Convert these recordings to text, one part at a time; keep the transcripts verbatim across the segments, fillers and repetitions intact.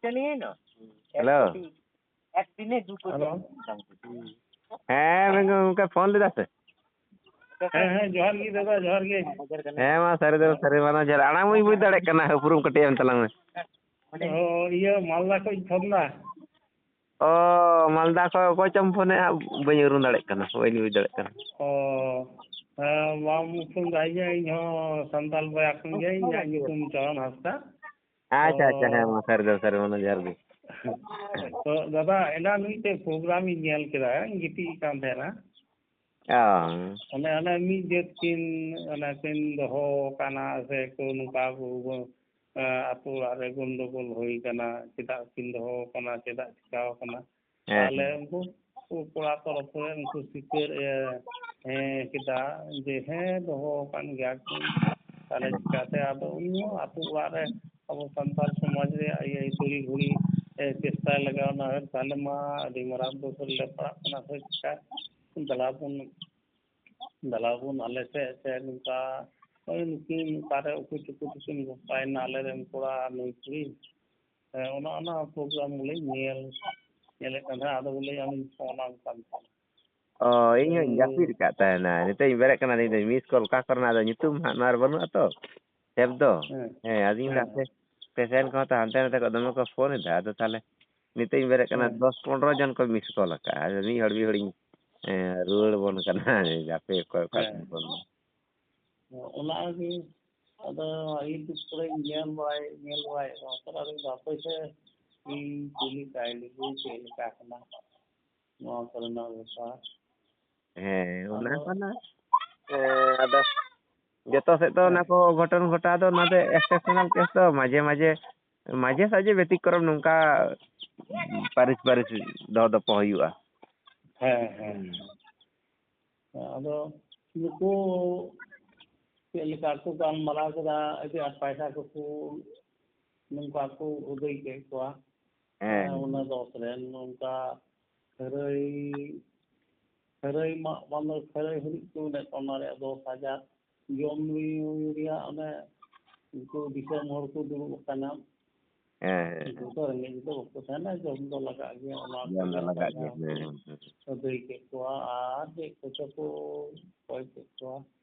Hello. Hello. ᱦᱮᱸ, ᱢᱮᱱ ᱜᱚᱢᱠᱮ, phone ᱞᱮᱫᱟ ᱥᱮ? ᱦᱮᱸ, ᱦᱮᱸ, ᱡᱚᱦᱟᱨ ᱜᱮ ᱫᱟᱫᱟ, ᱡᱚᱦᱟᱨ ᱜᱮ᱾ ᱦᱮᱸ, ᱢᱟ ᱥᱟᱹᱨᱤ ᱫᱚ ᱥᱟᱹᱨᱤ, ᱢᱟ ᱱᱚᱣᱟ ᱡᱷᱟᱲ ᱟᱲᱟᱝ ᱢᱟᱧ ᱵᱩᱡᱽ ᱫᱟᱲᱮᱭᱟᱜ ᱠᱟᱱᱟ, ᱩᱯᱨᱩᱢ ᱠᱟᱹᱴᱤᱡ ᱮᱢ ᱛᱟᱞᱟᱝ ᱢᱮ᱾ ᱚ, ᱤᱭᱟᱹ, ᱢᱟᱞᱫᱟ ᱠᱷᱚᱡ ᱤᱧ ᱯᱷᱳᱱ ᱫᱟ᱾ ᱚ, ᱢᱟᱞᱫᱟ ᱠᱷᱚᱡ ᱚᱠᱚᱭ ᱪᱚᱢ ᱯᱷᱳᱱᱮᱫᱼᱟ? ᱵᱟᱹᱧ ᱩᱨᱩᱢ ᱫᱟᱲᱮᱭᱟᱜ ᱠᱟᱱᱟ, ᱵᱟᱹᱧ ᱵᱩᱡᱽ ᱫᱟᱲᱮᱭᱟᱜ ᱠᱟᱱᱟ᱾ ᱚ, ᱦᱮᱸ, ᱵᱟᱢ ᱩᱯᱨᱩᱢ ᱫᱟ, ᱤᱧ ᱦᱚᱸ ᱥᱟᱱᱛᱟᱞ ᱵᱚᱭᱦᱟ ᱠᱟᱱ ᱜᱤᱭᱟᱹᱧ, ᱤᱧᱟᱹᱜ ᱧᱩᱛᱩᱢ ᱪᱚᱨᱚᱱ ᱦᱟᱸᱥᱫᱟ᱾ ᱟᱪᱪᱷᱟ, ᱟᱪᱪᱷᱟ, ᱦᱮᱸ, ᱚ, ᱢᱟ ᱥᱟᱹᱨᱤ ᱫᱚ ᱥᱟᱹᱨᱤ, ᱢᱟᱱᱮ ᱡᱚᱦᱟᱨ ᱜᱮ᱾ ᱛᱚ ᱫᱟᱫᱟ, ᱮᱱᱟᱱ ᱢᱤᱫᱴᱮᱡ ᱯᱨᱳᱜᱨᱟᱢ ᱤᱧ ᱧᱮᱞ ᱠᱮᱫᱟ, ᱜᱤᱛᱤᱡ ᱠᱟᱱ ᱛᱟᱦᱮᱱᱟ᱾ ᱚ᱾ ᱚᱱᱮ, ᱚᱱᱮ ᱢᱤᱫ ᱡᱟᱹᱛ ᱠᱤᱱ, ᱚᱱᱮ ᱠᱤᱱ ᱫᱚᱦᱚ ᱟᱠᱟᱱᱟ ᱥᱮ ᱠᱚ ᱱᱚᱝᱠᱟ ᱠᱚ, ᱮ, ᱟᱛᱳ ᱚᱲᱟᱜ ᱨᱮ ᱜᱚᱱᱰᱚᱜᱳᱞ ᱦᱩᱭ ᱟᱠᱟᱱᱟ, ᱪᱮᱫᱟᱜ ᱠᱤᱱ ᱫᱚᱦᱚ ᱟᱠᱟᱱᱟ, ᱪᱮᱫᱟᱜ ᱪᱤᱠᱟᱹᱣ ᱟᱠᱟᱱᱟ? ᱦᱮᱸ, ᱛᱟᱦᱞᱮ ᱦᱮᱸ᱾ ᱩᱱᱠᱩ ᱠᱚᱲᱟ ᱛᱚᱨᱚᱯ ᱨᱮ ᱩᱱᱠᱩ ᱥᱤᱠᱟᱹᱨ ᱮ, ᱦᱮᱸ, ᱠᱮᱫᱟ ᱡᱮ ᱦᱮᱸ, ᱫᱚᱦᱚ ᱟᱠᱟᱱ ᱜᱮᱭᱟ ᱠᱤᱱ᱾ ᱛᱟᱦᱞᱮ ᱦᱮᱸ᱾ ᱪᱤᱠᱟᱹᱛᱮ ᱟᱫᱚ ᱩᱱᱤ ᱦᱚᱸ ᱟᱛᱳ ᱚᱲᱟᱜ ᱨᱮ ᱟᱵᱚ ᱥᱟᱱᱛᱟᱲ ᱥᱚᱢᱟᱡᱽ ᱨᱮᱭᱟᱜ ᱤᱭᱟᱹ ᱛᱩᱲᱤ ᱜᱷᱩᱲᱤ, ᱮ, ᱪᱮᱥᱴᱟᱭ ᱞᱟᱜᱟᱣ ᱮᱱᱟ, ᱛᱟᱦᱞᱮ ᱢᱟ ᱟᱹᱰᱤ ᱢᱟᱨᱟᱝ ᱫᱩᱠ ᱨᱮᱞᱮ ᱯᱟᱲᱟᱜ ᱠᱟᱱᱟ ᱥᱮ ᱪᱤᱠᱟ? ᱫᱮᱞᱟ ᱵᱚᱱ, ᱫᱮᱞᱟ ᱵᱚᱱ ᱟᱞᱮ ᱥᱮᱫ ᱥᱮ ᱱᱚᱝᱠᱟ, ᱳᱭ ᱱᱩᱠᱤᱱ ᱚᱠᱟᱨᱮ ᱩᱠᱩ ᱪᱩᱠᱩ ᱛᱮᱠᱤᱱ ᱵᱟᱯᱞᱟᱭᱮᱱᱟ ᱟᱞᱮᱨᱮᱱ ᱠᱚᱲᱟ ᱱᱩᱭ ᱠᱩᱲᱤ᱾ ᱦᱮᱸ, ᱚᱱᱟ, ᱚᱱᱟ ᱯᱨᱳᱜᱨᱟᱢ ᱵᱚᱞᱮᱧ ᱧᱮᱞ, ᱧᱮᱞᱮᱫ ᱠᱟᱱ ᱛᱟᱦᱮᱸᱫ, ᱟᱫᱚ ᱵᱚᱞᱮ ᱟᱢᱤᱧ ᱯᱷᱳᱱ ᱟᱢ ᱠᱟᱱ ᱛᱟᱦᱮᱸᱫ᱾ ᱚ, ᱤᱧ ᱦᱚᱸᱧ ᱦᱮᱸ᱾ ᱡᱟᱹᱯᱤᱫ ᱟᱠᱟᱫ ᱛᱟᱦᱮᱱᱟ᱾ ᱱᱤᱛᱚᱜ ᱤᱧ ᱵᱮᱨᱮᱫ ᱠᱟᱱᱟ, ᱤᱧ ᱫᱚ ᱢᱤᱥ ᱠᱚᱞ ᱚᱠᱟ ᱠᱚᱨᱮᱱᱟᱜ, ᱟᱫᱚ ᱧᱩᱛᱩᱢ ᱦᱟᱸᱜ ᱱᱚᱣᱟ ᱨᱮ ᱵᱟᱹᱱᱩᱜᱼᱟ ᱛᱚ, ᱥᱮᱵᱷ ᱫᱚ᱾ ᱦᱮᱸ᱾ ᱦᱮᱸ, ᱟᱫᱚᱧ ᱦᱮᱸ, ᱢᱮᱱᱫᱟ, ᱦᱮᱸ᱾ ᱦᱟᱯᱮ, ᱯᱮᱥᱮᱱᱴ ᱠᱚᱦᱚᱸ ᱛᱚ ᱦᱟᱱᱛᱮ ᱱᱟᱛᱮ ᱠᱚ ᱫᱚᱢᱮ ᱠᱚ ᱯᱷᱳᱱ ᱮᱫᱟ᱾ ᱟᱫᱚ ᱛᱟᱦᱚᱞᱮ ᱱᱤᱛᱚᱜ ᱤᱧ ᱵᱮᱨᱮᱫ ᱠᱟᱱᱟ, ᱦᱮᱸ᱾ ᱫᱚᱥ ᱯᱚᱱᱨᱚ ᱡᱚᱱ ᱠᱚ ᱢᱤᱥ ᱠᱚᱞ ᱟᱠᱟᱫᱼᱟ᱾ ᱟᱫᱚ ᱢᱤᱫ ᱦᱚᱲ, ᱢᱤᱫ ᱦᱚᱲᱤᱧ, ᱮᱸ, ᱨᱩᱣᱟᱹᱲ ᱟᱵᱚᱱ ᱠᱟᱱᱟ᱾ ᱦᱟᱯᱮ, ᱚᱠᱚᱭ ᱚᱠᱟ ᱦᱮᱸ᱾ ᱠᱷᱚᱱ ᱠᱚ ᱚᱱᱟᱜᱮ, ᱟᱫᱚ YouTube ᱠᱚᱨᱮᱧ ᱧᱮᱞ ᱵᱟᱲᱟᱭ, ᱧᱮᱞ ᱵᱟᱲᱟᱭᱮᱫ ᱠᱚᱣᱟ, ᱛᱟᱦᱞᱮ ᱟᱫᱚᱧ ᱢᱮᱱᱫᱟ, ᱦᱟᱯᱳᱭ ᱥᱮ, ᱤᱧ ᱠᱩᱞᱤ ᱠᱟᱭ ᱞᱮᱜᱮ, ᱪᱮᱫ ᱞᱮᱠᱟ ᱠᱟᱱᱟ ᱱᱚᱣᱟ ᱠᱚᱨᱮᱱᱟᱜ ᱵᱮᱯᱟᱨ᱾ ᱦᱮᱸ, ᱚᱱᱟ ᱟᱫᱚ ᱠᱟᱱᱟ᱾ ᱦᱮᱸ, ᱟᱫᱚ ᱡᱚᱛᱚ ᱥᱮᱫ ᱫᱚ ᱚᱱᱟ ᱦᱮᱸ᱾ ᱠᱚ ᱜᱷᱚᱴᱚᱱ ᱜᱷᱚᱴᱟᱣ ᱫᱚ, ᱚᱱᱟ ᱫᱚ exceptional case ᱫᱚ, ᱢᱟᱡᱷᱮ ᱢᱟᱡᱷᱮ, ᱢᱟᱡᱷᱮ ᱥᱟᱡᱷᱮ ᱵᱮᱛᱤᱠᱨᱚᱢ ᱱᱚᱝᱠᱟ ᱯᱟᱹᱨᱤᱥ ᱯᱟᱹᱨᱤᱥ ᱫᱚᱦᱚ ᱫᱚᱯᱚ ᱦᱩᱭᱩᱜᱼᱟ᱾ ᱦᱮᱸ, ᱦᱮᱸ᱾ ᱦᱩᱸ᱾ ᱟᱫᱚ ᱱᱩᱠᱩ ᱪᱮᱫ ᱞᱮᱠᱟ ᱠᱚ ᱜᱟᱞᱢᱟᱨᱟᱣ ᱠᱮᱫᱟ, ᱟᱹᱰᱤ ᱟᱸᱴ ᱯᱟᱭᱥᱟ ᱠᱚᱠᱚ ᱱᱚᱝᱠᱟ ᱠᱚ ᱟᱹᱫᱟᱹᱭ ᱠᱮᱫ ᱠᱚᱣᱟ᱾ ᱦᱮᱸ᱾ ᱦᱮᱸ, ᱚᱱᱟ ᱫᱚᱥ ᱨᱮᱱ ᱱᱚᱝᱠᱟ ᱠᱷᱟᱹᱨᱟᱹᱭ, ᱠᱷᱟᱹᱨᱟᱹᱭ ᱢᱟᱜ ᱵᱟᱸᱫᱚ ᱠᱷᱟᱹᱨᱟᱹᱭ ᱦᱟᱹᱨᱤᱡ ᱠᱚ ᱢᱮᱱᱮᱫ ᱠᱚᱣᱟ, ᱚᱱᱟ ᱨᱮᱭᱟᱜ ᱫᱚᱥ ᱦᱟᱡᱟᱨ᱾ ᱡᱚᱢ ᱧᱩ ᱨᱮᱭᱟᱜ ᱚᱱᱮ ᱩᱱᱠᱩ ᱫᱤᱥᱚᱢ ᱦᱚᱲ ᱠᱚ ᱫᱩᱲᱩᱵ ᱟᱠᱟᱱᱟ᱾ ᱦᱮᱸ, ᱦᱮᱸ᱾ ᱩᱱᱠᱩ ᱫᱚ ᱨᱮᱸᱜᱮᱡ ᱫᱚ ᱵᱟᱠᱚ ᱛᱟᱦᱮᱱᱟ, ᱡᱚᱢ ᱫᱚ ᱞᱟᱜᱟᱜ ᱜᱮᱭᱟ, ᱚᱱᱟ ᱡᱚᱢ ᱫᱚ ᱠᱚ ᱞᱟᱜᱟᱜ ᱜᱮᱭᱟ, ᱦᱮᱸ, ᱦᱮᱸ᱾ ᱟᱹᱫᱟᱹᱭ ᱠᱮᱫ ᱠᱚᱣᱟ ᱟᱨ ᱪᱮᱫ ᱠᱚᱪᱚ ᱠᱚ ᱠᱚᱭ ᱠᱮᱫ ᱠᱚᱣᱟ᱾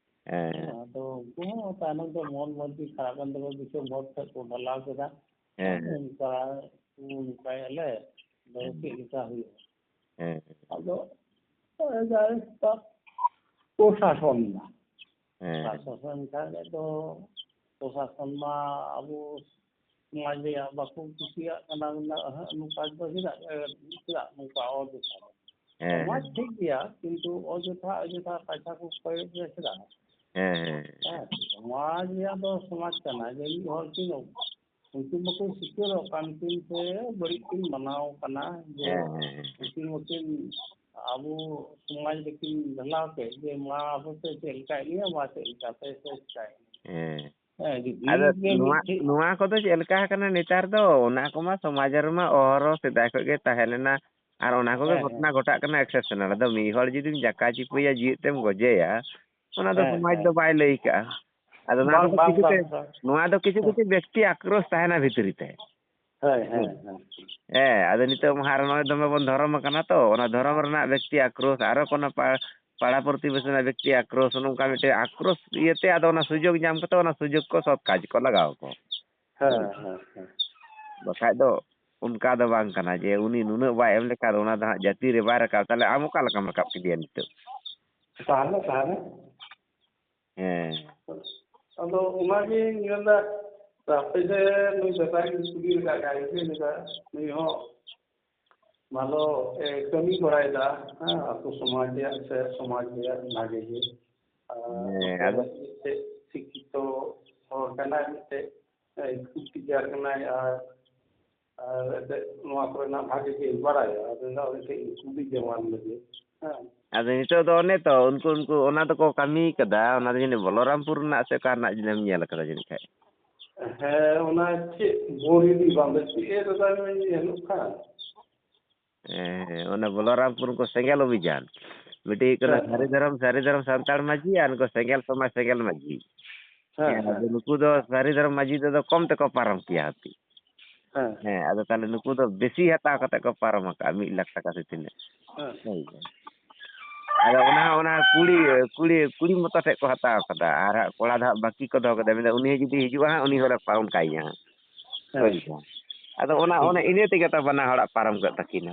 ᱦᱮᱸ, ᱦᱮᱸ᱾ ᱟᱫᱚ ᱩᱱᱠᱩ ᱦᱚᱸ ᱛᱟᱭᱱᱚᱢ ᱛᱮ ᱢᱚᱱ ᱢᱚᱨᱡᱤ ᱠᱷᱟᱨᱟᱯ ᱮᱱ ᱛᱟᱠᱚᱣᱟ, ᱫᱤᱥᱚᱢ ᱦᱚᱲ ᱴᱷᱮᱱ ᱠᱚ ᱰᱷᱟᱞᱟᱣ ᱠᱮᱫᱟ᱾ ᱦᱮᱸ, ᱦᱮᱸ᱾ ᱱᱚᱝᱠᱟ, ᱱᱚᱝᱠᱟᱭᱟᱞᱮ, ᱟᱫᱚ ᱦᱮᱸ᱾ ᱪᱮᱫ ᱞᱮᱠᱟ ᱦᱩᱭᱩᱜᱼᱟ? ᱦᱮᱸ᱾ ᱟᱫᱚ, ᱡᱟᱭᱦᱳᱠ, ᱯᱨᱚᱥᱟᱥᱚᱱ ᱫᱚ᱾ ᱦᱮᱸ᱾ ᱯᱨᱚᱥᱟᱥᱚᱱ ᱠᱷᱟᱱ ᱫᱚ, ᱯᱨᱚᱥᱟᱥᱚᱱ ᱢᱟ ᱟᱵᱚ ᱥᱚᱢᱟᱡᱽ ᱨᱮᱭᱟᱜ ᱵᱟᱠᱚ ᱠᱩᱥᱤᱭᱟᱜ ᱠᱟᱱᱟ, ᱢᱮᱱᱫᱟ, "ᱚᱦᱚᱸᱜ, ᱱᱚᱝᱠᱟ ᱫᱚ ᱪᱮᱫᱟᱜ, ᱮ, ᱪᱮᱫᱟᱜ ᱱᱚᱝᱠᱟ ᱚᱡᱚᱛᱷᱟ?" ᱦᱮᱸ, ᱥᱚᱢᱟᱡᱽ ᱦᱮᱸ᱾ ᱴᱷᱤᱠ ᱜᱮᱭᱟ, ᱠᱤᱱᱛᱩ ᱚᱡᱚᱛᱷᱟ, ᱚᱡᱚᱛᱷᱟ ᱠᱟᱛᱷᱟ ᱠᱚ ᱠᱚᱭᱚᱜ ᱜᱮᱭᱟ ᱪᱮᱫᱟᱜ? ᱦᱮᱸ, ᱦᱮᱸ᱾ ᱦᱮᱸ, ᱥᱚᱢᱟᱡᱽ ᱨᱮᱭᱟᱜ ᱫᱚ ᱥᱚᱢᱟᱡᱽ ᱠᱟᱱᱟ, ᱡᱮ ᱢᱤᱫ ᱦᱚᱲ ᱠᱤᱱ, ᱩᱱᱠᱤᱱ ᱢᱟᱠᱚ ᱥᱤᱠᱟᱹᱨᱚᱜ ᱠᱟᱱ ᱠᱤᱱ ᱥᱮ ᱵᱟᱹᱲᱤᱡ ᱠᱤᱱ ᱢᱟᱱᱟᱣ ᱠᱟᱱᱟ, ᱡᱮ ᱦᱮᱸ, ᱦᱮᱸ, ᱦᱮᱸ᱾ ᱩᱱᱠᱤᱱ ᱢᱟᱠᱤᱱ ᱟᱵᱚ ᱥᱚᱢᱟᱡᱽ ᱨᱮᱠᱤᱱ ᱰᱷᱟᱞᱟᱣ ᱠᱮᱫ, ᱡᱮ ᱢᱟ ᱟᱵᱚ ᱥᱮ ᱪᱮᱫ ᱞᱮᱠᱟᱭ ᱱᱤᱭᱟᱹ, ᱢᱟ ᱪᱮᱫ ᱞᱮᱠᱟ ᱯᱮ ᱥᱮ ᱪᱤᱠᱟᱭ ᱱᱤᱭᱟᱹ᱾ ᱦᱮᱸ᱾ ᱦᱮᱸ, ᱡᱩᱫᱤ ᱟᱫᱚ ᱜᱮ ᱱᱚᱣᱟ, ᱢᱤᱫᱴᱷᱮᱡ ᱱᱚᱣᱟ ᱠᱚᱫᱚ ᱪᱮᱫ ᱞᱮᱠᱟ ᱟᱠᱟᱱᱟ ᱱᱮᱛᱟᱨ ᱫᱚ, ᱚᱱᱟ ᱠᱚᱢᱟ ᱥᱚᱢᱟᱡᱽ ᱨᱮᱢᱟ ᱚᱦᱚᱨᱚ ᱥᱮᱫᱟᱭ ᱠᱷᱚᱡ ᱜᱮ ᱛᱟᱦᱮᱸ ᱞᱮᱱᱟ᱾ ᱟᱨ ᱚᱱᱟ ᱠᱚᱜᱮ ᱦᱮᱸ, ᱦᱮᱸ᱾ ᱜᱷᱚᱴᱚᱱᱟ ᱜᱷᱚᱴᱟᱜ ᱠᱟᱱᱟ exceptional᱾ ᱟᱫᱚ ᱢᱤᱫ ᱦᱚᱲ ᱡᱩᱫᱤᱢ ᱡᱟᱠᱟ ᱪᱤᱯᱟᱹᱭᱟ, ᱡᱤᱣᱮᱫ ᱛᱮᱢ ᱜᱚᱡᱮᱭᱟ, ᱚᱱᱟ ᱫᱚ ᱦᱮᱸ, ᱥᱚᱢᱟᱡᱽ ᱦᱮᱸ᱾ ᱫᱚ ᱵᱟᱭ ᱞᱟᱹᱭ ᱠᱟᱜᱼᱟ᱾ ᱟᱫᱚ ᱱᱚᱣᱟ ᱵᱟᱝ, ᱠᱚᱫᱚ ᱵᱟᱝ, ᱠᱤᱪᱷᱩ ᱛᱮ, ᱵᱟᱝ, ᱵᱟᱝ᱾ ᱱᱚᱣᱟ ᱫᱚ ᱠᱤᱪᱷᱩ ᱦᱮᱸ᱾ ᱠᱤᱪᱷᱩ ᱵᱮᱠᱛᱤ ᱟᱠᱨᱳᱥ ᱛᱟᱦᱮᱱᱟ ᱵᱷᱤᱛᱨᱤ ᱛᱮ᱾ ᱦᱮᱸ, ᱦᱮᱸ, ᱦᱮᱸ᱾ ᱦᱮᱸ, ᱟᱫᱚ ᱱᱤᱛᱚᱜ ᱢᱟ ᱟᱨ ᱱᱚᱜᱼᱚᱭ ᱫᱚᱢᱮ ᱵᱚᱱ ᱫᱷᱚᱨᱚᱢ ᱟᱠᱟᱱᱟ ᱛᱚ, ᱚᱱᱟ ᱫᱷᱚᱨᱚᱢ ᱨᱮᱱᱟᱜ ᱵᱮᱠᱛᱤ ᱟᱠᱨᱳᱥ, ᱟᱨᱚ ᱠᱳᱱᱳ ᱯᱟ-, ᱯᱟᱲᱟ ᱯᱨᱚᱛᱤᱵᱮᱥᱤ ᱨᱮᱱᱟᱜ ᱵᱮᱠᱛᱤ ᱟᱠᱨᱳᱥ, ᱱᱚᱝᱠᱟ ᱢᱤᱫᱴᱮᱡ ᱟᱠᱨᱳᱥ ᱤᱭᱟᱹᱛᱮ ᱟᱫᱚ ᱚᱱᱟ ᱥᱩᱡᱳᱜᱽ ᱧᱟᱢ ᱠᱟᱛᱮ ᱚᱱᱟ ᱥᱩᱡᱳᱜᱽ ᱠᱚ ᱥᱚᱛ ᱠᱟᱡᱽ ᱠᱚ ᱞᱟᱜᱟᱣ ᱟᱠᱚ᱾ ᱦᱮᱸ, ᱦᱮᱸ, ᱦᱮᱸ᱾ ᱵᱟᱠᱷᱟᱡ ᱫᱚ ᱚᱱᱠᱟ ᱫᱚ ᱵᱟᱝ ᱠᱟᱱᱟ ᱡᱮ ᱩᱱᱤ ᱱᱩᱱᱟᱹᱜ ᱵᱟᱭ ᱮᱢ ᱞᱮᱠᱷᱟᱱ ᱚᱱᱟ ᱫᱚ ᱦᱟᱸᱜ ᱡᱟᱹᱛᱤ ᱨᱮ ᱵᱟᱭ ᱨᱟᱠᱟᱵ, ᱛᱟᱦᱞᱮ ᱟᱢ ᱚᱠᱟ ᱞᱮᱠᱟᱢ ᱨᱟᱠᱟᱵ ᱠᱮᱫᱮᱭᱟ ᱱᱤᱛᱚᱜ? ᱛᱟᱦᱞᱮ, ᱛᱟᱦᱞᱮ᱾ ᱦᱮᱸ᱾ ᱟᱫᱚ ᱚᱱᱟᱜᱤᱧ ᱢᱮᱱᱫᱟ, ᱟᱯᱮ ᱡᱮ ᱱᱩᱭ ᱫᱟᱫᱟ ᱜᱮ ᱠᱩᱞᱤ ᱞᱮᱠᱟ ᱜᱮ, ᱤᱧ ᱞᱮᱠᱟ, ᱱᱩᱭ ᱦᱚᱸ ᱵᱷᱟᱞᱚ, ᱮ, ᱠᱟᱹᱢᱤ ᱵᱟᱲᱟᱭᱮᱫᱟ, ᱦᱮᱸ, ᱟᱛᱳ ᱥᱚᱢᱟᱡᱽ ᱨᱮᱭᱟᱜ ᱥᱮ ᱥᱚᱢᱟᱡᱽ ᱨᱮᱭᱟᱜ ᱵᱷᱟᱜᱮ ᱜᱮ᱾ ᱟᱨ ᱦᱮᱸ, ᱟᱫᱚ ᱢᱤᱫᱴᱮᱡ ᱥᱤᱠᱠᱷᱤᱛᱚ ᱦᱚᱲ ᱠᱟᱱᱟᱭ, ᱢᱤᱫᱴᱮᱡ, ᱮ, ᱥᱠᱩᱞ ᱴᱤᱪᱟᱨ ᱠᱟᱱᱟᱭ, ᱟᱨ, ᱟᱨ ᱮᱱᱛᱮᱫ ᱱᱚᱣᱟ ᱠᱚᱨᱮᱱᱟᱜ ᱵᱷᱟᱜᱮ ᱜᱮ ᱵᱟᱲᱟᱭᱟ᱾ ᱟᱫᱚ ᱚᱱᱟ ᱩᱱᱤ ᱴᱷᱮᱡ ᱤᱧ ᱠᱩᱞᱤ ᱡᱚᱝᱟᱱ ᱞᱮᱜᱮ, ᱦᱮᱸ᱾ ᱟᱫᱚ ᱱᱤᱛᱚᱜ ᱫᱚ ᱚᱱᱮ ᱛᱚ, ᱩᱱᱠᱩ, ᱩᱱᱠᱩ ᱚᱱᱟ ᱫᱚᱠᱚ ᱠᱟᱹᱢᱤ ᱠᱟᱫᱟ, ᱚᱱᱟ ᱫᱚ ᱡᱟᱹᱱᱤᱡ ᱵᱚᱞᱚᱨᱟᱢᱯᱩᱨ ᱨᱮᱱᱟᱜ ᱥᱮ ᱚᱠᱟ ᱨᱮᱱᱟᱜ ᱡᱟᱹᱱᱤᱡ ᱮᱢ ᱧᱮᱞ ᱠᱟᱫᱟ ᱡᱟᱹᱱᱤᱡ ᱠᱷᱟᱡ᱾ ᱦᱮᱸ, ᱚᱱᱟ ᱪᱮᱫ ᱵᱳᱨᱤᱰᱤ ᱵᱟᱝ ᱫᱚ ᱪᱮᱫ ᱮ ᱫᱟᱫᱟ ᱧᱮᱞᱚᱜ ᱠᱟᱱ? ᱦᱮᱸ, ᱦᱮᱸ, ᱚᱱᱟ ᱵᱚᱞᱚᱨᱟᱢᱯᱩᱨ ᱩᱱᱠᱩ ᱥᱮᱸᱜᱮᱞ ᱚᱵᱷᱤᱡᱟᱱ᱾ ᱢᱤᱫᱴᱤᱡ ᱦᱩᱭᱩᱜ ᱠᱟᱱᱟ ᱦᱮᱸ, ᱥᱟᱹᱨᱤ ᱦᱮᱸ᱾ ᱫᱷᱚᱨᱚᱢ, ᱥᱟᱹᱨᱤ ᱫᱷᱚᱨᱚᱢ ᱥᱟᱱᱛᱟᱲ ᱢᱟᱹᱡᱷᱤ ᱟᱨ ᱩᱱᱠᱩ ᱥᱮᱸᱜᱮᱞ ᱥᱚᱢᱟᱡᱽ ᱥᱮᱸᱜᱮᱞ ᱢᱟᱹᱡᱷᱤ᱾ ᱦᱮᱸ, ᱦᱮᱸ, ᱟᱫᱚ ᱦᱮᱸ᱾ ᱱᱩᱠᱩ ᱫᱚ ᱥᱟᱹᱨᱤ ᱫᱷᱚᱨᱚᱢ ᱢᱟᱹᱡᱷᱤ ᱛᱮᱫᱚ ᱠᱚᱢ ᱛᱮᱠᱚ ᱯᱟᱨᱚᱢ ᱠᱮᱭᱟ ᱦᱟᱹᱯᱤ᱾ ᱦᱮᱸ᱾ ᱦᱮᱸ, ᱟᱫᱚ ᱛᱟᱦᱚᱞᱮ ᱱᱩᱠᱩ ᱫᱚ ᱵᱮᱥᱤ ᱦᱟᱛᱟᱣ ᱠᱟᱛᱮ ᱠᱚ ᱯᱟᱨᱚᱢ ᱟᱠᱟᱫᱼᱟ, ᱢᱤᱫ ᱞᱟᱠᱷ ᱴᱟᱠᱟ ᱥᱮ ᱛᱤᱱᱟᱹᱜ᱾ ᱦᱮᱸ᱾ ᱦᱳᱭ᱾ ᱟᱫᱚ ᱚᱱᱟ ᱦᱚᱸ ᱚᱱᱟ ᱠᱩᱲᱤ, ᱠᱩᱲᱤ, ᱠᱩᱲᱤ ᱢᱚᱛᱚ ᱴᱷᱮᱡ ᱠᱚ ᱦᱟᱛᱟᱣ ᱠᱟᱫᱟ, ᱟᱨ ᱦᱟᱸᱜ ᱠᱚᱲᱟ ᱫᱚ ᱦᱟᱸᱜ ᱵᱟᱹᱠᱤ ᱠᱚ ᱫᱚᱦᱚ ᱠᱟᱫᱟ, ᱢᱮᱱᱫᱟ ᱩᱱᱤ ᱦᱚᱸ ᱡᱩᱫᱤ ᱦᱤᱡᱩᱜᱼᱟ ᱦᱟᱸᱜ, ᱩᱱᱤ ᱦᱚᱸᱞᱮ ᱯᱟᱨᱚᱢ ᱠᱟᱭ ᱜᱮᱭᱟ ᱦᱟᱸᱜ᱾ ᱦᱮᱸ᱾ ᱦᱳᱭ ᱥᱮ᱾ ᱟᱫᱚ ᱚᱱᱟ, ᱴᱷᱤᱠ ᱚᱱᱟ ᱜᱮᱭᱟ᱾ ᱤᱱᱟᱹ ᱛᱮᱜᱮ ᱛᱚ ᱵᱟᱱᱟ ᱦᱚᱲᱟᱜ ᱯᱟᱨᱚᱢ ᱠᱚᱜ ᱛᱟᱹᱠᱤᱱᱟ᱾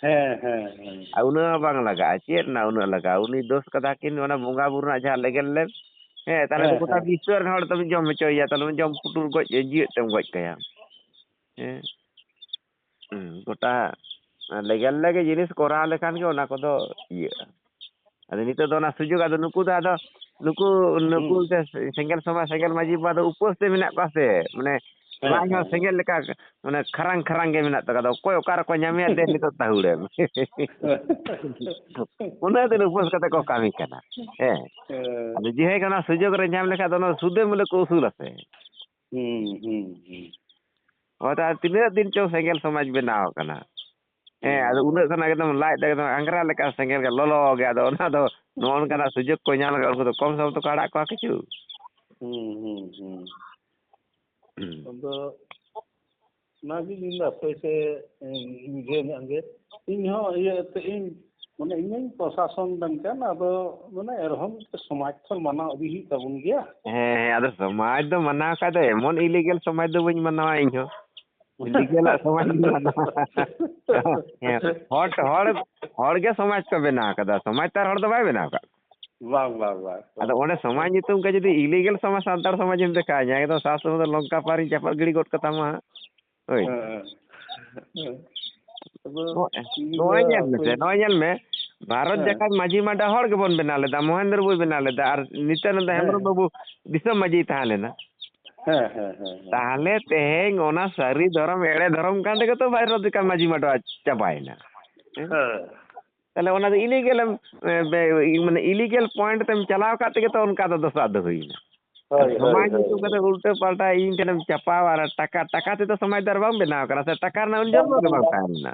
ᱦᱮᱸ, ᱦᱮᱸ, ᱦᱮᱸ᱾ ᱟᱨ ᱩᱱᱟᱹᱜ ᱦᱚᱸ ᱵᱟᱝ ᱞᱟᱜᱟᱜᱼᱟ, ᱪᱮᱫ ᱨᱮᱱᱟᱜ ᱩᱱᱟᱹᱜ ᱞᱟᱜᱟᱜᱼᱟ? ᱩᱱᱤ ᱫᱳᱥ ᱠᱟᱫᱟ ᱠᱤᱱ ᱚᱱᱟ ᱵᱚᱸᱜᱟ ᱵᱩᱨᱩ ᱨᱮᱱᱟᱜ ᱡᱟᱦᱟᱸ ᱞᱮᱜᱮᱞ ᱞᱮᱫ, ᱦᱮᱸ, ᱛᱟᱦᱞᱮ ᱫᱚ ᱦᱮᱸ, ᱜᱚᱴᱟ ᱦᱮᱸ᱾ ᱵᱤᱥᱥᱚ ᱨᱮᱱ ᱦᱚᱲ ᱫᱚᱢ ᱡᱚᱢ ᱦᱚᱪᱚᱭᱮᱭᱟ, ᱛᱟᱦᱞᱮ ᱡᱚᱢ ᱯᱩᱴᱩᱨ ᱜᱚᱡ, ᱡᱤᱣᱮᱫ ᱛᱮᱢ ᱜᱚᱡ ᱠᱟᱭᱟ᱾ ᱦᱮᱸ᱾ ᱦᱩᱸ, ᱜᱚᱴᱟ ᱞᱮᱜᱮᱞ ᱞᱮᱜᱮ ᱡᱤᱱᱤᱥ ᱠᱚᱨᱟᱣ ᱞᱮᱠᱷᱟᱱ ᱜᱮ ᱚᱱᱟ ᱠᱚᱫᱚ ᱤᱭᱟᱹᱜᱼᱟ᱾ ᱟᱫᱚ ᱱᱤᱛᱚᱜ ᱫᱚ ᱚᱱᱟ ᱥᱩᱡᱳᱜᱽ, ᱟᱫᱚ ᱱᱩᱠᱩ ᱫᱚ ᱟᱫᱚ, ᱱᱩᱠᱩ, ᱱᱩᱠᱩ ᱦᱩᱸ᱾ ᱛᱮ ᱥᱮᱸᱜᱮᱞ ᱥᱚᱢᱟ-, ᱥᱮᱸᱜᱮᱞ ᱢᱟᱹᱡᱷᱤ ᱵᱟᱵᱟ ᱫᱚ ᱩᱯᱟᱹᱥ ᱛᱮ ᱢᱮᱱᱟᱜ ᱠᱚᱣᱟ ᱥᱮ, ᱢᱟᱱᱮ ᱦᱮᱸ, ᱞᱟᱡ ᱦᱚᱸ ᱦᱮᱸ, ᱦᱮᱸ᱾ ᱥᱮᱸᱜᱮᱞ ᱞᱮᱠᱟ, ᱢᱟᱱᱮ ᱠᱷᱟᱨᱟᱝ ᱠᱷᱟᱨᱟᱝ ᱜᱮ ᱢᱮᱱᱟᱜ ᱛᱟᱠᱚᱣᱟ᱾ ᱟᱫᱚ ᱚᱠᱚᱭ ᱚᱠᱟ ᱨᱮᱠᱚ ᱧᱟᱢᱮᱭᱟ, ᱫᱮᱱ ᱱᱤᱛᱚᱜ ᱛᱟᱹᱦᱩᱲᱮᱢ᱾ ᱩᱱᱟᱹᱜ ᱫᱤᱱ ᱩᱯᱟᱹᱥ ᱠᱟᱛᱮ ᱠᱚ ᱠᱟᱹᱢᱤ ᱠᱟᱱᱟ᱾ ᱦᱮᱸ᱾ ᱦᱮᱸ᱾ ᱟᱫᱚ ᱡᱮ ᱦᱮᱸ ᱠᱟᱱᱟ ᱥᱩᱡᱳᱜᱽ ᱨᱮ ᱧᱟᱢ ᱞᱮᱠᱷᱟᱡ ᱫᱚ ᱚᱱᱟ ᱥᱩᱫᱮ ᱢᱩᱞᱮ ᱠᱚ ᱩᱥᱩᱞᱟ ᱥᱮ᱾ ᱦᱩᱸ, ᱦᱩᱸ, ᱦᱩᱸ᱾ ᱦᱳᱭ, ᱛᱟᱦᱞᱮ ᱛᱤᱱᱟᱹᱜ ᱫᱤᱱ ᱪᱚᱝ ᱥᱮᱸᱜᱮᱞ ᱥᱚᱢᱟᱡᱽ ᱵᱮᱱᱟᱣ ᱟᱠᱟᱱᱟ? ᱦᱮᱸ, ᱟᱫᱚ ᱦᱩᱸ᱾ ᱩᱱᱟᱹᱜ ᱠᱷᱚᱱᱟᱜ ᱮᱠᱫᱚᱢ ᱞᱟᱡ ᱫᱚ ᱮᱠᱫᱚᱢ ᱟᱝᱜᱽᱨᱟ ᱞᱮᱠᱟ ᱥᱮᱸᱜᱮᱞ ᱜᱮ ᱞᱚᱞᱚ ᱜᱮ᱾ ᱟᱫᱚ ᱚᱱᱟ ᱫᱚ ᱱᱚᱜᱼᱚ ᱱᱚᱝᱠᱟᱱᱟᱜ ᱥᱩᱡᱳᱜᱽ ᱠᱚ ᱧᱟᱢ ᱞᱮᱠᱷᱟᱱ ᱩᱱᱠᱩ ᱫᱚ ᱠᱚᱢ ᱥᱚᱢ ᱛᱮᱠᱚ ᱟᱲᱟᱜ ᱠᱚᱣᱟ ᱠᱤᱪᱷᱩ᱾ ᱦᱩᱸ, ᱦᱩᱸ, ᱦᱩᱸ᱾ ᱦᱩᱸ᱾ ᱟᱫᱚ ᱚᱱᱟᱜᱮ ᱤᱧ ᱫᱚ ᱦᱟᱯᱮ ᱥᱮ ᱤᱧ ᱵᱩᱡᱷᱟᱹᱣ ᱧᱚᱜ ᱜᱮ᱾ ᱤᱧ ᱦᱚᱸ ᱤᱭᱟᱹ ᱮᱱᱛᱮᱫ ᱤᱧ ᱢᱟᱱᱮ ᱤᱧ ᱦᱚᱸᱧ ᱯᱨᱚᱥᱟᱥᱚᱱ ᱨᱮᱱ ᱠᱟᱱ, ᱟᱫᱚ ᱢᱟᱱᱮ ᱮᱱᱨᱮᱦᱚᱸ ᱢᱤᱫᱴᱮᱱ ᱥᱚᱢᱟᱡᱽ ᱛᱚ ᱢᱟᱱᱟᱣ ᱤᱫᱤ ᱦᱩᱭᱩᱜ ᱛᱟᱵᱚᱱ ᱜᱮᱭᱟ᱾ ᱦᱮᱸ, ᱦᱮᱸ, ᱟᱫᱚ ᱥᱚᱢᱟᱡᱽ ᱫᱚ ᱢᱟᱱᱟᱣ ᱠᱷᱟᱡ ᱫᱚ ᱮᱢᱚᱱ ᱤᱞᱤᱜᱮᱞ ᱥᱚᱢᱟᱡᱽ ᱫᱚ ᱵᱟᱹᱧ ᱢᱟᱱᱟᱣᱟ ᱤᱧ ᱦᱚᱸ᱾ ᱤᱞᱤᱜᱮᱞᱟᱜ ᱥᱚᱢᱟᱡᱽ ᱫᱚ ᱵᱟᱹᱧ ᱢᱟᱱᱟᱣᱟ᱾ ᱦᱮᱸ, ᱦᱚᱲ, ᱦᱚᱲ, ᱦᱚᱲ ᱜᱮ ᱥᱚᱢᱟᱡᱽ ᱠᱚ ᱵᱮᱱᱟᱣ ᱠᱟᱫᱟ, ᱥᱚᱢᱟᱡᱽ ᱛᱚ ᱟᱨ ᱦᱚᱲ ᱫᱚ ᱵᱟᱭ ᱵᱮᱱᱟᱣ ᱠᱟᱫ᱾ ᱵᱟᱝ, ᱵᱟᱝ, ᱵᱟᱝ᱾ ᱟᱫᱚ ᱚᱸᱰᱮ ᱥᱚᱢᱟᱡᱽ ᱧᱩᱛᱩᱢ ᱠᱚ ᱡᱩᱫᱤ ᱤᱞᱤᱜᱮᱞ ᱥᱚᱢᱟᱡᱽ, ᱥᱟᱱᱛᱟᱲ ᱥᱚᱢᱟᱡᱽ ᱮᱢ ᱫᱮᱠᱷᱟᱣ ᱤᱧᱟ, ᱮᱠᱫᱚᱢ ᱥᱟᱥ ᱥᱚᱢᱚᱭ ᱫᱚ ᱞᱚᱝᱠᱟ ᱯᱟᱨᱤᱧ ᱪᱟᱯᱟᱫ ᱜᱤᱰᱤ ᱜᱚᱫ ᱠᱟᱛᱟᱢᱟ ᱦᱟᱸᱜ᱾ ᱦᱳᱭ᱾ ᱦᱮᱸ, ᱦᱮᱸ᱾ ᱟᱫᱚ ᱱᱚᱜᱼᱚᱭ, ᱤᱧ ᱫᱚ ᱱᱚᱜᱼᱚᱭ ᱧᱮᱞ ᱢᱮᱥᱮ, ᱦᱟᱯᱮ ᱱᱚᱜᱼᱚᱭ ᱧᱮᱞ ᱢᱮ, ᱵᱷᱟᱨᱚᱛ ᱦᱮᱸ᱾ ᱡᱟᱠᱟᱛ ᱢᱟᱹᱡᱷᱤ ᱢᱟᱰᱣᱟ ᱦᱚᱲ ᱜᱮᱵᱚᱱ ᱵᱮᱱᱟᱣ ᱞᱮᱫᱟ, ᱢᱚᱦᱮᱱᱫᱨᱚ ᱵᱟᱹᱵᱩᱭ ᱵᱮᱱᱟᱣ ᱞᱮᱫᱟ, ᱟᱨ ᱱᱤᱛᱭᱟᱱᱟᱱᱫ ᱦᱮᱸ, ᱦᱮᱢᱵᱨᱚᱢ ᱦᱮᱸ᱾ ᱵᱟᱹᱵᱩ ᱫᱤᱥᱚᱢ ᱢᱟᱹᱡᱷᱤᱭ ᱛᱟᱦᱮᱸ ᱞᱮᱱᱟ᱾ ᱦᱮᱸ, ᱦᱮᱸ, ᱦᱮᱸ, ᱦᱮᱸ᱾ ᱛᱟᱦᱞᱮ ᱛᱮᱦᱮᱧ ᱚᱱᱟ ᱥᱟᱹᱨᱤ ᱫᱷᱚᱨᱚᱢ, ᱮᱲᱮ ᱫᱷᱚᱨᱚᱢ ᱠᱟᱱ ᱛᱮᱜᱮ ᱛᱚ ᱵᱷᱟᱨᱚᱛ ᱡᱟᱠᱟᱛ ᱢᱟᱹᱡᱷᱤ ᱢᱟᱰᱣᱟ ᱪᱟᱵᱟᱭᱮᱱᱟ᱾ ᱦᱮᱸ? ᱦᱮᱸ᱾ ᱛᱟᱦᱞᱮ ᱚᱱᱟ ᱫᱚ ᱤᱞᱤᱜᱮᱞ ᱮᱢ, ᱮ, ᱵᱮ-, ᱢᱟᱱᱮ ᱤᱞᱤᱜᱮᱞ ᱯᱚᱭᱮᱱᱴ ᱛᱮᱢ ᱪᱟᱞᱟᱣ ᱟᱠᱟᱫ ᱛᱮᱜᱮ ᱛᱚ ᱚᱱᱠᱟ ᱫᱚ ᱫᱚᱥᱟ ᱫᱚ ᱦᱩᱭᱱᱟ᱾ ᱦᱳᱭ, ᱦᱳᱭ, ᱥᱚᱢᱟᱡᱽ ᱦᱳᱭ, ᱧᱩᱛᱩᱢ ᱦᱳᱭ᱾ ᱠᱟᱛᱮ ᱩᱞᱴᱟᱹ ᱯᱟᱞᱴᱟ ᱤᱧ ᱴᱷᱮᱱᱮᱢ ᱪᱟᱯᱟᱣᱟ, ᱟᱨ ᱴᱟᱠᱟ, ᱴᱟᱠᱟ ᱛᱮᱫᱚ ᱥᱚᱢᱟᱡᱽ ᱫᱚ ᱟᱨ ᱵᱟᱝ ᱵᱮᱱᱟᱣ ᱠᱟᱱᱟ ᱥᱮ, ᱴᱟᱠᱟ ᱨᱮᱱᱟᱜ ᱩᱱ ᱵᱟᱝ, ᱡᱚᱱᱢᱚ ᱜᱮ ᱵᱟᱝ, ᱵᱟᱝ ᱵᱟᱝ᱾ ᱛᱟᱦᱮᱸ ᱞᱮᱱᱟ᱾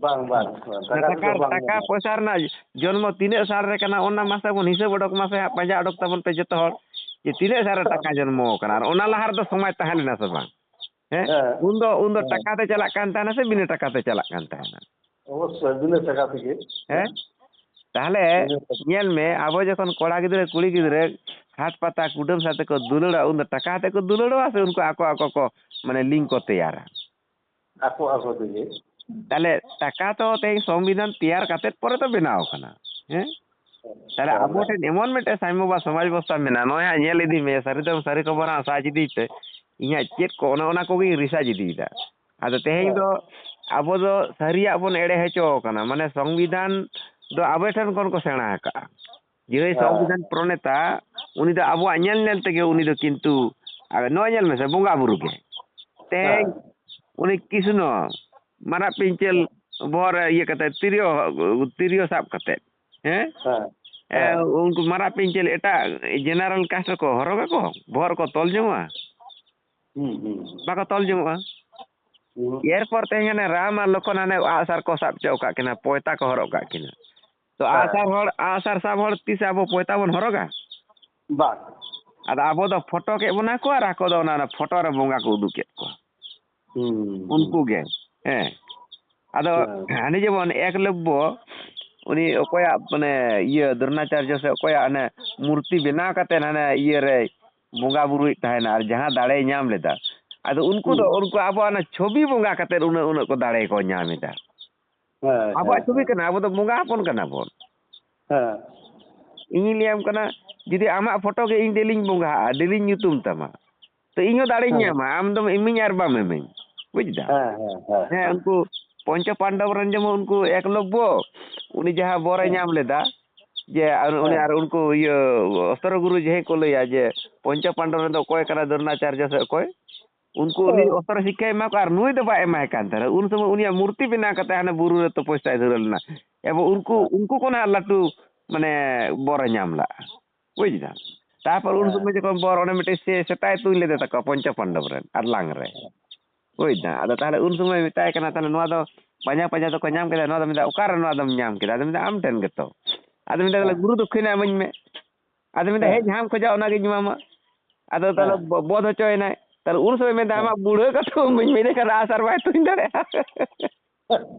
ᱵᱟᱝ, ᱵᱟᱝ᱾ ᱚᱱᱟ ᱴᱟᱠᱟ ᱛᱮᱫᱚ ᱴᱟᱠᱟ, ᱵᱟᱝ ᱵᱮᱱᱟᱜᱼᱟ᱾ ᱴᱟᱠᱟ ᱯᱚᱭᱥᱟ ᱨᱮᱱᱟᱜ ᱡᱚᱱᱢᱚ ᱛᱤᱱᱟᱹᱜ ᱥᱟᱞ ᱨᱮ ᱠᱟᱱᱟ, ᱚᱱᱟ ᱢᱟᱥᱮ ᱵᱚᱱ ᱦᱤᱥᱟᱹᱵ ᱚᱰᱚᱠ ᱢᱟᱥᱮ ᱦᱟᱸᱜ, ᱯᱟᱸᱡᱟ ᱚᱰᱚᱠ ᱛᱟᱵᱚᱱ ᱯᱮ ᱡᱚᱛᱚ ᱦᱚᱲ, ᱡᱮ ᱛᱤᱱᱟᱹᱜ ᱥᱟᱞ ᱨᱮ ᱴᱟᱠᱟ ᱡᱚᱱᱢᱚ ᱠᱟᱱᱟ, ᱟᱨ ᱚᱱᱟ ᱞᱟᱦᱟ ᱨᱮᱫᱚ ᱥᱚᱢᱟᱡᱽ ᱛᱟᱦᱮᱸ ᱞᱮᱱᱟ ᱥᱮ ᱵᱟᱝ? ᱦᱮᱸ? ᱦᱮᱸ᱾ ᱩᱱᱫᱚ, ᱩᱱᱫᱚ ᱦᱮᱸ᱾ ᱴᱟᱠᱟ ᱛᱮ ᱪᱟᱞᱟᱜ ᱠᱟᱱ ᱛᱟᱦᱮᱱᱟ ᱥᱮ ᱵᱤᱱᱟᱹ ᱴᱟᱠᱟ ᱛᱮ ᱪᱟᱞᱟᱜ ᱠᱟᱱ ᱛᱟᱦᱮᱱᱟ? ᱚᱵᱚᱥᱥᱳᱭ, ᱵᱤᱱᱟᱹ ᱴᱟᱠᱟ ᱛᱮᱜᱮ᱾ ᱦᱮᱸ? ᱛᱟᱦᱞᱮ ᱵᱤᱱᱟᱹ ᱴᱟᱠᱟ᱾ ᱧᱮᱞ ᱢᱮ, ᱟᱵᱚ ᱡᱚᱠᱷᱚᱱ ᱠᱚᱲᱟ ᱜᱤᱫᱽᱨᱟᱹ, ᱠᱩᱲᱤ ᱜᱤᱫᱽᱨᱟᱹ ᱦᱟᱴ ᱯᱟᱛᱟ ᱠᱩᱰᱟᱹᱢ ᱥᱟᱶᱛᱮ ᱠᱚ ᱫᱩᱞᱟᱹᱲᱚᱜᱼᱟ, ᱩᱱᱫᱚ ᱴᱟᱠᱟ ᱛᱮ ᱠᱚ ᱫᱩᱞᱟᱹᱲᱚᱜᱼᱟ ᱥᱮ ᱩᱱᱠᱩ ᱟᱠᱚ ᱟᱠᱚ ᱠᱚ, ᱢᱟᱱᱮ, ᱞᱤᱝᱠ ᱠᱚ ᱛᱮᱭᱟᱨᱟ? ᱟᱠᱚ ᱟᱠᱚ ᱛᱮᱜᱮ᱾ ᱛᱟᱦᱞᱮ ᱴᱟᱠᱟ ᱛᱚ ᱛᱮᱦᱮᱧ ᱥᱚᱝᱵᱤᱫᱷᱟᱱ ᱛᱮᱭᱟᱨ ᱠᱟᱛᱮᱫ ᱯᱚᱨᱮ ᱛᱚ ᱵᱮᱱᱟᱣ ᱠᱟᱱᱟ, ᱦᱮᱸ? ᱛᱟᱦᱞᱮ ᱟᱵᱚ ᱛᱟᱦᱞᱮ᱾ ᱴᱷᱮᱱ ᱮᱢᱚᱱ ᱢᱤᱫᱴᱮᱱ ᱥᱟᱢᱭᱚ ᱵᱟ ᱥᱚᱢᱟᱡᱽ ᱵᱮᱵᱚᱥᱛᱷᱟ ᱢᱮᱱᱟᱜᱼᱟ, ᱱᱚᱜᱼᱚᱭ ᱦᱟᱸᱜ ᱧᱮᱞ ᱤᱫᱤ ᱢᱮ, ᱥᱟᱹᱨᱤ ᱫᱚ ᱥᱟᱹᱨᱤ ᱠᱷᱚᱵᱚᱨ ᱦᱟᱸᱜ ᱥᱟᱨᱪ ᱤᱫᱤᱭ ᱯᱮ, ᱤᱧ ᱦᱟᱸᱜ ᱪᱮᱫ ᱠᱚ ᱚᱱᱮ ᱚᱱᱟ ᱠᱚᱜᱮᱧ ᱨᱤᱥᱟᱨᱪ ᱤᱫᱤᱭᱮᱫᱟ᱾ ᱟᱫᱚ ᱛᱮᱦᱮᱧ ᱦᱮᱸ᱾ ᱫᱚ ᱟᱵᱚ ᱫᱚ ᱥᱟᱹᱨᱤᱭᱟᱜ ᱵᱚᱱ ᱮᱲᱮ ᱦᱚᱪᱚ ᱟᱠᱟᱱᱟ, ᱢᱟᱱᱮ ᱥᱚᱝᱵᱤᱫᱷᱟᱱ ᱫᱚ ᱟᱵᱚ ᱴᱷᱮᱱ ᱠᱷᱚᱱ ᱠᱚ ᱥᱮᱬᱟ ᱟᱠᱟᱫᱼᱟ᱾ ᱡᱮ ᱦᱮᱸ᱾ ᱥᱚᱝᱵᱤᱫᱷᱟᱱ ᱯᱨᱚᱱᱮᱛᱟ, ᱩᱱᱤ ᱫᱚ ᱟᱵᱚᱣᱟᱜ ᱧᱮᱞ ᱧᱮᱞ ᱛᱮᱜᱮ ᱩᱱᱤ ᱫᱚ ᱠᱤᱱᱛᱩ, ᱟᱨ ᱱᱚᱣᱟ ᱧᱮᱞ ᱢᱮᱥᱮ, ᱵᱚᱸᱜᱟ ᱵᱩᱨᱩ ᱜᱮ᱾ ᱛᱮᱦᱮᱧ ᱦᱮᱸ᱾ ᱩᱱᱤ ᱠᱨᱤᱥᱱᱚ ᱢᱟᱨᱟᱜ ᱯᱤᱧᱪᱟᱹᱞ ᱵᱚᱦᱚᱜ ᱨᱮ ᱤᱭᱟᱹ ᱠᱟᱛᱮ, ᱛᱤᱨᱭᱳ, ᱛᱤᱨᱭᱳ ᱥᱟᱵ ᱠᱟᱛᱮ, ᱦᱮᱸ? ᱦᱮᱸ᱾ ᱮ, ᱦᱮᱸ᱾ ᱩᱱᱠᱩ ᱢᱟᱨᱟᱜ ᱯᱤᱧᱪᱟᱹᱞ ᱮᱴᱟᱜ general caste ᱨᱮᱠᱚ ᱦᱚᱨᱚᱜᱟ ᱠᱚ, ᱵᱚᱦᱚᱜ ᱨᱮᱠᱚ ᱛᱚᱞ ᱡᱚᱝᱚᱜᱼᱟ? ᱦᱩᱸ, ᱦᱩᱸ, ᱦᱩᱸ᱾ ᱵᱟᱠᱚ ᱛᱚᱞ ᱡᱚᱝᱚᱜᱼᱟ᱾ ᱦᱩᱸ᱾ ᱮᱨᱯᱚᱨ ᱛᱮᱦᱮᱧ ᱦᱟᱱᱮ ᱨᱟᱢ ᱟᱨ ᱞᱚᱠᱷᱚᱱ ᱦᱟᱱᱮ ᱟᱜᱼᱥᱟᱨ ᱠᱚ ᱥᱟᱵ ᱦᱚᱪᱚ ᱟᱠᱟᱫ ᱠᱤᱱᱟ, ᱯᱚᱭᱛᱟ ᱠᱚ ᱦᱚᱨᱚᱜ ᱠᱟᱜ ᱠᱤᱱᱟ᱾ ᱛᱚ ᱦᱮᱸ᱾ ᱟᱜᱼᱥᱟᱨ ᱦᱚᱲ, ᱟᱜᱼᱥᱟᱨ ᱥᱟᱵ ᱦᱚᱲ ᱛᱤᱥ ᱟᱵᱚ ᱯᱚᱭᱛᱟ ᱵᱚᱱ ᱦᱚᱨᱚᱜᱟ? ᱵᱟᱝ᱾ ᱟᱫᱚ ᱟᱵᱚ ᱫᱚ ᱯᱷᱳᱴᱳ ᱠᱮᱫ ᱵᱚᱱᱟ ᱠᱚ ᱟᱨ ᱟᱠᱚ ᱫᱚ ᱚᱱᱟ, ᱚᱱᱟ ᱯᱷᱳᱴᱳ ᱨᱮ ᱵᱚᱸᱜᱟ ᱠᱚ ᱩᱫᱩᱜ ᱠᱮᱫ ᱠᱚᱣᱟ᱾ ᱦᱩᱸ, ᱦᱩᱸ᱾ ᱩᱱᱠᱩ ᱜᱮ, ᱦᱮᱸ᱾ ᱟᱫᱚ ᱦᱮᱸ᱾ ᱦᱟᱱᱮ ᱡᱮᱢᱚᱱ ᱮᱠᱞᱚᱵᱵᱚ, ᱩᱱᱤ ᱚᱠᱚᱭᱟᱜ ᱢᱟᱱᱮ ᱤᱭᱟᱹ ᱫᱨᱳᱱᱟᱪᱟᱨᱡᱚ ᱥᱮ ᱚᱠᱚᱭᱟᱜ ᱦᱟᱱᱮ ᱢᱩᱨᱛᱤ ᱵᱮᱱᱟᱣ ᱠᱟᱛᱮ ᱦᱟᱱᱮ ᱤᱭᱟᱹ ᱨᱮ ᱵᱚᱸᱜᱟ ᱵᱩᱨᱩᱭᱮᱫ ᱛᱟᱦᱮᱱᱟ ᱟᱨ ᱡᱟᱦᱟᱸ ᱫᱟᱲᱮᱭ ᱧᱟᱢ ᱞᱮᱫᱟ, ᱟᱫᱚ ᱩᱱᱠᱩ ᱫᱚ ᱦᱩᱸ᱾ ᱩᱱᱠᱩ ᱟᱵᱚ ᱚᱱᱟ ᱪᱷᱚᱵᱤ ᱵᱚᱸᱜᱟ ᱠᱟᱛᱮ ᱩᱱᱟᱹᱜ, ᱩᱱᱟᱹᱜ ᱠᱚ ᱫᱟᱲᱮ ᱠᱚ ᱧᱟᱢ ᱮᱫᱟ᱾ ᱦᱮᱸ, ᱟᱵᱚᱣᱟᱜ ᱦᱮᱸ, ᱪᱷᱚᱵᱤ ᱦᱮᱸ᱾ ᱠᱟᱱᱟ, ᱟᱵᱚ ᱫᱚ ᱵᱚᱸᱜᱟ ᱦᱚᱯᱚᱱ ᱠᱟᱱᱟ ᱵᱚᱱ᱾ ᱦᱮᱸ᱾ ᱤᱧᱤᱧ ᱞᱟᱹᱭᱟᱢ ᱠᱟᱱᱟ, ᱡᱩᱫᱤ ᱟᱢᱟᱜ ᱯᱷᱳᱴᱳ ᱜᱮ ᱤᱧ ᱰᱮᱞᱤᱧ ᱵᱚᱸᱜᱟᱜᱼᱟ, ᱰᱮᱞᱤᱧ ᱧᱩᱛᱩᱢ ᱛᱟᱢᱟ, ᱛᱚ ᱤᱧ ᱦᱚᱸ ᱫᱟᱲᱮᱧ ᱦᱮᱸ᱾ ᱧᱟᱢᱟ, ᱟᱢ ᱫᱚᱢ ᱤᱢᱟᱹᱧ ᱟᱨ ᱵᱟᱢ ᱤᱢᱟᱹᱧ, ᱵᱩᱡᱽ ᱫᱟᱢ? ᱦᱮᱸ, ᱦᱮᱸ, ᱦᱮᱸ, ᱦᱮᱸ, ᱦᱮᱸ᱾ ᱩᱱᱠᱩ ᱯᱚᱧᱪᱚ ᱯᱟᱱᱰᱚᱵ ᱨᱮᱱ ᱡᱮᱢᱚᱱ ᱩᱱᱠᱩ ᱮᱠᱞᱚᱵᱵᱚ, ᱩᱱᱤ ᱡᱟᱦᱟᱸ ᱵᱚᱨᱮ ᱦᱮᱸ᱾ ᱧᱟᱢ ᱞᱮᱫᱟ, ᱡᱮ ᱟᱨ ᱩᱱᱤ ᱦᱮᱸ᱾ ᱟᱨ ᱩᱱᱠᱩ ᱤᱭᱟᱹ ᱚᱥᱛᱨᱚ ᱜᱩᱨᱩ ᱡᱟᱦᱟᱸᱭ ᱠᱚ ᱞᱟᱹᱭᱟ ᱡᱮ ᱯᱚᱧᱪᱚ ᱯᱟᱱᱰᱚᱵ ᱨᱮᱱ ᱫᱚ ᱚᱠᱚᱭ ᱠᱟᱱᱟᱭ ᱫᱨᱳᱱᱟᱪᱟᱨᱡᱚ ᱥᱮ ᱚᱠᱚᱭ? ᱩᱱᱠᱩ ᱩᱱᱤ ᱦᱮᱸ᱾ ᱚᱥᱛᱨᱚ ᱥᱤᱠᱠᱷᱟᱭ ᱮᱢᱟ ᱠᱚᱣᱟ ᱟᱨ ᱱᱩᱭ ᱫᱚ ᱵᱟᱭ ᱮᱢᱟᱭ ᱠᱟᱱ ᱛᱟᱦᱮᱱᱟ᱾ ᱩᱱ ᱥᱚᱢᱚᱭ ᱩᱱᱤᱭᱟᱜ ᱢᱩᱨᱛᱤ ᱵᱮᱱᱟᱣ ᱠᱟᱛᱮ ᱦᱟᱱᱮ ᱵᱩᱨᱩ ᱨᱮ ᱛᱚᱯᱚᱥᱭᱟᱭ ᱫᱷᱩᱨᱟᱹᱣ ᱞᱮᱱᱟ᱾ ᱮᱵᱚᱝ ᱩᱱᱠᱩ, ᱦᱮᱸ᱾ ᱩᱱᱠᱩ ᱠᱷᱚᱱᱟᱜ ᱞᱟᱹᱴᱩ ᱢᱟᱱᱮ ᱵᱚᱨᱮ ᱧᱟᱢ ᱞᱟᱜᱼᱟ᱾ ᱵᱩᱡᱽ ᱫᱟᱢ? ᱛᱟᱨᱯᱚᱨ ᱩᱱ ᱦᱮᱸ᱾ ᱥᱚᱢᱚᱭ ᱡᱚᱠᱷᱚᱱ ᱵᱚᱨ ᱚᱱᱮ ᱢᱤᱫᱴᱮᱡ ᱥᱮ-, ᱥᱮᱛᱟᱭ ᱛᱩᱧ ᱞᱮᱫᱮ ᱛᱟᱠᱚᱣᱟ ᱯᱚᱧᱪᱚ ᱯᱟᱱᱰᱚᱵ ᱨᱮᱱ ᱟᱨ ᱞᱟᱝ ᱨᱮ᱾ ᱦᱮᱸ᱾ ᱵᱩᱡᱽ ᱫᱟᱢ? ᱟᱫᱚ ᱛᱟᱦᱞᱮ ᱩᱱ ᱥᱚᱢᱚᱭ ᱢᱮᱛᱟᱭ ᱠᱟᱱᱟ, ᱛᱟᱦᱞᱮ ᱱᱚᱣᱟ ᱫᱚ ᱯᱟᱸᱡᱟ ᱯᱟᱸᱡᱟ ᱛᱮᱠᱚ ᱧᱟᱢ ᱠᱮᱫᱟ, ᱱᱚᱣᱟ ᱫᱚ ᱢᱮᱱᱫᱟ, "ᱚᱠᱟᱨᱮ ᱱᱚᱣᱟ ᱫᱚᱢ ᱧᱟᱢ ᱠᱮᱫᱟ?" ᱟᱫᱚ ᱢᱮᱱᱫᱟ, "ᱟᱢ ᱴᱷᱮᱱ ᱜᱮᱛᱚ?" ᱟᱫᱚ ᱢᱮᱱᱫᱟ, "ᱛᱟᱦᱞᱮ ᱦᱮᱸ᱾ ᱜᱩᱨᱩ ᱫᱚᱠᱠᱷᱤᱱᱟ ᱤᱢᱟᱹᱧ ᱢᱮ᱾" ᱟᱫᱚ ᱢᱮᱱᱫᱟ, ᱦᱮᱸ᱾ "ᱦᱮᱸ, ᱡᱟᱦᱟᱸᱢ ᱠᱷᱚᱡᱟ ᱚᱱᱟᱜᱤᱧ ᱮᱢᱟᱢᱟ᱾" ᱟᱫᱚ ᱛᱟᱦᱞᱮ ᱦᱮᱸ᱾ ᱵᱚ-, ᱵᱚᱫᱷ ᱦᱚᱪᱚᱭᱮᱱᱟᱭ᱾ ᱛᱟᱦᱞᱮ ᱩᱱ ᱥᱚᱢᱚᱭ ᱢᱮᱱᱫᱟ, ᱦᱮᱸ᱾ "ᱟᱢᱟᱜ ᱵᱩᱲᱦᱟᱹ ᱠᱟᱹᱴᱩᱵ ᱮᱢᱟᱹᱧ ᱢᱮ, ᱤᱱᱟᱹ ᱠᱷᱟᱱ ᱟᱜᱼᱥᱟᱨ ᱵᱟᱭ ᱛᱩᱧ ᱫᱟᱲᱮᱭᱟᱜᱼᱟ᱾"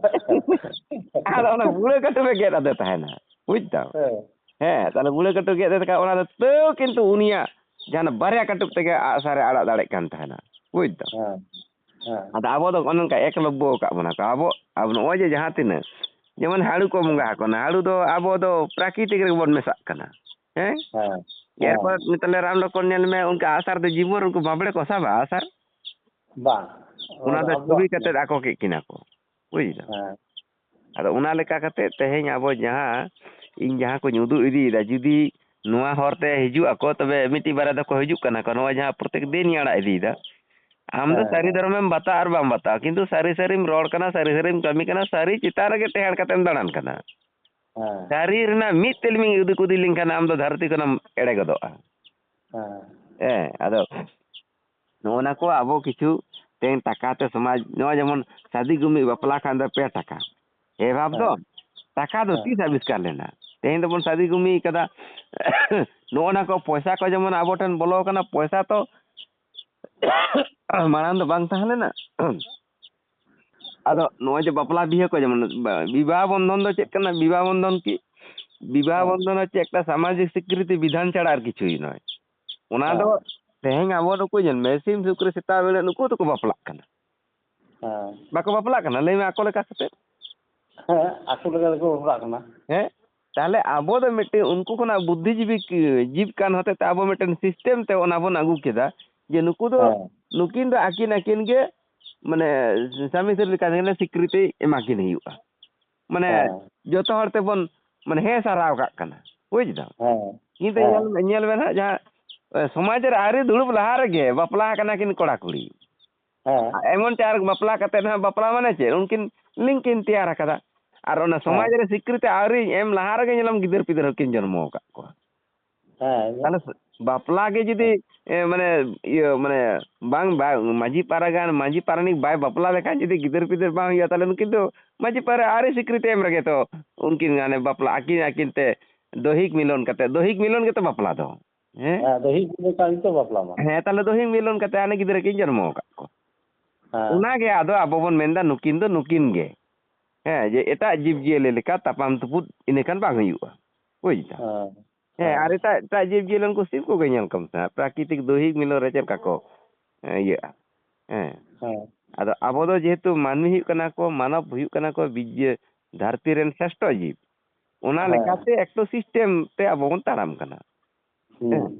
ᱟᱫᱚ ᱚᱱᱟ ᱵᱩᱲᱦᱟᱹ ᱠᱟᱹᱴᱩᱵ ᱮ ᱜᱮᱫ ᱟᱫᱮ ᱛᱟᱦᱮᱱᱟ, ᱵᱩᱡᱽ ᱫᱟᱢ? ᱦᱮᱸ᱾ ᱦᱮᱸ, ᱛᱟᱦᱞᱮ ᱵᱩᱲᱦᱟᱹ ᱠᱟᱹᱴᱩᱵ ᱜᱮᱫ ᱮᱫ ᱠᱷᱟᱱ ᱚᱱᱟ ᱫᱚ ᱛᱟᱹᱣ ᱠᱤᱱᱛᱩ ᱩᱱᱤᱭᱟᱜ ᱡᱟᱦᱟᱸ ᱵᱟᱨᱭᱟ ᱠᱟᱹᱴᱩᱵ ᱛᱮᱜᱮ ᱟᱜᱼᱥᱟᱨᱮ ᱟᱲᱟᱜ ᱫᱟᱲᱮᱭᱟᱜ ᱠᱟᱱ ᱛᱟᱦᱮᱱᱟ, ᱵᱩᱡᱽ ᱫᱟᱢ? ᱦᱮᱸ, ᱦᱮᱸ᱾ ᱟᱫᱚ ᱟᱵᱚ ᱫᱚ ᱚᱱᱮ ᱚᱱᱠᱟ ᱮᱠᱞᱚᱵᱵᱚ ᱟᱠᱟᱫ ᱵᱚᱱᱟ ᱠᱚ᱾ ᱟᱵᱚ, ᱟᱵᱚ ᱱᱚᱜᱼᱚᱭ ᱡᱮ ᱡᱟᱦᱟᱸ ᱛᱤᱱᱟᱹᱜ, ᱡᱮᱢᱚᱱ ᱦᱟᱹᱲᱩ ᱠᱚ ᱵᱚᱸᱜᱟ ᱟᱠᱚ ᱠᱟᱱᱟ, ᱦᱟᱹᱲᱩ ᱫᱚ ᱟᱵᱚ ᱫᱚ ᱯᱨᱟᱠᱨᱤᱛᱤᱠ ᱨᱮᱜᱮ ᱵᱚᱱ ᱢᱮᱥᱟᱜ ᱠᱟᱱᱟ᱾ ᱦᱮᱸ? ᱦᱮᱸ, ᱮᱨᱯᱚᱨ ᱦᱮᱸ᱾ ᱱᱤᱛᱚᱜ ᱞᱮ ᱨᱟᱢ ᱞᱚᱠᱠᱷᱚᱱ ᱧᱮᱞ ᱢᱮ, ᱩᱱᱠᱩ ᱟᱜᱼᱥᱟᱨ ᱛᱮ ᱡᱤᱵᱚᱱ ᱩᱱᱠᱩ ᱵᱟᱸᱵᱽᱲᱮ ᱠᱚ ᱥᱟᱵᱟ ᱟᱜᱼᱥᱟᱨ? ᱵᱟᱝ᱾ ᱚᱱᱟ ᱚᱱᱟ ᱫᱚ ᱫᱚ ᱟᱵᱚᱣᱟᱜ ᱪᱷᱚᱵᱤ ᱠᱟᱱᱟ᱾ ᱠᱟᱛᱮ ᱟᱠᱚ ᱠᱮᱫ ᱠᱤᱱᱟ ᱠᱚ᱾ ᱵᱩᱡᱽ ᱫᱟᱢ? ᱦᱮᱸ᱾ ᱟᱫᱚ ᱚᱱᱟ ᱞᱮᱠᱟ ᱠᱟᱛᱮ ᱛᱮᱦᱮᱧ ᱟᱵᱚ ᱡᱟᱦᱟᱸ, ᱤᱧ ᱡᱟᱦᱟᱸ ᱠᱚᱧ ᱩᱫᱩᱜ ᱤᱫᱤᱭᱮᱫᱟ, ᱡᱩᱫᱤ ᱱᱚᱣᱟ ᱦᱚᱨ ᱛᱮ ᱦᱤᱡᱩᱜ ᱟᱠᱚ, ᱛᱚᱵᱮ ᱢᱤᱫᱴᱤᱡ ᱵᱟᱨᱭᱟ ᱫᱚᱠᱚ ᱦᱤᱡᱩᱜ ᱠᱟᱱᱟ ᱠᱚ᱾ ᱱᱚᱣᱟ ᱡᱟᱦᱟᱸ ᱯᱨᱚᱛᱮᱠ ᱫᱤᱱᱤᱧ ᱟᱲᱟᱜ ᱤᱫᱤᱭᱮᱫᱟ, ᱟᱢ ᱫᱚ ᱦᱮᱸ, ᱥᱟᱹᱨᱤ ᱦᱮᱸ᱾ ᱫᱷᱚᱨᱚᱢᱮᱢ ᱵᱟᱛᱟᱜ ᱟᱨ ᱵᱟᱢ ᱵᱟᱛᱟᱜ, ᱠᱤᱱᱛᱩ ᱥᱟᱹᱨᱤ ᱥᱟᱹᱨᱤᱢ ᱨᱚᱲ ᱠᱟᱱᱟ, ᱥᱟᱹᱨᱤ ᱥᱟᱹᱨᱤᱢ ᱠᱟᱹᱢᱤ ᱠᱟᱱᱟ, ᱥᱟᱹᱨᱤ ᱪᱮᱛᱟᱱ ᱨᱮᱜᱮ ᱴᱮᱦᱟᱲ ᱠᱟᱛᱮᱢ ᱫᱟᱬᱟᱱ ᱠᱟᱱᱟ᱾ ᱦᱮᱸ᱾ ᱥᱟᱹᱨᱤ ᱨᱮᱱᱟᱜ ᱢᱤᱫ ᱛᱤᱞᱢᱤᱧ ᱩᱫᱩ ᱠᱩᱫᱤ ᱞᱮᱱᱠᱷᱟᱱ ᱟᱢ ᱫᱚ ᱫᱷᱟᱹᱨᱛᱤ ᱠᱷᱚᱱᱮᱢ ᱮᱲᱮ ᱜᱚᱫᱚᱜᱼᱟ᱾ ᱦᱮᱸ᱾ ᱦᱮᱸ, ᱟᱫᱚ ᱱᱚᱜᱼᱚ ᱱᱟ ᱠᱚ ᱟᱵᱚ ᱠᱤᱪᱷᱩ ᱛᱮᱦᱮᱧ ᱴᱟᱠᱟ ᱛᱮ ᱥᱚᱢᱟᱡᱽ, ᱱᱚᱜᱼᱚᱭ ᱡᱮᱢᱚᱱ ᱥᱟᱫᱤ ᱜᱩᱢᱤ ᱵᱟᱯᱞᱟ ᱠᱷᱟᱱ ᱫᱚ ᱯᱮ ᱴᱟᱠᱟ᱾ ᱮ ᱵᱷᱟᱵ ᱫᱚ, ᱦᱮᱸ᱾ ᱴᱟᱠᱟ ᱫᱚ ᱦᱮᱸ᱾ ᱛᱤᱥ ᱟᱵᱤᱥᱠᱟᱨ ᱞᱮᱱᱟ? ᱛᱮᱦᱮᱧ ᱫᱚᱵᱚᱱ ᱥᱟᱫᱤ ᱜᱩᱢᱤ ᱠᱟᱫᱟ᱾ ᱱᱚᱜᱼᱚ ᱱᱟ ᱠᱚ ᱯᱚᱭᱥᱟ ᱠᱚ ᱡᱮᱢᱚᱱ ᱟᱵᱚ ᱴᱷᱮᱱ ᱵᱚᱞᱚ ᱠᱟᱱᱟ, ᱯᱚᱭᱥᱟ ᱛᱚ ᱢᱟᱲᱟᱝ ᱫᱚ ᱵᱟᱝ ᱛᱟᱦᱮᱸ ᱞᱮᱱᱟ᱾ ᱟᱫᱚ ᱱᱚᱜᱼᱚᱭ ᱡᱮ ᱵᱟᱯᱞᱟ ᱵᱤᱦᱟᱹ ᱠᱚ ᱡᱮᱢᱚᱱ, ᱵᱟ-, ᱵᱤᱵᱟᱦ ᱵᱚᱱᱫᱷᱚᱱ ᱫᱚ ᱪᱮᱫ ᱠᱟᱱᱟ? ᱵᱤᱵᱟᱦ ᱵᱚᱱᱫᱷᱚᱱ ᱠᱤ? ᱵᱤᱵᱟᱦ ᱦᱮᱸ᱾ ᱵᱚᱱᱫᱷᱚᱱ ᱦᱚᱪᱪᱷᱮ ᱮᱠᱴᱟ ᱥᱟᱢᱟᱡᱤᱠ ᱥᱤᱠᱨᱤᱛᱤ ᱵᱤᱫᱷᱟᱱ ᱪᱷᱟᱲᱟ ᱟᱨ ᱠᱤᱪᱷᱩᱭ ᱱᱚᱭ᱾ ᱚᱱᱟ ᱫᱚ ᱦᱮᱸ᱾ ᱛᱮᱦᱮᱧ ᱟᱵᱚ ᱫᱚᱠᱚ ᱧᱮᱞ ᱢᱮ, ᱥᱤᱢ ᱥᱩᱠᱨᱤ ᱥᱮᱛᱟ ᱵᱮᱲᱮ ᱱᱩᱠᱩ ᱫᱚᱠᱚ ᱵᱟᱯᱞᱟᱜ ᱠᱟᱱᱟ᱾ ᱦᱮᱸ᱾ ᱵᱟᱠᱚ ᱵᱟᱯᱞᱟᱜ ᱠᱟᱱᱟ? ᱞᱟᱹᱭ ᱢᱮ ᱟᱠᱚ ᱞᱮᱠᱟ ᱠᱟᱛᱮ᱾ ᱦᱮᱸ, ᱟᱠᱚ ᱞᱮᱠᱟ ᱛᱮᱠᱚ ᱵᱟᱯᱞᱟᱜ ᱠᱟᱱᱟ᱾ ᱦᱮᱸ? ᱛᱟᱦᱞᱮ ᱟᱵᱚ ᱫᱚ ᱢᱤᱫᱴᱮᱱ ᱩᱱᱠᱩ ᱠᱷᱚᱱᱟᱜ ᱵᱩᱫᱽᱫᱷᱤᱡᱤᱵᱤ ᱠᱤ-, ᱡᱤᱵ ᱠᱟᱱ ᱦᱚᱛᱮ ᱛᱮ ᱟᱵᱚ ᱢᱤᱫᱴᱮᱱ system ᱛᱮ ᱚᱱᱟ ᱵᱚᱱ ᱟᱹᱜᱩ ᱠᱮᱫᱟ ᱡᱮ ᱱᱩᱠᱩ ᱫᱚ, ᱦᱮᱸ᱾ ᱱᱩᱠᱤᱱ ᱫᱚ ᱟᱹᱠᱤᱱ ᱟᱹᱠᱤᱱ ᱜᱮ ᱢᱟᱱᱮ ᱥᱟᱢᱤ ᱥᱟᱹᱨᱤ ᱞᱮᱠᱟ ᱛᱮᱜᱮ ᱥᱤᱠᱨᱤᱛᱤ ᱮᱢᱟ ᱠᱤᱱ ᱦᱩᱭᱩᱜᱼᱟ᱾ ᱢᱟᱱᱮ ᱦᱮᱸ᱾ ᱡᱚᱛᱚ ᱦᱚᱲ ᱛᱮᱵᱚᱱ ᱢᱟᱱᱮ ᱦᱮᱸ ᱥᱟᱨᱦᱟᱣ ᱠᱟᱜ ᱠᱟᱱᱟ᱾ ᱵᱩᱡᱽ ᱫᱟᱢ? ᱦᱮᱸ᱾ ᱠᱤᱱᱛᱩ ᱦᱮᱸ᱾ ᱧᱮᱞ ᱢᱮ, ᱧᱮᱞ ᱢᱮ ᱱᱟᱦᱟᱜ ᱡᱟᱦᱟᱸ, ᱮ, ᱥᱚᱢᱟᱡᱽ ᱨᱮ ᱟᱹᱣᱨᱤ ᱫᱩᱲᱩᱵ ᱞᱟᱦᱟ ᱨᱮᱜᱮ ᱵᱟᱯᱞᱟ ᱟᱠᱟᱱᱟ ᱠᱤᱱ ᱠᱚᱲᱟ ᱠᱩᱲᱤ᱾ ᱦᱮᱸ᱾ ᱮᱢᱚᱱ ᱪᱮ ᱟᱨ ᱵᱟᱯᱞᱟ ᱠᱟᱛᱮ ᱦᱟᱸᱜ, ᱵᱟᱯᱞᱟ ᱢᱟᱱᱮ ᱪᱮᱫ? ᱩᱱᱠᱤᱱ link ᱠᱤᱱ ᱛᱮᱭᱟᱨ ᱟᱠᱟᱫᱟ᱾ ᱟᱨ ᱚᱱᱟ ᱦᱮᱸ᱾ ᱥᱚᱢᱟᱡᱽ ᱨᱮ ᱥᱤᱠᱨᱤᱛᱤ ᱟᱹᱣᱨᱤ ᱮᱢ ᱞᱟᱦᱟ ᱨᱮᱜᱮ ᱧᱮᱞᱟᱢ ᱜᱤᱫᱟᱹᱨ ᱯᱤᱫᱟᱹᱨ ᱦᱚᱸᱠᱤᱱ ᱡᱚᱱᱢᱚ ᱟᱠᱟᱫ ᱠᱚᱣᱟ᱾ ᱦᱮᱸ᱾ ᱛᱟᱦᱞᱮ ᱵᱟᱯᱞᱟ ᱜᱮ ᱡᱩᱫᱤ, ᱮ, ᱢᱟᱱᱮ, ᱤᱭᱟᱹ, ᱢᱟᱱᱮ, ᱵᱟᱝ, ᱵᱟᱝ, ᱢᱟᱹᱡᱷᱤ ᱯᱟᱨᱜᱟᱱ, ᱢᱟᱹᱡᱷᱤ ᱯᱟᱨᱟᱱᱤᱠ ᱵᱟᱭ ᱵᱟᱯᱞᱟ ᱞᱮᱠᱷᱟᱱ ᱡᱩᱫᱤ ᱜᱤᱫᱟᱹᱨ ᱯᱤᱫᱟᱹᱨ ᱵᱟᱝ ᱦᱩᱭᱩᱜᱼᱟ, ᱛᱟᱦᱞᱮ ᱱᱩᱠᱤᱱ ᱫᱚ ᱢᱟᱹᱡᱷᱤ ᱯᱟᱨᱟ ᱟᱹᱣᱨᱤ ᱥᱤᱠᱨᱤᱛᱤ ᱮᱢ ᱨᱮᱜᱮ ᱛᱚ ᱩᱱᱠᱤᱱ ᱦᱟᱱᱮ ᱵᱟᱯᱞᱟ, ᱟᱹᱠᱤᱱ, ᱟᱹᱠᱤᱱ ᱛᱮ ᱫᱚᱦᱤᱠ ᱢᱤᱞᱚᱱ ᱠᱟᱛᱮ, ᱫᱚᱦᱤᱠ ᱢᱤᱞᱚᱱ ᱜᱮᱛᱚ ᱵᱟᱯᱞᱟ ᱫᱚ᱾ ᱦᱮᱸ? ᱦᱮᱸ, ᱫᱚ ᱦᱤᱡᱩᱜ ᱞᱮᱠᱟ ᱜᱮᱠᱚ ᱵᱟᱯᱞᱟ ᱢᱟ᱾ ᱦᱮᱸ, ᱛᱟᱦᱞᱮ ᱫᱚ ᱦᱤᱡᱩᱜ ᱢᱤᱞᱚᱱ ᱠᱟᱛᱮ ᱦᱟᱱᱮ ᱜᱤᱫᱽᱨᱟᱹ ᱠᱤᱱ ᱡᱚᱱᱢᱚ ᱟᱠᱟᱫ ᱠᱚ᱾ ᱦᱮᱸ᱾ ᱚᱱᱟᱜᱮ ᱟᱫᱚ ᱟᱵᱚ ᱵᱚᱱ ᱢᱮᱱᱫᱟ, ᱱᱩᱠᱤᱱ ᱫᱚ ᱱᱩᱠᱤᱱ ᱜᱮ᱾ ᱦᱮᱸ, ᱡᱮ ᱮᱴᱟᱜ ᱡᱤᱵᱽᱼᱡᱤᱭᱟᱹᱞᱤ ᱞᱮᱠᱟ ᱛᱟᱯᱟᱢ ᱛᱩᱯᱩᱫ ᱤᱱᱟᱹᱠᱷᱟᱱ ᱵᱟᱝ ᱦᱩᱭᱩᱜᱼᱟ᱾ ᱵᱩᱡᱽ ᱫᱟᱢ? ᱦᱮᱸ᱾ ᱦᱮᱸ, ᱦᱮᱸ᱾ ᱟᱨ ᱮᱴᱟᱜ, ᱮᱴᱟᱜ ᱡᱤᱵᱽᱼᱡᱤᱭᱟᱹᱞᱤ ᱩᱱᱠᱩ ᱥᱤᱢ ᱠᱚᱜᱮ ᱧᱮᱞ ᱠᱚᱢ ᱥᱮ, ᱯᱨᱟᱠᱨᱤᱛᱤᱠ ᱫᱳᱭᱦᱤᱠ ᱢᱤᱞᱚᱱ ᱨᱮ ᱪᱮᱫ ᱞᱮᱠᱟ ᱠᱚ, ᱮᱸ, ᱤᱭᱟᱹᱜᱼᱟ᱾ ᱦᱮᱸ᱾ ᱦᱮᱸ᱾ ᱟᱫᱚ ᱟᱵᱚ ᱫᱚ ᱡᱮᱦᱮᱛᱩ ᱢᱟᱹᱱᱢᱤ ᱦᱩᱭᱩᱜ ᱠᱟᱱᱟ ᱠᱚ, ᱢᱟᱱᱚᱵ ᱦᱩᱭᱩᱜ ᱠᱟᱱᱟ ᱠᱚ, ᱵᱤᱡᱽ-, ᱫᱷᱟᱹᱨᱛᱤ ᱨᱮᱱ ᱥᱨᱮᱥᱴᱷᱚ ᱡᱤᱵᱽ, ᱚᱱᱟ ᱦᱮᱸ᱾ ᱞᱮᱠᱟᱛᱮ ᱮᱠᱴᱩ system ᱛᱮ ᱟᱵᱚ ᱵᱚᱱ ᱛᱟᱲᱟᱢ ᱠᱟᱱᱟ᱾ ᱦᱩᱸ᱾ ᱦᱮᱸ᱾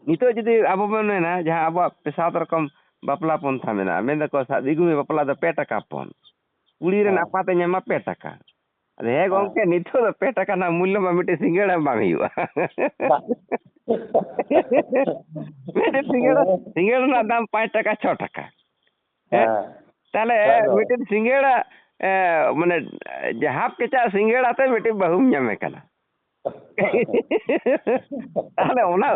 ᱱᱤᱛᱚᱜ ᱡᱩᱫᱤ ᱟᱵᱚ ᱵᱚᱱ ᱢᱮᱱᱟ, ᱡᱟᱦᱟᱸ ᱟᱵᱚᱣᱟᱜ ᱯᱮ ᱥᱟᱛ ᱨᱚᱠᱚᱢ ᱵᱟᱯᱞᱟ ᱯᱚᱱᱛᱷᱟ ᱢᱮᱱᱟᱜᱼᱟ, ᱢᱮᱱ ᱫᱟᱠᱚ ᱥᱟ-, ᱫᱤᱜᱩᱢᱤ ᱵᱟᱯᱞᱟ ᱫᱚ ᱯᱮ ᱴᱟᱠᱟ ᱯᱚᱱ, ᱠᱩᱲᱤ ᱨᱮᱱ ᱦᱮᱸ᱾ ᱟᱯᱟᱛ ᱮ ᱧᱟᱢᱟ ᱯᱮ ᱴᱟᱠᱟ, ᱟᱫᱚ ᱦᱮᱸ ᱦᱮᱸ᱾ ᱜᱚᱢᱠᱮ, ᱱᱤᱛᱚᱜ ᱫᱚ ᱯᱮ ᱴᱟᱠᱟ ᱨᱮᱱᱟᱜ ᱢᱩᱞᱞᱚ ᱢᱟ ᱢᱤᱫᱴᱮᱡ ᱥᱤᱸᱜᱟᱹᱲᱟ ᱵᱟᱝ ᱦᱩᱭᱩᱜᱼᱟ᱾ ᱵᱟ᱾ ᱢᱤᱫᱴᱮᱡ ᱥᱤᱸᱜᱟᱹᱲᱟ, ᱦᱮᱸ᱾ ᱥᱤᱸᱜᱟᱹᱲ ᱨᱮᱱᱟᱜ ᱫᱟᱢ ᱯᱟᱸᱪ ᱴᱟᱠᱟ, ᱪᱷᱚ ᱴᱟᱠᱟ᱾ ᱦᱮᱸ? ᱦᱮᱸ᱾ ᱛᱟᱦᱞᱮ ᱠᱷᱟᱡ ᱫᱚ᱾ ᱢᱤᱫᱴᱮᱱ ᱥᱤᱸᱜᱟᱹᱲᱟ, ᱮ, ᱢᱟᱱᱮ, ᱡᱟᱦᱟᱸ ᱠᱮᱪᱟᱜ ᱥᱤᱸᱜᱟᱹᱲᱟ ᱛᱮ ᱢᱤᱫᱴᱮᱱ ᱵᱟᱹᱦᱩᱢ ᱧᱟᱢᱮ ᱠᱟᱱᱟ᱾ ᱛᱟᱦᱞᱮ ᱚᱱᱟ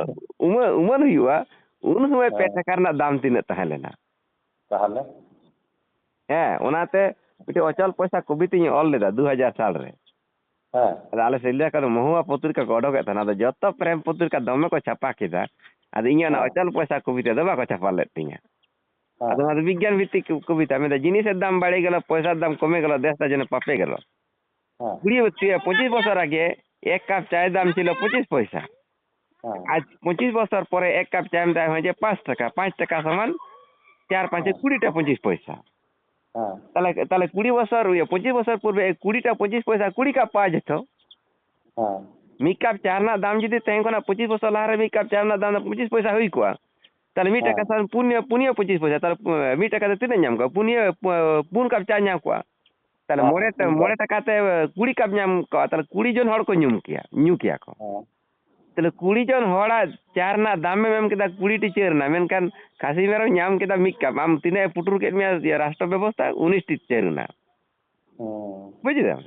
ᱩᱢᱟᱹ-, ᱩᱢᱟᱹᱱ ᱦᱩᱭᱩᱜᱼᱟ, ᱩᱱ ᱥᱚᱢᱚᱭ ᱯᱮ ᱦᱮᱸ᱾ ᱴᱟᱠᱟ ᱨᱮᱱᱟᱜ ᱫᱟᱢ ᱛᱤᱱᱟᱹᱜ ᱛᱟᱦᱮᱸ ᱞᱮᱱᱟ? ᱛᱟᱦᱞᱮ? ᱦᱮᱸ, ᱚᱱᱟᱛᱮ ᱢᱤᱫᱴᱮᱡ ᱚᱪᱚᱞ ᱯᱚᱭᱥᱟ ᱠᱚᱵᱤᱛᱟᱧ ᱚᱞ ᱞᱮᱫᱟ ᱫᱩ ᱦᱟᱡᱟᱨ ᱥᱟᱞ ᱨᱮ᱾ ᱦᱮᱸ᱾ ᱟᱫᱚ ᱟᱞᱮ ᱥᱤᱞᱫᱟᱹ ᱠᱷᱚᱱ ᱢᱚᱦᱩᱣᱟ ᱯᱚᱛᱨᱤᱠᱟ ᱠᱚ ᱚᱰᱚᱠᱮᱫ ᱛᱟᱦᱮᱱᱟ, ᱟᱫᱚ ᱡᱚᱛᱚ ᱯᱨᱮᱢ ᱯᱚᱛᱨᱤᱠᱟ ᱫᱚᱢᱮ ᱠᱚ ᱪᱷᱟᱯᱟ ᱠᱮᱫᱟ᱾ ᱟᱫᱚ ᱤᱧᱟᱹᱜ ᱚᱱᱟ ᱦᱮᱸ᱾ ᱚᱪᱚᱞ ᱯᱚᱭᱥᱟ ᱠᱚᱵᱤᱛᱟ ᱫᱚ ᱵᱟᱠᱚ ᱪᱷᱟᱯᱟ ᱞᱮᱫ ᱛᱤᱧᱟᱹ᱾ ᱦᱮᱸ᱾ ᱟᱫᱚ ᱚᱱᱟ ᱫᱚ ᱵᱤᱜᱽᱜᱟᱱ ᱵᱷᱤᱛᱛᱤᱠ ᱠᱚ-, ᱠᱚᱵᱤᱛᱟ, ᱢᱮᱱᱫᱟ, "জিনিসের দাম বেড়ে গেল, পয়সার দাম কমে গেল, দেশটা যেন পাপে গেল।" ᱦᱮᱸ᱾ ᱠᱩᱲᱤ ᱵᱚᱪᱷᱚᱨ, ᱯᱚᱸᱪᱤᱥ ᱵᱚᱪᱷᱚᱨ ᱟᱜᱮ ᱮᱠ ᱠᱟᱯ ᱪᱟᱭ ᱫᱟᱢ ᱪᱤᱞᱚ ᱯᱚᱸᱪᱤᱥ ᱯᱚᱭᱥᱟ᱾ ᱦᱮᱸ᱾ ᱟᱨ ᱯᱚᱸᱪᱤᱥ ᱵᱚᱪᱷᱚᱨ ᱯᱚᱨᱮ ᱮᱠ ᱠᱟᱯ ᱪᱟᱭ ᱮᱢ ᱫᱟᱭ ᱦᱚᱸ ᱡᱮ ᱯᱟᱸᱪ ᱴᱟᱠᱟ, ᱯᱟᱸᱪ ᱴᱟᱠᱟ ᱥᱚᱢᱟᱱ ᱪᱟᱨ ᱯᱟᱸᱪᱮ ᱦᱮᱸ᱾ ᱠᱩᱲᱤ ᱴᱟ ᱯᱚᱸᱪᱤᱥ ᱯᱚᱭᱥᱟ᱾ ᱦᱮᱸ᱾ ᱛᱟᱦᱞᱮ, ᱛᱟᱦᱞᱮ ᱠᱩᱲᱤ ᱵᱚᱪᱷᱚᱨ ᱦᱩᱭᱩᱜᱼᱟ, ᱯᱚᱸᱪᱤᱥ ᱵᱚᱪᱷᱚᱨ ᱯᱩᱨᱵᱮ ᱠᱩᱲᱤ ᱴᱟ ᱯᱚᱸᱪᱤᱥ ᱯᱚᱭᱥᱟ, ᱠᱩᱲᱤ ᱠᱟᱯ ᱯᱟᱣᱟ ᱡᱮᱛᱚ᱾ ᱦᱮᱸ᱾ ᱢᱤᱫ ᱠᱟᱯ ᱪᱟ ᱨᱮᱱᱟᱜ ᱫᱟᱢ ᱡᱩᱫᱤ ᱛᱮᱦᱮᱧ ᱠᱷᱚᱱᱟᱜ ᱯᱚᱸᱪᱤᱥ ᱵᱚᱪᱷᱚᱨ ᱞᱟᱦᱟ ᱨᱮ ᱢᱤᱫ ᱠᱟᱯ ᱪᱟ ᱨᱮᱱᱟᱜ ᱫᱟᱢ ᱫᱚ ᱯᱚᱸᱪᱤᱥ ᱯᱚᱭᱥᱟ ᱦᱩᱭ ᱠᱚᱜᱼᱟ, ᱛᱟᱦᱞᱮ ᱢᱤᱫ ᱴᱟᱠᱟ ᱦᱮᱸ᱾ ᱥᱟᱶ ᱯᱩᱱᱭᱟᱹ, ᱯᱩᱱᱭᱟᱹ ᱯᱚᱸᱪᱤᱥ ᱯᱚᱭᱥᱟ, ᱛᱟᱦᱞᱮ, ᱮ, ᱢᱤᱫ ᱴᱟᱠᱟ ᱛᱮ ᱛᱤᱱᱟᱹᱜ ᱧᱟᱢ ᱠᱚᱜᱼᱟ? ᱯᱩᱱᱭᱟᱹ, ᱯᱩ-, ᱯᱩᱱ ᱠᱟᱯ ᱪᱟ ᱧᱟᱢ ᱠᱚᱜᱼᱟ᱾ ᱛᱟᱦᱞᱮ ᱦᱮᱸ, ᱢᱚᱬᱮ ᱴᱟ-, ᱯᱩᱱ ᱠᱟᱯ᱾ ᱢᱚᱬᱮ ᱴᱟᱠᱟ ᱛᱮ, ᱮ, ᱠᱩᱲᱤ ᱠᱟᱯ ᱧᱟᱢ ᱠᱚᱜᱼᱟ, ᱛᱟᱦᱞᱮ ᱠᱩᱲᱤ ᱡᱚᱱ ᱦᱚᱲ ᱠᱚ ᱧᱩᱢ ᱠᱮᱭᱟ, ᱧᱩ ᱠᱮᱭᱟ ᱠᱚ᱾ ᱦᱮᱸ᱾ ᱛᱟᱦᱞᱮ ᱠᱩᱲᱤ ᱡᱚᱱ ᱦᱚᱲᱟᱜ ᱪᱟ ᱨᱮᱱᱟᱜ ᱫᱟᱢᱮᱢ ᱮᱢ ᱠᱮᱫᱟ ᱠᱩᱲᱤ ᱴᱤ ᱪᱟᱹᱨ ᱨᱮᱱᱟᱜ, ᱢᱮᱱᱠᱷᱟᱱ ᱠᱷᱟᱹᱥᱤ ᱢᱮᱨᱚᱢ ᱧᱟᱢ ᱠᱮᱫᱟ ᱢᱤᱫ ᱠᱟᱯ᱾ ᱟᱢ ᱛᱤᱱᱟᱹᱜ ᱮ ᱯᱩᱴᱩᱨ ᱠᱮᱫ ᱢᱮᱭᱟ ᱨᱟᱥᱴᱨᱚ ᱵᱮᱵᱚᱥᱛᱷᱟ? ᱩᱱᱤᱥ ᱴᱤ ᱪᱟᱹᱨ ᱨᱮᱱᱟᱜ᱾ ᱦᱮᱸ᱾ ᱵᱩᱡ ᱠᱮᱫᱟᱢ?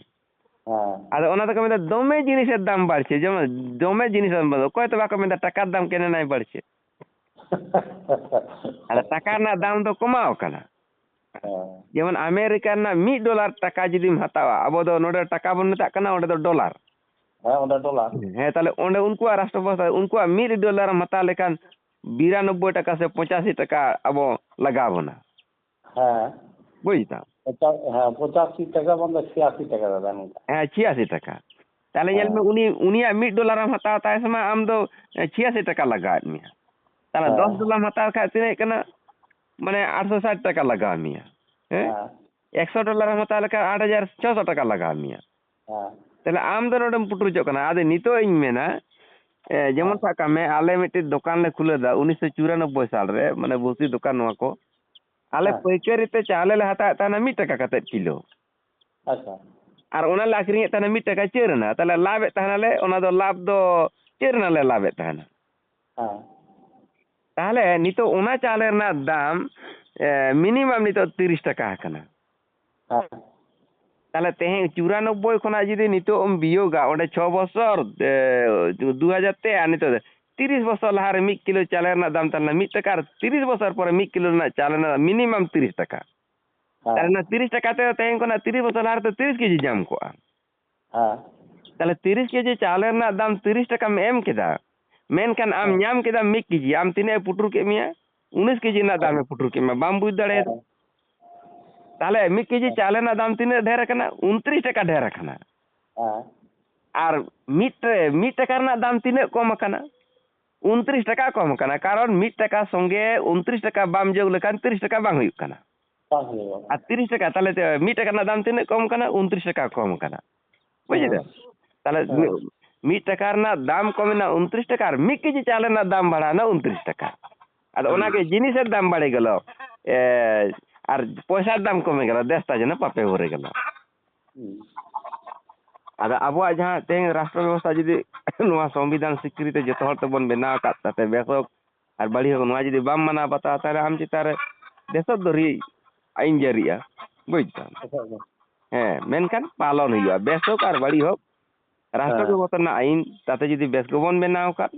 ᱦᱮᱸ᱾ ᱟᱫᱚ ᱚᱱᱟ ᱫᱚᱠᱚ ᱢᱮᱱᱫᱟ, "ᱫᱚᱢᱮ ᱡᱤᱱᱤᱥᱮᱨ ᱫᱟᱢ ᱵᱟᱲᱪᱷᱮ", ᱡᱮᱢᱚᱱ ᱫᱚᱢᱮ ᱡᱤᱱᱤᱥ ᱫᱟᱢ ᱵᱟᱲᱪᱷᱮ᱾ ᱚᱠᱚᱭ ᱛᱚ ᱵᱟᱠᱚ ᱢᱮᱱᱫᱟ, "ᱴᱟᱠᱟᱨ ᱫᱟᱢ ᱠᱮᱱᱮ ᱱᱟᱭ ᱵᱟᱲᱪᱷᱮ"? ᱟᱫᱚ ᱴᱟᱠᱟ ᱨᱮᱱᱟᱜ ᱫᱟᱢ ᱫᱚ ᱠᱚᱢᱟᱣ ᱠᱟᱱᱟ᱾ ᱦᱮᱸ᱾ ᱡᱮᱢᱚᱱ ᱟᱢᱮᱨᱤᱠᱟ ᱨᱮᱱᱟᱜ ᱢᱤᱫ ᱰᱚᱞᱟᱨ ᱴᱟᱠᱟ ᱡᱩᱫᱤᱢ ᱦᱟᱛᱟᱣᱟ, ᱟᱵᱚ ᱫᱚ ᱱᱚᱰᱮ ᱴᱟᱠᱟ ᱵᱚᱱ ᱢᱮᱛᱟᱜ ᱠᱟᱱᱟ, ᱚᱸᱰᱮ ᱫᱚ ᱰᱚᱞᱟᱨ᱾ ᱦᱮᱸ, ᱚᱸᱰᱮ ᱰᱚᱞᱟᱨ᱾ ᱦᱮᱸ, ᱛᱟᱦᱞᱮ ᱚᱸᱰᱮ ᱩᱱᱠᱩᱣᱟᱜ ᱨᱟᱥᱴᱨᱚ ᱵᱷᱟᱥᱟ, ᱩᱱᱠᱩᱣᱟᱜ ᱢᱤᱫ ᱰᱚᱞᱟᱨ ᱮᱢ ᱦᱟᱛᱟᱣ ᱞᱮᱠᱷᱟᱱ ᱵᱤᱨᱟᱱᱚᱵᱵᱳᱭ ᱴᱟᱠᱟ ᱥᱮ ᱯᱚᱸᱪᱟᱥᱤ ᱴᱟᱠᱟ ᱟᱵᱚ ᱞᱟᱜᱟᱣ ᱵᱚᱱᱟ᱾ ᱦᱮᱸ᱾ ᱵᱩᱡᱽ ᱫᱟᱢ? ᱯᱚᱸᱪᱟᱥ, ᱦᱮᱸ, ᱯᱚᱸᱪᱟᱥᱤ ᱴᱟᱠᱟ ᱵᱟᱝ ᱫᱚ ᱪᱷᱤᱭᱟᱥᱤ ᱴᱟᱠᱟ ᱫᱟᱫᱟ, ᱱᱚᱝᱠᱟ᱾ ᱦᱮᱸ, ᱪᱷᱤᱭᱟᱥᱤ ᱴᱟᱠᱟ᱾ ᱛᱟᱦᱞᱮ ᱧᱮᱞ ᱢᱮ, ᱦᱮᱸ᱾ ᱩᱱᱤ, ᱩᱱᱤᱭᱟᱜ ᱢᱤᱫ ᱰᱚᱞᱟᱨ ᱮᱢ ᱦᱟᱛᱟᱣ ᱛᱟᱭ ᱥᱮ ᱢᱟ, ᱟᱢ ᱫᱚ, ᱮ, ᱪᱷᱤᱭᱟᱥᱤ ᱴᱟᱠᱟ ᱞᱟᱜᱟᱣᱮᱫ ᱢᱮᱭᱟ᱾ ᱛᱟᱦᱞᱮ ᱦᱮᱸ᱾ ᱫᱚᱥ ᱰᱚᱞᱟᱨ ᱮᱢ ᱦᱟᱛᱟᱣ ᱠᱷᱟᱡ ᱛᱤᱱᱟᱹᱜ ᱠᱟᱱᱟ? ᱢᱟᱱᱮ, ᱟᱴᱥᱚ ᱥᱟᱴ ᱴᱟᱠᱟ ᱞᱟᱜᱟᱣ ᱢᱮᱭᱟ᱾ ᱦᱮᱸ? ᱦᱮᱸ᱾ ᱮᱠᱥᱚ ᱰᱚᱞᱟᱨ ᱮᱢ ᱦᱟᱛᱟᱣ ᱞᱮᱠᱷᱟᱱ ᱟᱴ ᱦᱟᱡᱟᱨ ᱪᱷᱚᱥᱚ ᱴᱟᱠᱟ ᱞᱟᱜᱟᱣ ᱢᱮᱭᱟ᱾ ᱦᱮᱸ᱾ ᱛᱟᱦᱞᱮ ᱟᱢ ᱫᱚ ᱱᱚᱰᱮᱢ ᱯᱩᱴᱩᱨ ᱦᱚᱪᱚᱜ ᱠᱟᱱᱟ᱾ ᱟᱫᱚ ᱱᱤᱛᱚᱜ ᱤᱧ ᱢᱮᱱᱟ, ᱮ, ᱡᱮᱢᱚᱱ ᱦᱮᱸ᱾ ᱥᱟᱵ ᱠᱟᱜ ᱢᱮ, ᱟᱞᱮ ᱢᱤᱫᱴᱤᱡ ᱫᱚᱠᱟᱱ ᱞᱮ ᱠᱷᱩᱞᱟᱹᱣ ᱮᱫᱟ ᱩᱱᱤᱥᱥᱚ ᱪᱩᱨᱟᱱᱚᱵᱵᱳᱭ ᱥᱟᱞ ᱨᱮ, ᱢᱟᱱᱮ ᱵᱩᱥᱤ ᱫᱚᱠᱟᱱ ᱱᱚᱣᱟ ᱠᱚ᱾ ᱟᱞᱮ ᱦᱮᱸ᱾ ᱯᱟᱹᱭᱠᱟᱹᱨᱤ ᱛᱮ ᱪᱟᱣᱞᱮ ᱞᱮ ᱦᱟᱛᱟᱣᱮᱫ ᱛᱟᱦᱮᱱᱟ ᱢᱤᱫ ᱴᱟᱠᱟ ᱠᱟᱛᱮᱫ ᱠᱤᱞᱳ᱾ ᱟᱪᱪᱷᱟ᱾ ᱟᱨ ᱚᱱᱟ ᱞᱮ ᱟᱠᱷᱨᱤᱧᱮᱫ ᱛᱟᱦᱮᱱᱟ ᱢᱤᱫ ᱴᱟᱠᱟ ᱪᱟᱹᱨ ᱟᱱᱟ᱾ ᱛᱟᱦᱞᱮ ᱞᱟᱵᱷ ᱮᱫ ᱛᱟᱦᱮᱱᱟᱞᱮ, ᱚᱱᱟ ᱫᱚ ᱞᱟᱵᱷ ᱫᱚ ᱪᱟᱹᱨ ᱟᱱᱟ ᱞᱮ ᱞᱟᱵᱷ ᱮᱫ ᱛᱟᱦᱮᱱᱟ᱾ ᱦᱮᱸ᱾ ᱛᱟᱦᱞᱮ ᱱᱤᱛᱚᱜ ᱚᱱᱟ ᱪᱟᱣᱞᱮ ᱨᱮᱱᱟᱜ ᱫᱟᱢ, ᱮ, ᱢᱤᱱᱤᱢᱟᱢ ᱱᱤᱛᱚᱜ ᱛᱤᱨᱤᱥ ᱴᱟᱠᱟ ᱟᱠᱟᱱᱟ᱾ ᱦᱮᱸ᱾ ᱛᱟᱦᱞᱮ ᱛᱮᱦᱮᱧ ᱪᱩᱨᱟᱱᱚᱵᱵᱳᱭ ᱠᱷᱚᱱᱟᱜ ᱡᱩᱫᱤ ᱱᱤᱛᱚᱜ ᱮᱢ ᱵᱤᱭᱳᱜᱟ, ᱚᱸᱰᱮ ᱪᱷᱚ ᱵᱚᱪᱷᱚᱨ, ᱮ, ᱫᱩ ᱦᱟᱡᱟᱨ ᱛᱮ, ᱟᱨ ᱱᱤᱛᱚᱜ ᱫᱚ ᱛᱤᱨᱤᱥ ᱵᱚᱪᱷᱚᱨ ᱞᱟᱦᱟ ᱨᱮ ᱢᱤᱫ ᱠᱤᱞᱳ ᱪᱟᱣᱞᱮ ᱨᱮᱱᱟᱜ ᱫᱟᱢ ᱛᱟᱦᱮᱸ ᱞᱮᱱᱟ ᱢᱤᱫ ᱴᱟᱠᱟ, ᱟᱨ ᱛᱤᱨᱤᱥ ᱵᱚᱪᱷᱚᱨ ᱯᱚᱨᱮ ᱢᱤᱫ ᱠᱤᱞᱳ ᱨᱮᱱᱟᱜ ᱪᱟᱣᱞᱮ ᱨᱮᱱᱟᱜ ᱢᱤᱱᱤᱢᱟᱢ ᱛᱤᱨᱤᱥ ᱴᱟᱠᱟ᱾ ᱦᱮᱸ᱾ ᱛᱟᱦᱞᱮ ᱚᱱᱟ ᱛᱤᱨᱤᱥ ᱴᱟᱠᱟ ᱛᱮ ᱛᱮᱦᱮᱧ ᱠᱷᱚᱱᱟᱜ ᱛᱤᱨᱤᱥ ᱵᱚᱪᱷᱚᱨ ᱞᱟᱦᱟ ᱨᱮᱫᱚ ᱛᱤᱨᱤᱥ ᱠᱮᱡᱤ ᱧᱟᱢ ᱠᱚᱜᱼᱟ᱾ ᱦᱮᱸ᱾ ᱛᱟᱦᱞᱮ ᱛᱤᱨᱤᱥ ᱠᱮᱡᱤ ᱪᱟᱣᱞᱮ ᱨᱮᱱᱟᱜ ᱫᱟᱢ ᱛᱤᱨᱤᱥ ᱴᱟᱠᱟᱢ ᱮᱢ ᱠᱮᱫᱟ, ᱢᱮᱱᱠᱷᱟᱱ ᱟᱢ ᱦᱮᱸ᱾ ᱧᱟᱢ ᱠᱮᱫᱟᱢ ᱢᱤᱫ ᱠᱮᱡᱤ, ᱟᱢ ᱛᱤᱱᱟᱹᱜ ᱮ ᱯᱩᱴᱩᱨ ᱠᱮᱫ ᱢᱮᱭᱟ? ᱩᱱᱤᱥ ᱠᱮᱡᱤ ᱨᱮᱱᱟᱜ ᱫᱟᱢ ᱮ ᱯᱩᱴᱩᱨ ᱠᱮᱫ ᱢᱮᱭᱟ, ᱵᱟᱢ ᱵᱩᱡᱽ ᱫᱟᱲᱮᱭᱟᱫᱟ᱾ ᱦᱮᱸ᱾ ᱛᱟᱦᱞᱮ ᱢᱤᱫ ᱠᱮᱡᱤ ᱦᱮᱸ᱾ ᱪᱟᱣᱞᱮ ᱨᱮᱱᱟᱜ ᱫᱟᱢ ᱛᱤᱱᱟᱹᱜ ᱰᱷᱮᱨ ᱟᱠᱟᱱᱟ? ᱩᱱᱛᱨᱤᱥ ᱴᱟᱠᱟ ᱰᱷᱮᱨ ᱟᱠᱟᱱᱟ᱾ ᱦᱮᱸ᱾ ᱟᱨ ᱢᱤᱫ ᱴᱟ-, ᱢᱤᱫ ᱴᱟᱠᱟ ᱨᱮᱱᱟᱜ ᱫᱟᱢ ᱛᱤᱱᱟᱹᱜ ᱠᱚᱢ ᱟᱠᱟᱱᱟ? ᱩᱱᱛᱨᱤᱥ ᱴᱟᱠᱟ ᱠᱚᱢ ᱟᱠᱟᱱᱟ, ᱠᱟᱨᱚᱱ ᱢᱤᱫ ᱴᱟᱠᱟ ᱥᱚᱸᱜᱮ ᱩᱱᱛᱨᱤᱥ ᱴᱟᱠᱟ ᱵᱟᱢ ᱡᱳᱜᱽ ᱞᱮᱠᱷᱟᱱ ᱛᱤᱨᱤᱥ ᱴᱟᱠᱟ ᱵᱟᱝ ᱦᱩᱭᱩᱜ ᱠᱟᱱᱟ᱾ ᱵᱟᱝ ᱦᱩᱭᱩᱜᱼᱟ᱾ ᱟᱨ ᱛᱤᱨᱤᱥ ᱴᱟᱠᱟ, ᱛᱟᱦᱞᱮ ᱛᱮ ᱢᱤᱫ ᱴᱟᱠᱟ ᱨᱮᱱᱟᱜ ᱫᱟᱢ ᱛᱤᱱᱟᱹᱜ ᱠᱚᱢ ᱠᱟᱱᱟ? ᱩᱱᱛᱨᱤᱥ ᱴᱟᱠᱟ ᱠᱚᱢ ᱠᱟᱱᱟ᱾ ᱵᱩᱡᱽ ᱦᱮᱸ᱾ ᱠᱮᱫᱟ? ᱛᱟᱦᱞᱮ ᱦᱮᱸ᱾ ᱢᱤᱫ, ᱢᱤᱫ ᱴᱟᱠᱟ ᱨᱮᱱᱟᱜ ᱫᱟᱢ ᱠᱚᱢ ᱮᱱᱟ ᱩᱱᱛᱨᱤᱥ ᱴᱟᱠᱟ, ᱟᱨ ᱢᱤᱫ ᱠᱮᱡᱤ ᱪᱟᱣᱞᱮ ᱨᱮᱱᱟᱜ ᱫᱟᱢ ᱵᱟᱲᱦᱟᱣ ᱮᱱᱟ ᱩᱱᱛᱨᱤᱥ ᱴᱟᱠᱟ᱾ ᱟᱫᱚ ᱦᱩᱸ᱾ ᱚᱱᱟᱜᱮ ᱡᱤᱱᱤᱥᱮᱨ ᱫᱟᱢ ᱵᱟᱲᱮ ᱜᱮᱞᱚ, ᱮ, ᱟᱨ ᱯᱚᱭᱥᱟᱨ ᱫᱟᱢ ᱠᱚᱢᱮ ᱜᱮᱞᱚ, ᱫᱮᱥ ᱛᱟ ᱡᱮᱱᱚ ᱯᱟᱯᱮ ᱦᱚᱨᱮ ᱜᱮᱞᱚ᱾ ᱦᱩᱸ᱾ ᱟᱫᱚ ᱟᱵᱚᱣᱟᱜ ᱡᱟᱦᱟᱸ ᱛᱮᱦᱮᱧ ᱨᱟᱥᱴᱨᱚ ᱵᱮᱵᱚᱥᱛᱷᱟ ᱡᱩᱫᱤ ᱱᱚᱣᱟ ᱥᱚᱝᱵᱤᱫᱷᱟᱱ ᱥᱤᱠᱨᱤᱛᱤ ᱡᱚᱛᱚ ᱦᱚᱲ ᱛᱮᱵᱚᱱ ᱵᱮᱱᱟᱣ ᱟᱠᱟᱫ ᱛᱟᱛᱮ ᱵᱮᱥ ᱦᱳᱠ ᱟᱨ ᱵᱟᱹᱲᱤᱡ ᱦᱳᱠ, ᱱᱚᱣᱟ ᱡᱩᱫᱤ ᱵᱟᱢ ᱢᱟᱱᱟᱣ ᱵᱟᱛᱟᱣᱟ, ᱛᱟᱦᱞᱮ ᱟᱢ ᱪᱮᱛᱟᱱ ᱨᱮ ᱫᱮᱥᱚᱫᱽᱫᱷᱳᱨᱤ ᱟᱹᱭᱤᱱ ᱡᱟᱹᱨᱤᱜᱼᱟ᱾ ᱵᱩᱡᱽ ᱫᱟᱢ? ᱟᱪᱪᱷᱟ, ᱟᱪᱪᱷᱟ᱾ ᱦᱮᱸ, ᱢᱮᱱᱠᱷᱟᱱ ᱯᱟᱞᱚᱱ ᱦᱩᱭᱩᱜᱼᱟ, ᱵᱮᱥ ᱦᱳᱠ ᱟᱨ ᱵᱟᱹᱲᱤᱡ ᱦᱳᱠ᱾ ᱨᱟᱥᱴᱨᱚ ᱦᱮᱸ᱾ ᱵᱮᱵᱚᱥᱛᱷᱟ ᱨᱮᱱᱟᱜ ᱟᱹᱭᱤᱱ ᱛᱟᱛᱮ ᱡᱩᱫᱤ ᱵᱮᱥ ᱜᱮᱵᱚᱱ ᱵᱮᱱᱟᱣ ᱟᱠᱟᱫ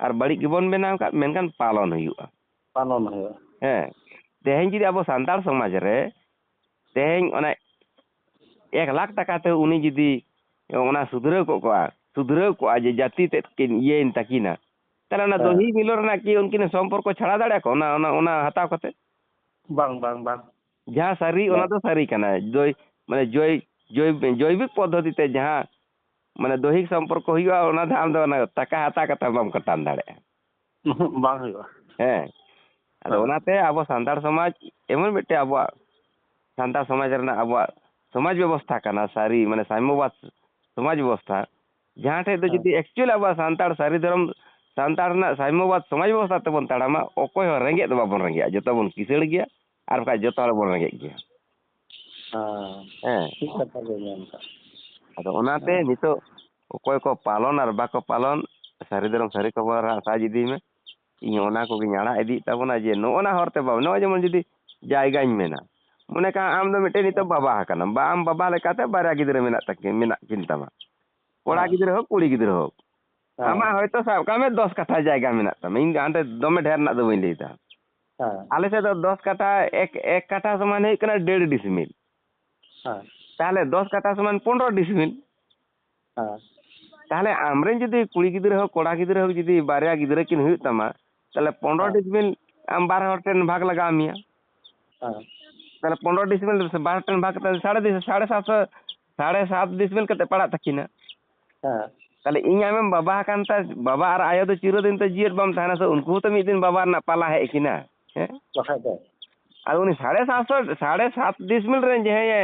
ᱟᱨ ᱵᱟᱹᱲᱤᱡ ᱜᱮᱵᱚᱱ ᱵᱮᱱᱟᱣ ᱟᱠᱟᱫ, ᱢᱮᱱᱠᱷᱟᱱ ᱯᱟᱞᱚᱱ ᱦᱩᱭᱩᱜᱼᱟ᱾ ᱯᱟᱞᱚᱱ ᱦᱩᱭᱩᱜᱼᱟ᱾ ᱦᱮᱸ, ᱛᱮᱦᱮᱧ ᱡᱩᱫᱤ ᱟᱵᱚ ᱥᱟᱱᱛᱟᱲ ᱥᱚᱢᱟᱡᱽ ᱨᱮ ᱛᱮᱦᱮᱧ ᱚᱱᱟ ᱮᱠ ᱞᱟᱠᱷ ᱴᱟᱠᱟ ᱛᱮ ᱩᱱᱤ ᱡᱩᱫᱤ ᱚᱱᱟ ᱥᱩᱫᱷᱨᱟᱹᱣ ᱠᱚᱜ ᱠᱚᱣᱟ, ᱥᱩᱫᱷᱨᱟᱹᱣ ᱠᱚᱜᱼᱟ, ᱡᱮ ᱡᱟᱹᱛᱤ ᱛᱮᱫ ᱠᱤᱱ ᱤᱭᱟᱹᱭᱮᱱ ᱛᱟᱹᱠᱤᱱᱟ, ᱛᱟᱦᱚᱞᱮ ᱚᱱᱟ ᱦᱮᱸ᱾ ᱫᱚᱭᱦᱤᱠ ᱢᱤᱞᱚᱱ ᱨᱮᱱᱟᱜ ᱠᱤ ᱩᱱᱠᱤᱱ ᱥᱚᱢᱯᱚᱨᱠᱚ ᱪᱷᱟᱲᱟ ᱫᱟᱲᱮᱭᱟᱜᱼᱟ ᱠᱚ ᱚᱱᱟ, ᱚᱱᱟ, ᱚᱱᱟ ᱦᱟᱛᱟᱣ ᱠᱟᱛᱮ? ᱵᱟᱝ, ᱵᱟᱝ, ᱵᱟᱝ᱾ ᱡᱟᱦᱟᱸ ᱥᱟᱹᱨᱤ, ᱚᱱᱟ ᱵᱟᱝ᱾ ᱫᱚ ᱥᱟᱹᱨᱤ ᱠᱟᱱᱟ᱾ ᱫᱚᱭ-, ᱢᱟᱱᱮ ᱡᱚᱭ-, ᱡᱚᱭ-, ᱡᱚᱭᱵᱤᱠ ᱯᱚᱫᱽᱫᱷᱚᱛᱤ ᱛᱮ ᱡᱟᱦᱟᱸ ᱢᱟᱱᱮ ᱫᱚᱭᱦᱤᱠ ᱥᱚᱢᱯᱚᱨᱠᱚ ᱦᱩᱭᱩᱜᱼᱟ, ᱚᱱᱟ ᱫᱚ ᱟᱢ ᱫᱚ ᱚᱱᱟ ᱴᱟᱠᱟ ᱦᱟᱛᱟᱣ ᱠᱟᱛᱮ ᱦᱚᱸ ᱵᱟᱢ ᱠᱟᱴᱟᱱ ᱫᱟᱲᱮᱭᱟᱜᱼᱟ᱾ ᱵᱟᱝ ᱦᱩᱭᱩᱜᱼᱟ᱾ ᱦᱮᱸ᱾ ᱟᱫᱚ ᱦᱮᱸ᱾ ᱚᱱᱟᱛᱮ ᱟᱵᱚ ᱥᱟᱱᱛᱟᱲ ᱥᱚᱢᱟᱡᱽ ᱮᱢᱚᱱ ᱢᱤᱫᱴᱮᱡ ᱟᱵᱚᱣᱟᱜ ᱥᱟᱱᱛᱟᱲ ᱥᱚᱢᱟᱡᱽ ᱨᱮᱱᱟᱜ ᱟᱵᱚᱣᱟᱜ ᱥᱚᱢᱟᱡᱽ ᱵᱮᱵᱚᱥᱛᱷᱟ ᱠᱟᱱᱟ, ᱥᱟᱹᱨᱤ ᱢᱟᱱᱮ ᱥᱟᱢᱭᱚᱵᱟᱫ ᱥᱚᱢᱟᱡᱽ ᱵᱮᱵᱚᱥᱛᱷᱟ, ᱡᱟᱦᱟᱸ ᱴᱷᱮᱡ ᱫᱚ ᱦᱮᱸ᱾ ᱡᱩᱫᱤ actual ᱟᱵᱚᱣᱟᱜ ᱥᱟᱱᱛᱟᱲ ᱥᱟᱹᱨᱤ ᱫᱷᱚᱨᱚᱢ, ᱥᱟᱱᱛᱟᱲ ᱨᱮᱱᱟᱜ ᱥᱟᱢᱭᱚᱵᱟᱫ ᱥᱚᱢᱟᱡᱽ ᱵᱮᱵᱚᱥᱛᱷᱟ ᱛᱮᱵᱚᱱ ᱛᱟᱲᱟᱢᱟ, ᱚᱠᱚᱭ ᱦᱚᱸ ᱨᱮᱸᱜᱮᱡ ᱫᱚ ᱵᱟᱵᱚᱱ ᱨᱮᱸᱜᱮᱡᱼᱟ, ᱡᱚᱛᱚ ᱵᱚᱱ ᱠᱤᱥᱟᱹᱬ ᱜᱮᱭᱟ, ᱟᱨ ᱵᱟᱠᱷᱟᱡ ᱡᱚᱛᱚ ᱦᱚᱲ ᱵᱚᱱ ᱨᱮᱸᱜᱮᱡ ᱜᱮᱭᱟ᱾ ᱦᱮᱸ᱾ ᱦᱮᱸ᱾ ᱴᱷᱤᱠ ᱠᱟᱛᱷᱟ ᱜᱮ ᱢᱮᱱ ᱠᱟᱜ᱾ ᱟᱫᱚ ᱚᱱᱟᱛᱮ ᱦᱮᱸ᱾ ᱱᱤᱛᱚᱜ ᱚᱠᱚᱭ ᱠᱚ ᱯᱟᱞᱚᱱ ᱟᱨ ᱵᱟᱠᱚ ᱯᱟᱞᱚᱱ, ᱥᱟᱹᱨᱤ ᱫᱷᱚᱨᱚᱢ ᱥᱟᱹᱨᱤ ᱠᱷᱚᱵᱚᱨ ᱦᱟᱸᱜ ᱥᱟᱡᱽ ᱤᱫᱤᱭ ᱢᱮ᱾ ᱤᱧ ᱚᱱᱟ ᱠᱚᱜᱮᱧ ᱟᱲᱟᱜ ᱤᱫᱤᱭᱮᱫ ᱛᱟᱵᱚᱱᱟ ᱡᱮ ᱱᱚᱜᱼᱚ ᱱᱟ ᱦᱚᱨ ᱛᱮ ᱵᱟᱵᱚᱱ, ᱱᱚᱜᱼᱚᱭ ᱡᱮᱢᱚᱱ ᱡᱩᱫᱤ ᱡᱟᱭᱜᱟᱧ ᱢᱮᱱᱟ, ᱢᱚᱱᱮ ᱠᱟᱜ ᱟᱢ ᱫᱚ ᱢᱤᱫᱴᱮᱱ ᱱᱤᱛᱚᱜ ᱵᱟᱵᱟ ᱟᱠᱟᱱᱟᱢ, ᱵᱟ ᱟᱢ ᱵᱟᱵᱟ ᱞᱮᱠᱟᱛᱮ ᱵᱟᱨᱭᱟ ᱜᱤᱫᱽᱨᱟᱹ ᱢᱮᱱᱟᱜ ᱛᱟᱹᱠᱤᱱ, ᱢᱮᱱᱟᱜ ᱠᱤᱱ ᱛᱟᱢᱟ, ᱠᱚᱲᱟ ᱦᱮᱸ᱾ ᱜᱤᱫᱽᱨᱟᱹ ᱦᱳᱠ ᱠᱩᱲᱤ ᱜᱤᱫᱽᱨᱟᱹ ᱦᱳᱠ, ᱦᱮᱸ᱾ ᱟᱢᱟᱜ ᱦᱚᱭᱛᱳ ᱥᱟᱵ ᱠᱟᱜ ᱢᱮ ᱫᱚᱥ ᱠᱟᱴᱷᱟ ᱡᱟᱭᱜᱟ ᱢᱮᱱᱟᱜ ᱛᱟᱢᱟ, ᱤᱧ ᱦᱟᱸᱰᱮ ᱫᱚᱢᱮ ᱰᱷᱮᱨ ᱨᱮᱱᱟᱜ ᱫᱚ ᱵᱟᱹᱧ ᱞᱟᱹᱭᱫᱟ᱾ ᱦᱮᱸ᱾ ᱟᱞᱮ ᱥᱮᱫ ᱫᱚ ᱫᱚᱥ ᱠᱟᱴᱷᱟ, ᱮᱠ, ᱮᱠ ᱠᱟᱴᱷᱟ ᱥᱚᱢᱟᱱ ᱦᱩᱭᱩᱜ ᱠᱟᱱᱟ ᱰᱮᱲ ᱰᱤᱥᱢᱤᱞ᱾ ᱦᱮᱸ᱾ ᱛᱟᱦᱞᱮ ᱫᱚᱥ ᱠᱟᱴᱷᱟ ᱥᱚᱢᱟᱱ ᱯᱚᱱᱨᱚ ᱰᱤᱥᱢᱤᱞ᱾ ᱦᱮᱸ᱾ ᱛᱟᱦᱞᱮ ᱟᱢᱨᱮᱱ ᱡᱩᱫᱤ ᱠᱩᱲᱤ ᱜᱤᱫᱽᱨᱟᱹ ᱦᱳᱠ, ᱠᱚᱲᱟ ᱜᱤᱫᱽᱨᱟᱹ ᱦᱳᱠ, ᱡᱩᱫᱤ ᱵᱟᱨᱭᱟ ᱜᱤᱫᱽᱨᱟᱹ ᱠᱤᱱ ᱦᱩᱭᱩᱜ ᱛᱟᱢᱟ, ᱛᱟᱦᱞᱮ ᱯᱚᱱᱨᱚ ᱦᱮᱸ᱾ ᱰᱤᱥᱢᱤᱞ ᱟᱢ ᱵᱟᱨ ᱦᱚᱲ ᱴᱷᱮᱱ ᱵᱷᱟᱜᱽ ᱞᱟᱜᱟᱣ ᱢᱮᱭᱟ᱾ ᱦᱮᱸ᱾ ᱛᱟᱦᱞᱮ ᱯᱚᱱᱨᱚ ᱰᱤᱥᱢᱤᱞ ᱥᱮ ᱵᱟᱨ ᱦᱚᱲ ᱴᱷᱮᱱ ᱵᱷᱟᱜᱽ ᱠᱟᱛᱮ ᱥᱟᱲᱮ ᱫᱤ-, ᱥᱟᱲᱮ ᱥᱟᱛᱥᱚ, ᱥᱟᱲᱮ ᱥᱟᱛ ᱰᱤᱥᱢᱤᱞ ᱠᱟᱛᱮ ᱯᱟᱲᱟᱜ ᱛᱟᱹᱠᱤᱱᱟ᱾ ᱦᱮᱸ᱾ ᱛᱟᱦᱞᱮ ᱤᱧ ᱟᱢᱮᱢ ᱵᱟᱵᱟ ᱟᱠᱟᱱ ᱛᱮ, ᱵᱟᱵᱟ ᱟᱨ ᱟᱭᱳ ᱫᱚ ᱪᱤᱨᱚᱫᱤᱱ ᱛᱮ ᱡᱤᱭᱟᱹᱫ ᱵᱟᱢ ᱛᱟᱦᱮᱱᱟ ᱥᱮ, ᱩᱱᱠᱩ ᱦᱚᱸᱛᱚ ᱢᱤᱫ ᱫᱤᱱ ᱵᱟᱵᱟ ᱨᱮᱱᱟᱜ ᱯᱟᱞᱟ ᱦᱮᱡ ᱟᱹᱠᱤᱱᱟ᱾ ᱦᱮᱸ? ᱵᱟᱠᱷᱟᱡ ᱫᱚ᱾ ᱟᱫᱚ ᱩᱱᱤ ᱥᱟᱲᱮ ᱥᱟᱛᱥᱚ, ᱥᱟᱲᱮ ᱥᱟᱛ ᱰᱤᱥᱢᱤᱞ ᱨᱮᱱ ᱡᱟᱦᱟᱸᱭᱮ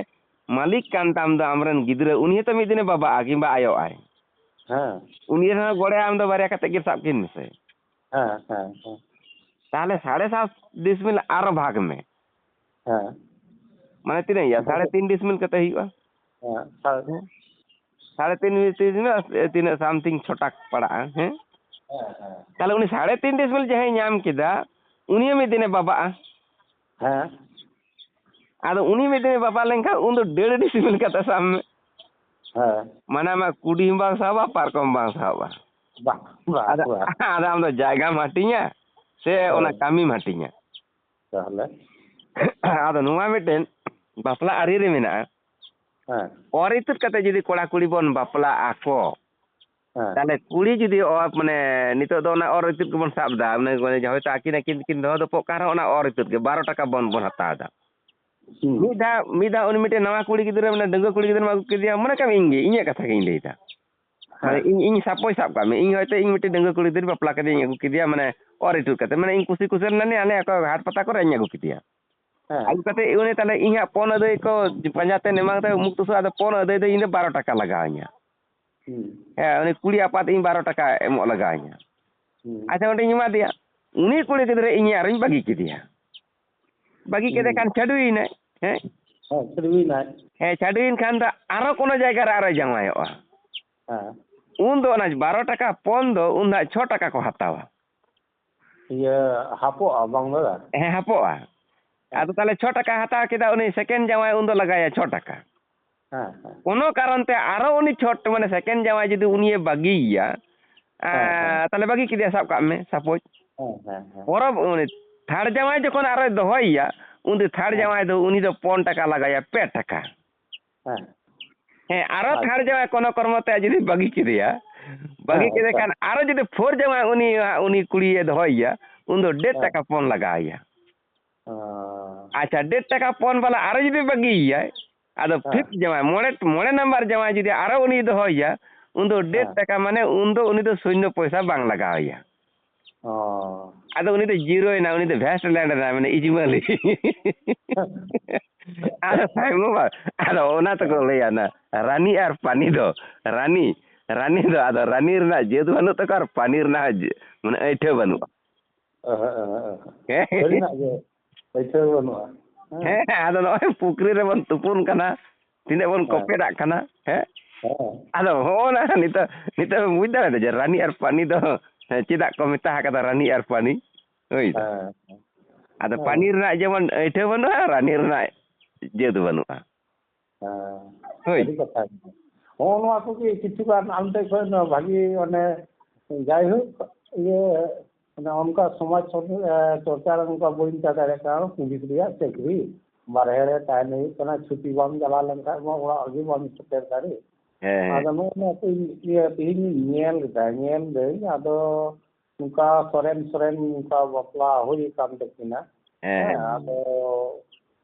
ᱢᱟᱹᱞᱤᱠ ᱠᱟᱱ ᱛᱟᱢ ᱫᱚ ᱟᱢᱨᱮᱱ ᱜᱤᱫᱽᱨᱟᱹ, ᱩᱱᱤ ᱦᱚᱸᱛᱚ ᱢᱤᱫ ᱫᱤᱱᱮ ᱵᱟᱵᱟᱜᱼᱟ ᱠᱤᱝᱵᱟ ᱟᱭᱳᱜᱼᱟᱭ᱾ ᱦᱮᱸ᱾ ᱩᱱᱤ ᱨᱮᱦᱚᱸ ᱜᱚᱲᱮ ᱟᱢ ᱫᱚ ᱵᱟᱨᱭᱟ ᱠᱟᱛᱮ ᱜᱮ ᱥᱟᱵ ᱠᱤᱱ ᱢᱮᱥᱮ᱾ ᱦᱮᱸ, ᱦᱮᱸ, ᱦᱮᱸ᱾ ᱛᱟᱦᱞᱮ ᱥᱟᱲᱮ ᱥᱟᱛ ᱰᱤᱥᱢᱤᱞ ᱟᱨᱚ ᱵᱷᱟᱜᱽ ᱢᱮ᱾ ᱦᱮᱸ᱾ ᱢᱟᱱᱮ ᱛᱤᱱᱟᱹᱜ ᱦᱩᱭᱩᱜᱼᱟ? ᱥᱟᱲᱮ ᱛᱤᱱ ᱰᱤᱥᱢᱤᱞ ᱠᱟᱛᱮ ᱦᱩᱭᱩᱜᱼᱟ᱾ ᱦᱮᱸ, ᱥᱟᱲᱮ ᱦᱮᱸ? ᱥᱟᱲᱮ ᱛᱤᱱ ᱰᱤᱥᱢᱤᱞ ᱟᱨ ᱛᱤᱱᱟᱹᱜ something ᱪᱷᱚᱴᱟ ᱯᱟᱲᱟᱜᱼᱟ, ᱦᱮᱸ? ᱦᱮᱸ, ᱦᱮᱸ᱾ ᱛᱟᱦᱞᱮ ᱩᱱᱤ ᱥᱟᱲᱮ ᱛᱤᱱ ᱰᱤᱥᱢᱤᱞ ᱡᱟᱦᱟᱸᱭ ᱧᱟᱢ ᱠᱮᱫᱟ, ᱩᱱᱤ ᱦᱚᱸ ᱢᱤᱫ ᱫᱤᱱᱮ ᱵᱟᱵᱟᱜᱼᱟ᱾ ᱦᱮᱸ᱾ ᱟᱫᱚ ᱩᱱᱤ ᱢᱤᱫ ᱫᱤᱱᱮ ᱵᱟᱵᱟ ᱞᱮᱱᱠᱷᱟᱱ, ᱩᱱ ᱫᱚ ᱰᱮᱲ ᱰᱤᱥᱢᱤᱞ ᱠᱟᱛᱮ ᱥᱟᱵ ᱢᱮ᱾ ᱦᱮᱸ᱾ ᱢᱟᱱᱮ ᱟᱢᱟᱜ ᱠᱩᱰᱤ ᱦᱚᱸ ᱵᱟᱝ ᱥᱟᱦᱚᱵᱼᱟ, ᱯᱟᱨᱠᱚᱢ ᱵᱟᱝ ᱥᱟᱦᱚᱵᱼᱟ᱾ ᱵᱟᱝ, ᱵᱟᱝ, ᱟᱫᱚ, ᱵᱟᱝ᱾ ᱟᱫᱚ ᱟᱢ ᱫᱚ ᱡᱟᱭᱜᱟᱢ ᱦᱟᱹᱴᱤᱧᱟ ᱥᱮ ᱚᱱᱟ ᱦᱳᱭ᱾ ᱠᱟᱹᱢᱤᱢ ᱦᱟᱹᱴᱤᱧᱟ? ᱛᱟᱦᱞᱮ? ᱟᱫᱚ ᱱᱚᱣᱟ ᱢᱤᱫᱴᱮᱱ ᱵᱟᱯᱞᱟ ᱟᱹᱨᱤ ᱨᱮ ᱢᱮᱱᱟᱜᱼᱟ᱾ ᱦᱮᱸ᱾ ᱚᱨ ᱤᱛᱩᱫ ᱠᱟᱛᱮ ᱡᱩᱫᱤ ᱠᱚᱲᱟ ᱠᱩᱲᱤ ᱵᱚᱱ ᱵᱟᱯᱞᱟᱜ ᱟᱠᱚ, ᱦᱮᱸ᱾ ᱛᱟᱦᱞᱮ ᱠᱩᱲᱤ ᱡᱩᱫᱤ ᱚ-, ᱢᱟᱱᱮ ᱱᱤᱛᱚᱜ ᱫᱚ ᱚᱱᱟ ᱚᱨ ᱤᱛᱩᱫ ᱜᱮᱵᱚᱱ ᱥᱟᱵ ᱮᱫᱟ, ᱢᱟᱱᱮ ᱦᱚᱭᱛᱳ ᱟᱹᱠᱤᱱ ᱟᱹᱠᱤᱱ ᱠᱤᱱ ᱫᱚᱦᱚ ᱫᱚᱯᱚᱜ ᱠᱟᱱ ᱨᱮᱦᱚᱸ ᱚᱱᱟ ᱚᱨ ᱤᱛᱩᱫ ᱜᱮ ᱵᱟᱨᱚ ᱴᱟᱠᱟ ᱵᱚᱱ ᱵᱚᱱ ᱦᱟᱛᱟᱣ ᱮᱫᱟ᱾ ᱦᱩᱸ᱾ ᱢᱤᱫ ᱫᱷᱟᱣ, ᱢᱤᱫ ᱫᱷᱟᱣ ᱩᱱᱤ ᱢᱤᱫᱴᱮᱱ ᱱᱟᱣᱟ ᱠᱩᱲᱤ ᱜᱤᱫᱽᱨᱟᱹ, ᱢᱟᱱᱮ ᱰᱟᱺᱜᱩᱣᱟᱹ ᱠᱩᱲᱤ ᱜᱤᱫᱽᱨᱟᱹᱢ ᱟᱹᱜᱩ ᱠᱮᱫᱮᱭᱟ, ᱢᱚᱱᱮ ᱠᱟᱜ ᱢᱮ ᱤᱧ ᱜᱮ, ᱤᱧᱟᱹᱜ ᱠᱟᱛᱷᱟ ᱜᱤᱧ ᱞᱟᱹᱭ ᱮᱫᱟ᱾ ᱢᱟᱱᱮ ᱦᱮᱸ᱾ ᱤᱧ, ᱤᱧ ᱥᱟᱯᱳᱡᱽ ᱥᱟᱵ ᱠᱟᱜ ᱢᱮ, ᱤᱧ ᱦᱚᱭᱛᱳ ᱤᱧ ᱢᱤᱫᱴᱮᱱ ᱰᱟᱺᱜᱩᱣᱟᱹ ᱠᱩᱲᱤ ᱜᱤᱫᱽᱨᱟᱹᱧ ᱵᱟᱯᱞᱟ ᱠᱮᱫᱮᱭᱟᱹᱧ, ᱟᱹᱜᱩ ᱠᱮᱫᱮᱭᱟ, ᱢᱟᱱᱮ ᱚᱨ ᱤᱛᱩᱫ ᱠᱟᱛᱮ, ᱢᱟᱱᱮ ᱤᱧ ᱠᱩᱥᱤ ᱠᱩᱥᱟᱹᱞ ᱱᱟᱹᱱᱤᱧ, ᱟᱞᱮ ᱚᱠᱟ ᱦᱟᱴ ᱯᱟᱛᱟ ᱠᱚᱨᱮ ᱤᱧ ᱟᱹᱜᱩ ᱠᱮᱫᱮᱭᱟ᱾ ᱦᱮᱸ᱾ ᱟᱹᱜᱩ ᱠᱟᱛᱮ ᱩᱱᱤ ᱛᱟᱦᱞᱮ ᱤᱧ ᱦᱟᱸᱜ ᱯᱚᱱ ᱟᱹᱫᱟᱹᱭ ᱠᱚ ᱯᱟᱸᱡᱟ ᱛᱮ ᱮᱢᱟᱱ ᱛᱮ ᱩᱢᱩᱠ ᱛᱩᱥᱩᱠ, ᱟᱫᱚ ᱯᱚᱱ ᱟᱹᱫᱟᱹᱭ ᱫᱚ ᱤᱧ ᱫᱚ ᱵᱟᱨᱚ ᱴᱟᱠᱟ ᱞᱟᱜᱟᱣ ᱤᱧᱟ᱾ ᱦᱩᱸ᱾ ᱦᱮᱸ, ᱩᱱᱤ ᱠᱩᱲᱤ ᱟᱯᱟᱛ ᱤᱧ ᱵᱟᱨᱚ ᱴᱟᱠᱟ ᱮᱢᱚᱜ ᱞᱟᱜᱟᱣ ᱤᱧᱟ᱾ ᱦᱩᱸ᱾ ᱟᱪᱪᱷᱟ, ᱚᱸᱰᱮᱧ ᱮᱢᱟ ᱫᱮᱭᱟ, ᱩᱱᱤ ᱠᱩᱲᱤ ᱜᱤᱫᱽᱨᱟᱹ ᱤᱧ ᱟᱨᱚᱧ ᱵᱟᱹᱜᱤ ᱠᱮᱫᱮᱭᱟ᱾ ᱵᱟᱹᱜᱤ ᱠᱮᱫᱮ ᱦᱩᱸ᱾ ᱠᱷᱟᱱ ᱪᱷᱟᱹᱰᱩᱭᱮᱱᱟᱭ᱾ ᱦᱮᱸ? ᱦᱮᱸ, ᱪᱷᱟᱹᱰᱩᱭᱮᱱᱟᱭ᱾ ᱦᱮᱸ, ᱪᱷᱟᱹᱰᱩᱭᱮᱱ ᱠᱷᱟᱱ ᱫᱚ ᱟᱨᱚ ᱠᱳᱱᱳ ᱡᱟᱭᱜᱟ ᱨᱮ ᱟᱨᱚᱭ ᱡᱟᱶᱟᱭᱚᱜᱼᱟ᱾ ᱦᱮᱸ᱾ ᱩᱱ ᱫᱚ ᱚᱱᱟ ᱵᱟᱨᱚ ᱴᱟᱠᱟ ᱯᱚᱱ ᱫᱚ ᱩᱱ ᱫᱚ ᱦᱟᱸᱜ ᱪᱷᱚ ᱴᱟᱠᱟ ᱠᱚ ᱦᱟᱛᱟᱣᱟ᱾ ᱤᱭᱟᱹ, ᱦᱟᱯᱚᱜᱼᱟ ᱵᱟᱝ ᱫᱟᱫᱟ? ᱦᱮᱸ, ᱦᱟᱯᱚᱜᱼᱟ᱾ ᱦᱮᱸ᱾ ᱟᱫᱚ ᱛᱟᱦᱞᱮ ᱪᱷᱚ ᱴᱟᱠᱟ ᱦᱟᱛᱟᱣ ᱠᱮᱫᱟ, ᱩᱱᱤ ᱥᱮᱠᱮᱱᱰ ᱡᱟᱶᱟᱭ ᱩᱱ ᱫᱚ ᱞᱟᱜᱟᱭᱟ ᱪᱷᱚ ᱴᱟᱠᱟ᱾ ᱦᱮᱸ, ᱦᱮᱸ᱾ ᱠᱳᱱᱳ ᱠᱟᱨᱚᱱ ᱛᱮ ᱟᱨᱚ ᱩᱱᱤ ᱪᱷᱚᱴ, ᱢᱟᱱᱮ ᱥᱮᱠᱮᱱᱰ ᱡᱟᱶᱟᱭ ᱡᱩᱫᱤ ᱩᱱᱤᱭᱮ ᱵᱟᱹᱜᱤᱭᱮᱭᱟ, ᱦᱮᱸ, ᱦᱮᱸ᱾ ᱟᱸ, ᱛᱟᱦᱞᱮ ᱵᱟᱹᱜᱤ ᱠᱮᱫᱮᱭᱟ, ᱥᱟᱵ ᱠᱟᱜ ᱢᱮ, ᱥᱟᱯᱳᱡᱽ᱾ ᱦᱮᱸ, ᱦᱮᱸ, ᱦᱮᱸ᱾ ᱯᱚᱨᱚᱵᱽ, ᱩᱱᱤ ᱛᱷᱟᱨᱰ ᱡᱟᱶᱟᱭ ᱡᱚᱠᱷᱚᱱ ᱟᱨᱚᱭ ᱫᱚᱦᱚᱭᱮᱭᱟ, ᱩᱱ ᱫᱚ ᱛᱷᱟᱨᱰ ᱦᱮᱸ᱾ ᱡᱟᱶᱟᱭ ᱫᱚ ᱩᱱᱤ ᱫᱚ ᱯᱚᱱ ᱴᱟᱠᱟ ᱞᱟᱜᱟᱭᱟ, ᱯᱮ ᱴᱟᱠᱟ᱾ ᱦᱮᱸ᱾ ᱦᱮᱸ, ᱟᱨᱚ ᱟᱪᱪᱷᱟ᱾ ᱛᱷᱟᱨᱰ ᱡᱟᱶᱟᱭ ᱠᱳᱱᱳ ᱠᱚᱨᱢᱚ ᱛᱮ ᱡᱩᱫᱤ ᱵᱟᱹᱜᱤ ᱠᱮᱫᱮᱭᱟ, ᱵᱟᱹᱜᱤ ᱦᱮᱸ, ᱠᱮᱫᱮ ᱟᱪᱪᱷᱟ᱾ ᱠᱷᱟᱱ ᱟᱨᱚ ᱡᱩᱫᱤ ᱯᱷᱳᱨ ᱡᱟᱶᱟᱭ ᱩᱱᱤ, ᱩᱱᱤ ᱠᱩᱲᱤᱭᱮ ᱫᱚᱦᱚᱭᱮᱭᱟ, ᱩᱱ ᱫᱚ ᱰᱮᱲ ᱦᱮᱸ᱾ ᱴᱟᱠᱟ ᱯᱚᱱ ᱞᱟᱜᱟᱣᱮᱭᱟ᱾ ᱚ᱾ ᱟᱪᱪᱷᱟ, ᱰᱮᱲ ᱴᱟᱠᱟ ᱯᱚᱱ ᱵᱟᱞᱟ ᱟᱨᱚ ᱡᱩᱫᱤ ᱵᱟᱹᱜᱤᱭᱮᱭᱟᱭ, ᱟᱫᱚ ᱦᱮᱸ᱾ ᱯᱷᱤᱯᱛᱷ ᱡᱟᱶᱟᱭ, ᱢᱚᱬᱮ, ᱢᱚᱬᱮ ᱱᱟᱢᱵᱟᱨ ᱡᱟᱶᱟᱭ ᱡᱩᱫᱤ ᱟᱨᱚ ᱩᱱᱤ ᱫᱚᱦᱚᱭᱮᱭᱟ, ᱩᱱ ᱫᱚ ᱰᱮᱲ ᱦᱮᱸ᱾ ᱴᱟᱠᱟ, ᱢᱟᱱᱮ ᱩᱱ ᱫᱚ ᱩᱱᱤ ᱫᱚ ᱥᱩᱱᱱᱚ ᱯᱚᱭᱥᱟ ᱵᱟᱝ ᱞᱟᱜᱟᱣᱮᱭᱟ᱾ ᱚ᱾ ᱟᱫᱚ ᱩᱱᱤ ᱫᱚ ᱡᱤᱨᱳᱭᱮᱱᱟ, ᱩᱱᱤ ᱫᱚ ᱵᱷᱮᱥᱴ ᱞᱮᱱᱰ ᱮᱱᱟ, ᱢᱟᱱᱮ ᱤᱡᱤᱢᱟᱹᱞᱤ᱾ ᱟᱫᱚ ᱛᱟᱭᱚᱢ ᱢᱟ ᱵᱟᱝ, ᱟᱫᱚ ᱚᱱᱟ ᱛᱮᱠᱚ ᱦᱮᱸ᱾ ᱞᱟᱹᱭᱟ ᱚᱱᱟ ᱨᱟᱱᱤ ᱟᱨ ᱯᱟᱱᱤ ᱫᱚ, ᱨᱟᱱᱤ, ᱨᱟᱱᱤ ᱫᱚ ᱟᱫᱚ ᱨᱟᱱᱤ ᱨᱮᱱᱟᱜ ᱡᱟᱹᱛ ᱵᱟᱹᱱᱩᱜ ᱛᱟᱠᱚᱣᱟ ᱟᱨ ᱯᱟᱱᱤ ᱨᱮᱱᱟᱜ ᱦᱚᱸ ᱡᱟᱹ-, ᱢᱟᱱᱮ ᱟᱹᱭᱴᱷᱟᱹ ᱵᱟᱹᱱᱩᱜᱼᱟ᱾ ᱚᱦᱚᱸ, ᱚᱦᱚᱸ, ᱚᱦᱚᱸ᱾ ᱦᱮᱸ᱾ ᱥᱟᱹᱨᱤᱱᱟᱜ ᱜᱮ ᱟᱹᱭᱴᱷᱟᱹ ᱵᱟᱹᱱᱩᱜᱼᱟ᱾ ᱦᱮᱸ᱾ ᱦᱮᱸ, ᱟᱫᱚ ᱱᱚᱜᱼᱚᱭ ᱯᱩᱠᱷᱨᱤ ᱨᱮᱵᱚᱱ ᱛᱩᱯᱩᱱ ᱠᱟᱱᱟ, ᱛᱤᱱᱟᱹᱜ ᱵᱚᱱ ᱦᱮᱸ᱾ ᱠᱚᱯᱮᱫᱟᱜ ᱠᱟᱱᱟ, ᱦᱮᱸ? ᱦᱮᱸ᱾ ᱟᱫᱚ ᱦᱚᱸᱜᱼᱚ ᱱᱟ ᱱᱤᱛᱚᱜ, ᱱᱤᱛᱚᱜ ᱵᱚᱱ ᱵᱩᱡᱽ ᱫᱟᱲᱮᱭᱟᱫᱟ ᱡᱮ ᱨᱟᱱᱤ ᱟᱨ ᱯᱟᱱᱤ ᱫᱚ, ᱦᱮᱸ, ᱪᱮᱫᱟᱜ ᱠᱚ ᱢᱮᱛᱟ ᱟᱠᱟᱫᱟ ᱨᱟᱱᱤ ᱟᱨ ᱯᱟᱱᱤ? ᱦᱳᱭ ᱥᱮ? ᱦᱮᱸ᱾ ᱟᱫᱚ ᱦᱮᱸ᱾ ᱯᱟᱱᱤ ᱨᱮᱱᱟᱜ ᱡᱮᱢᱚᱱ ᱟᱹᱭᱴᱷᱟᱹ ᱵᱟᱹᱱᱩᱜᱼᱟ, ᱨᱟᱱᱤ ᱨᱮᱱᱟᱜ ᱡᱟᱹᱛ ᱵᱟᱹᱱᱩᱜᱼᱟ᱾ ᱦᱮᱸ, ᱦᱳᱭ᱾ ᱥᱟᱹᱨᱤ ᱠᱟᱛᱷᱟ ᱜᱮ᱾ ᱦᱚᱸᱜᱼᱚ ᱱᱚᱣᱟ ᱠᱚᱜᱮ ᱠᱤᱪᱷᱩ ᱜᱟᱱ ᱟᱢ ᱴᱷᱮᱱ ᱠᱷᱚᱱ ᱵᱷᱟᱹᱜᱤ, ᱚᱱᱮ, ᱡᱟᱭᱦᱳᱠ, ᱤᱭᱟᱹ, ᱢᱟᱱᱮ, ᱚᱱᱠᱟ ᱥᱚᱢᱟᱡᱽ ᱥᱚᱨ-, ᱮ, ᱪᱚᱨᱪᱟ ᱨᱮ ᱚᱱᱠᱟ ᱵᱟᱹᱧ ᱛᱟᱦᱮᱸ ᱫᱟᱲᱮᱭᱟᱜ ᱠᱟᱱᱟ, ᱯᱩᱞᱤᱥ ᱨᱮᱭᱟᱜ ᱪᱟᱹᱠᱨᱤ, ᱵᱟᱨᱦᱮ ᱨᱮ ᱛᱟᱦᱮᱱ ᱦᱩᱭᱩᱜ ᱠᱟᱱᱟ, ᱪᱷᱩᱴᱤ ᱵᱟᱢ ᱪᱟᱞᱟᱣ ᱞᱮᱱᱠᱷᱟᱱ ᱢᱟ ᱚᱲᱟᱜ ᱨᱮᱜᱮ ᱵᱟᱢ ᱥᱮᱴᱮᱨ ᱫᱟᱲᱮᱭᱟᱜ᱾ ᱦᱮᱸ, ᱦᱮᱸ᱾ ᱟᱫᱚ ᱱᱚᱜᱼᱚ ᱱᱚᱣᱟ ᱠᱚ ᱤᱭᱟᱹ ᱛᱮᱦᱮᱧ ᱤᱧ ᱧᱮᱞ ᱠᱮᱫᱟ, ᱧᱮᱞ ᱫᱟᱹᱧ, ᱟᱫᱚ ᱱᱚᱝᱠᱟ ᱥᱚᱨᱮᱱ ᱥᱚᱨᱮᱱ ᱱᱚᱝᱠᱟ ᱵᱟᱯᱞᱟ ᱦᱩᱭ ᱟᱠᱟᱱ ᱛᱟᱹᱠᱤᱱᱟ᱾ ᱦᱮᱸ, ᱦᱮᱸ, ᱦᱮᱸ᱾ ᱟᱫᱚ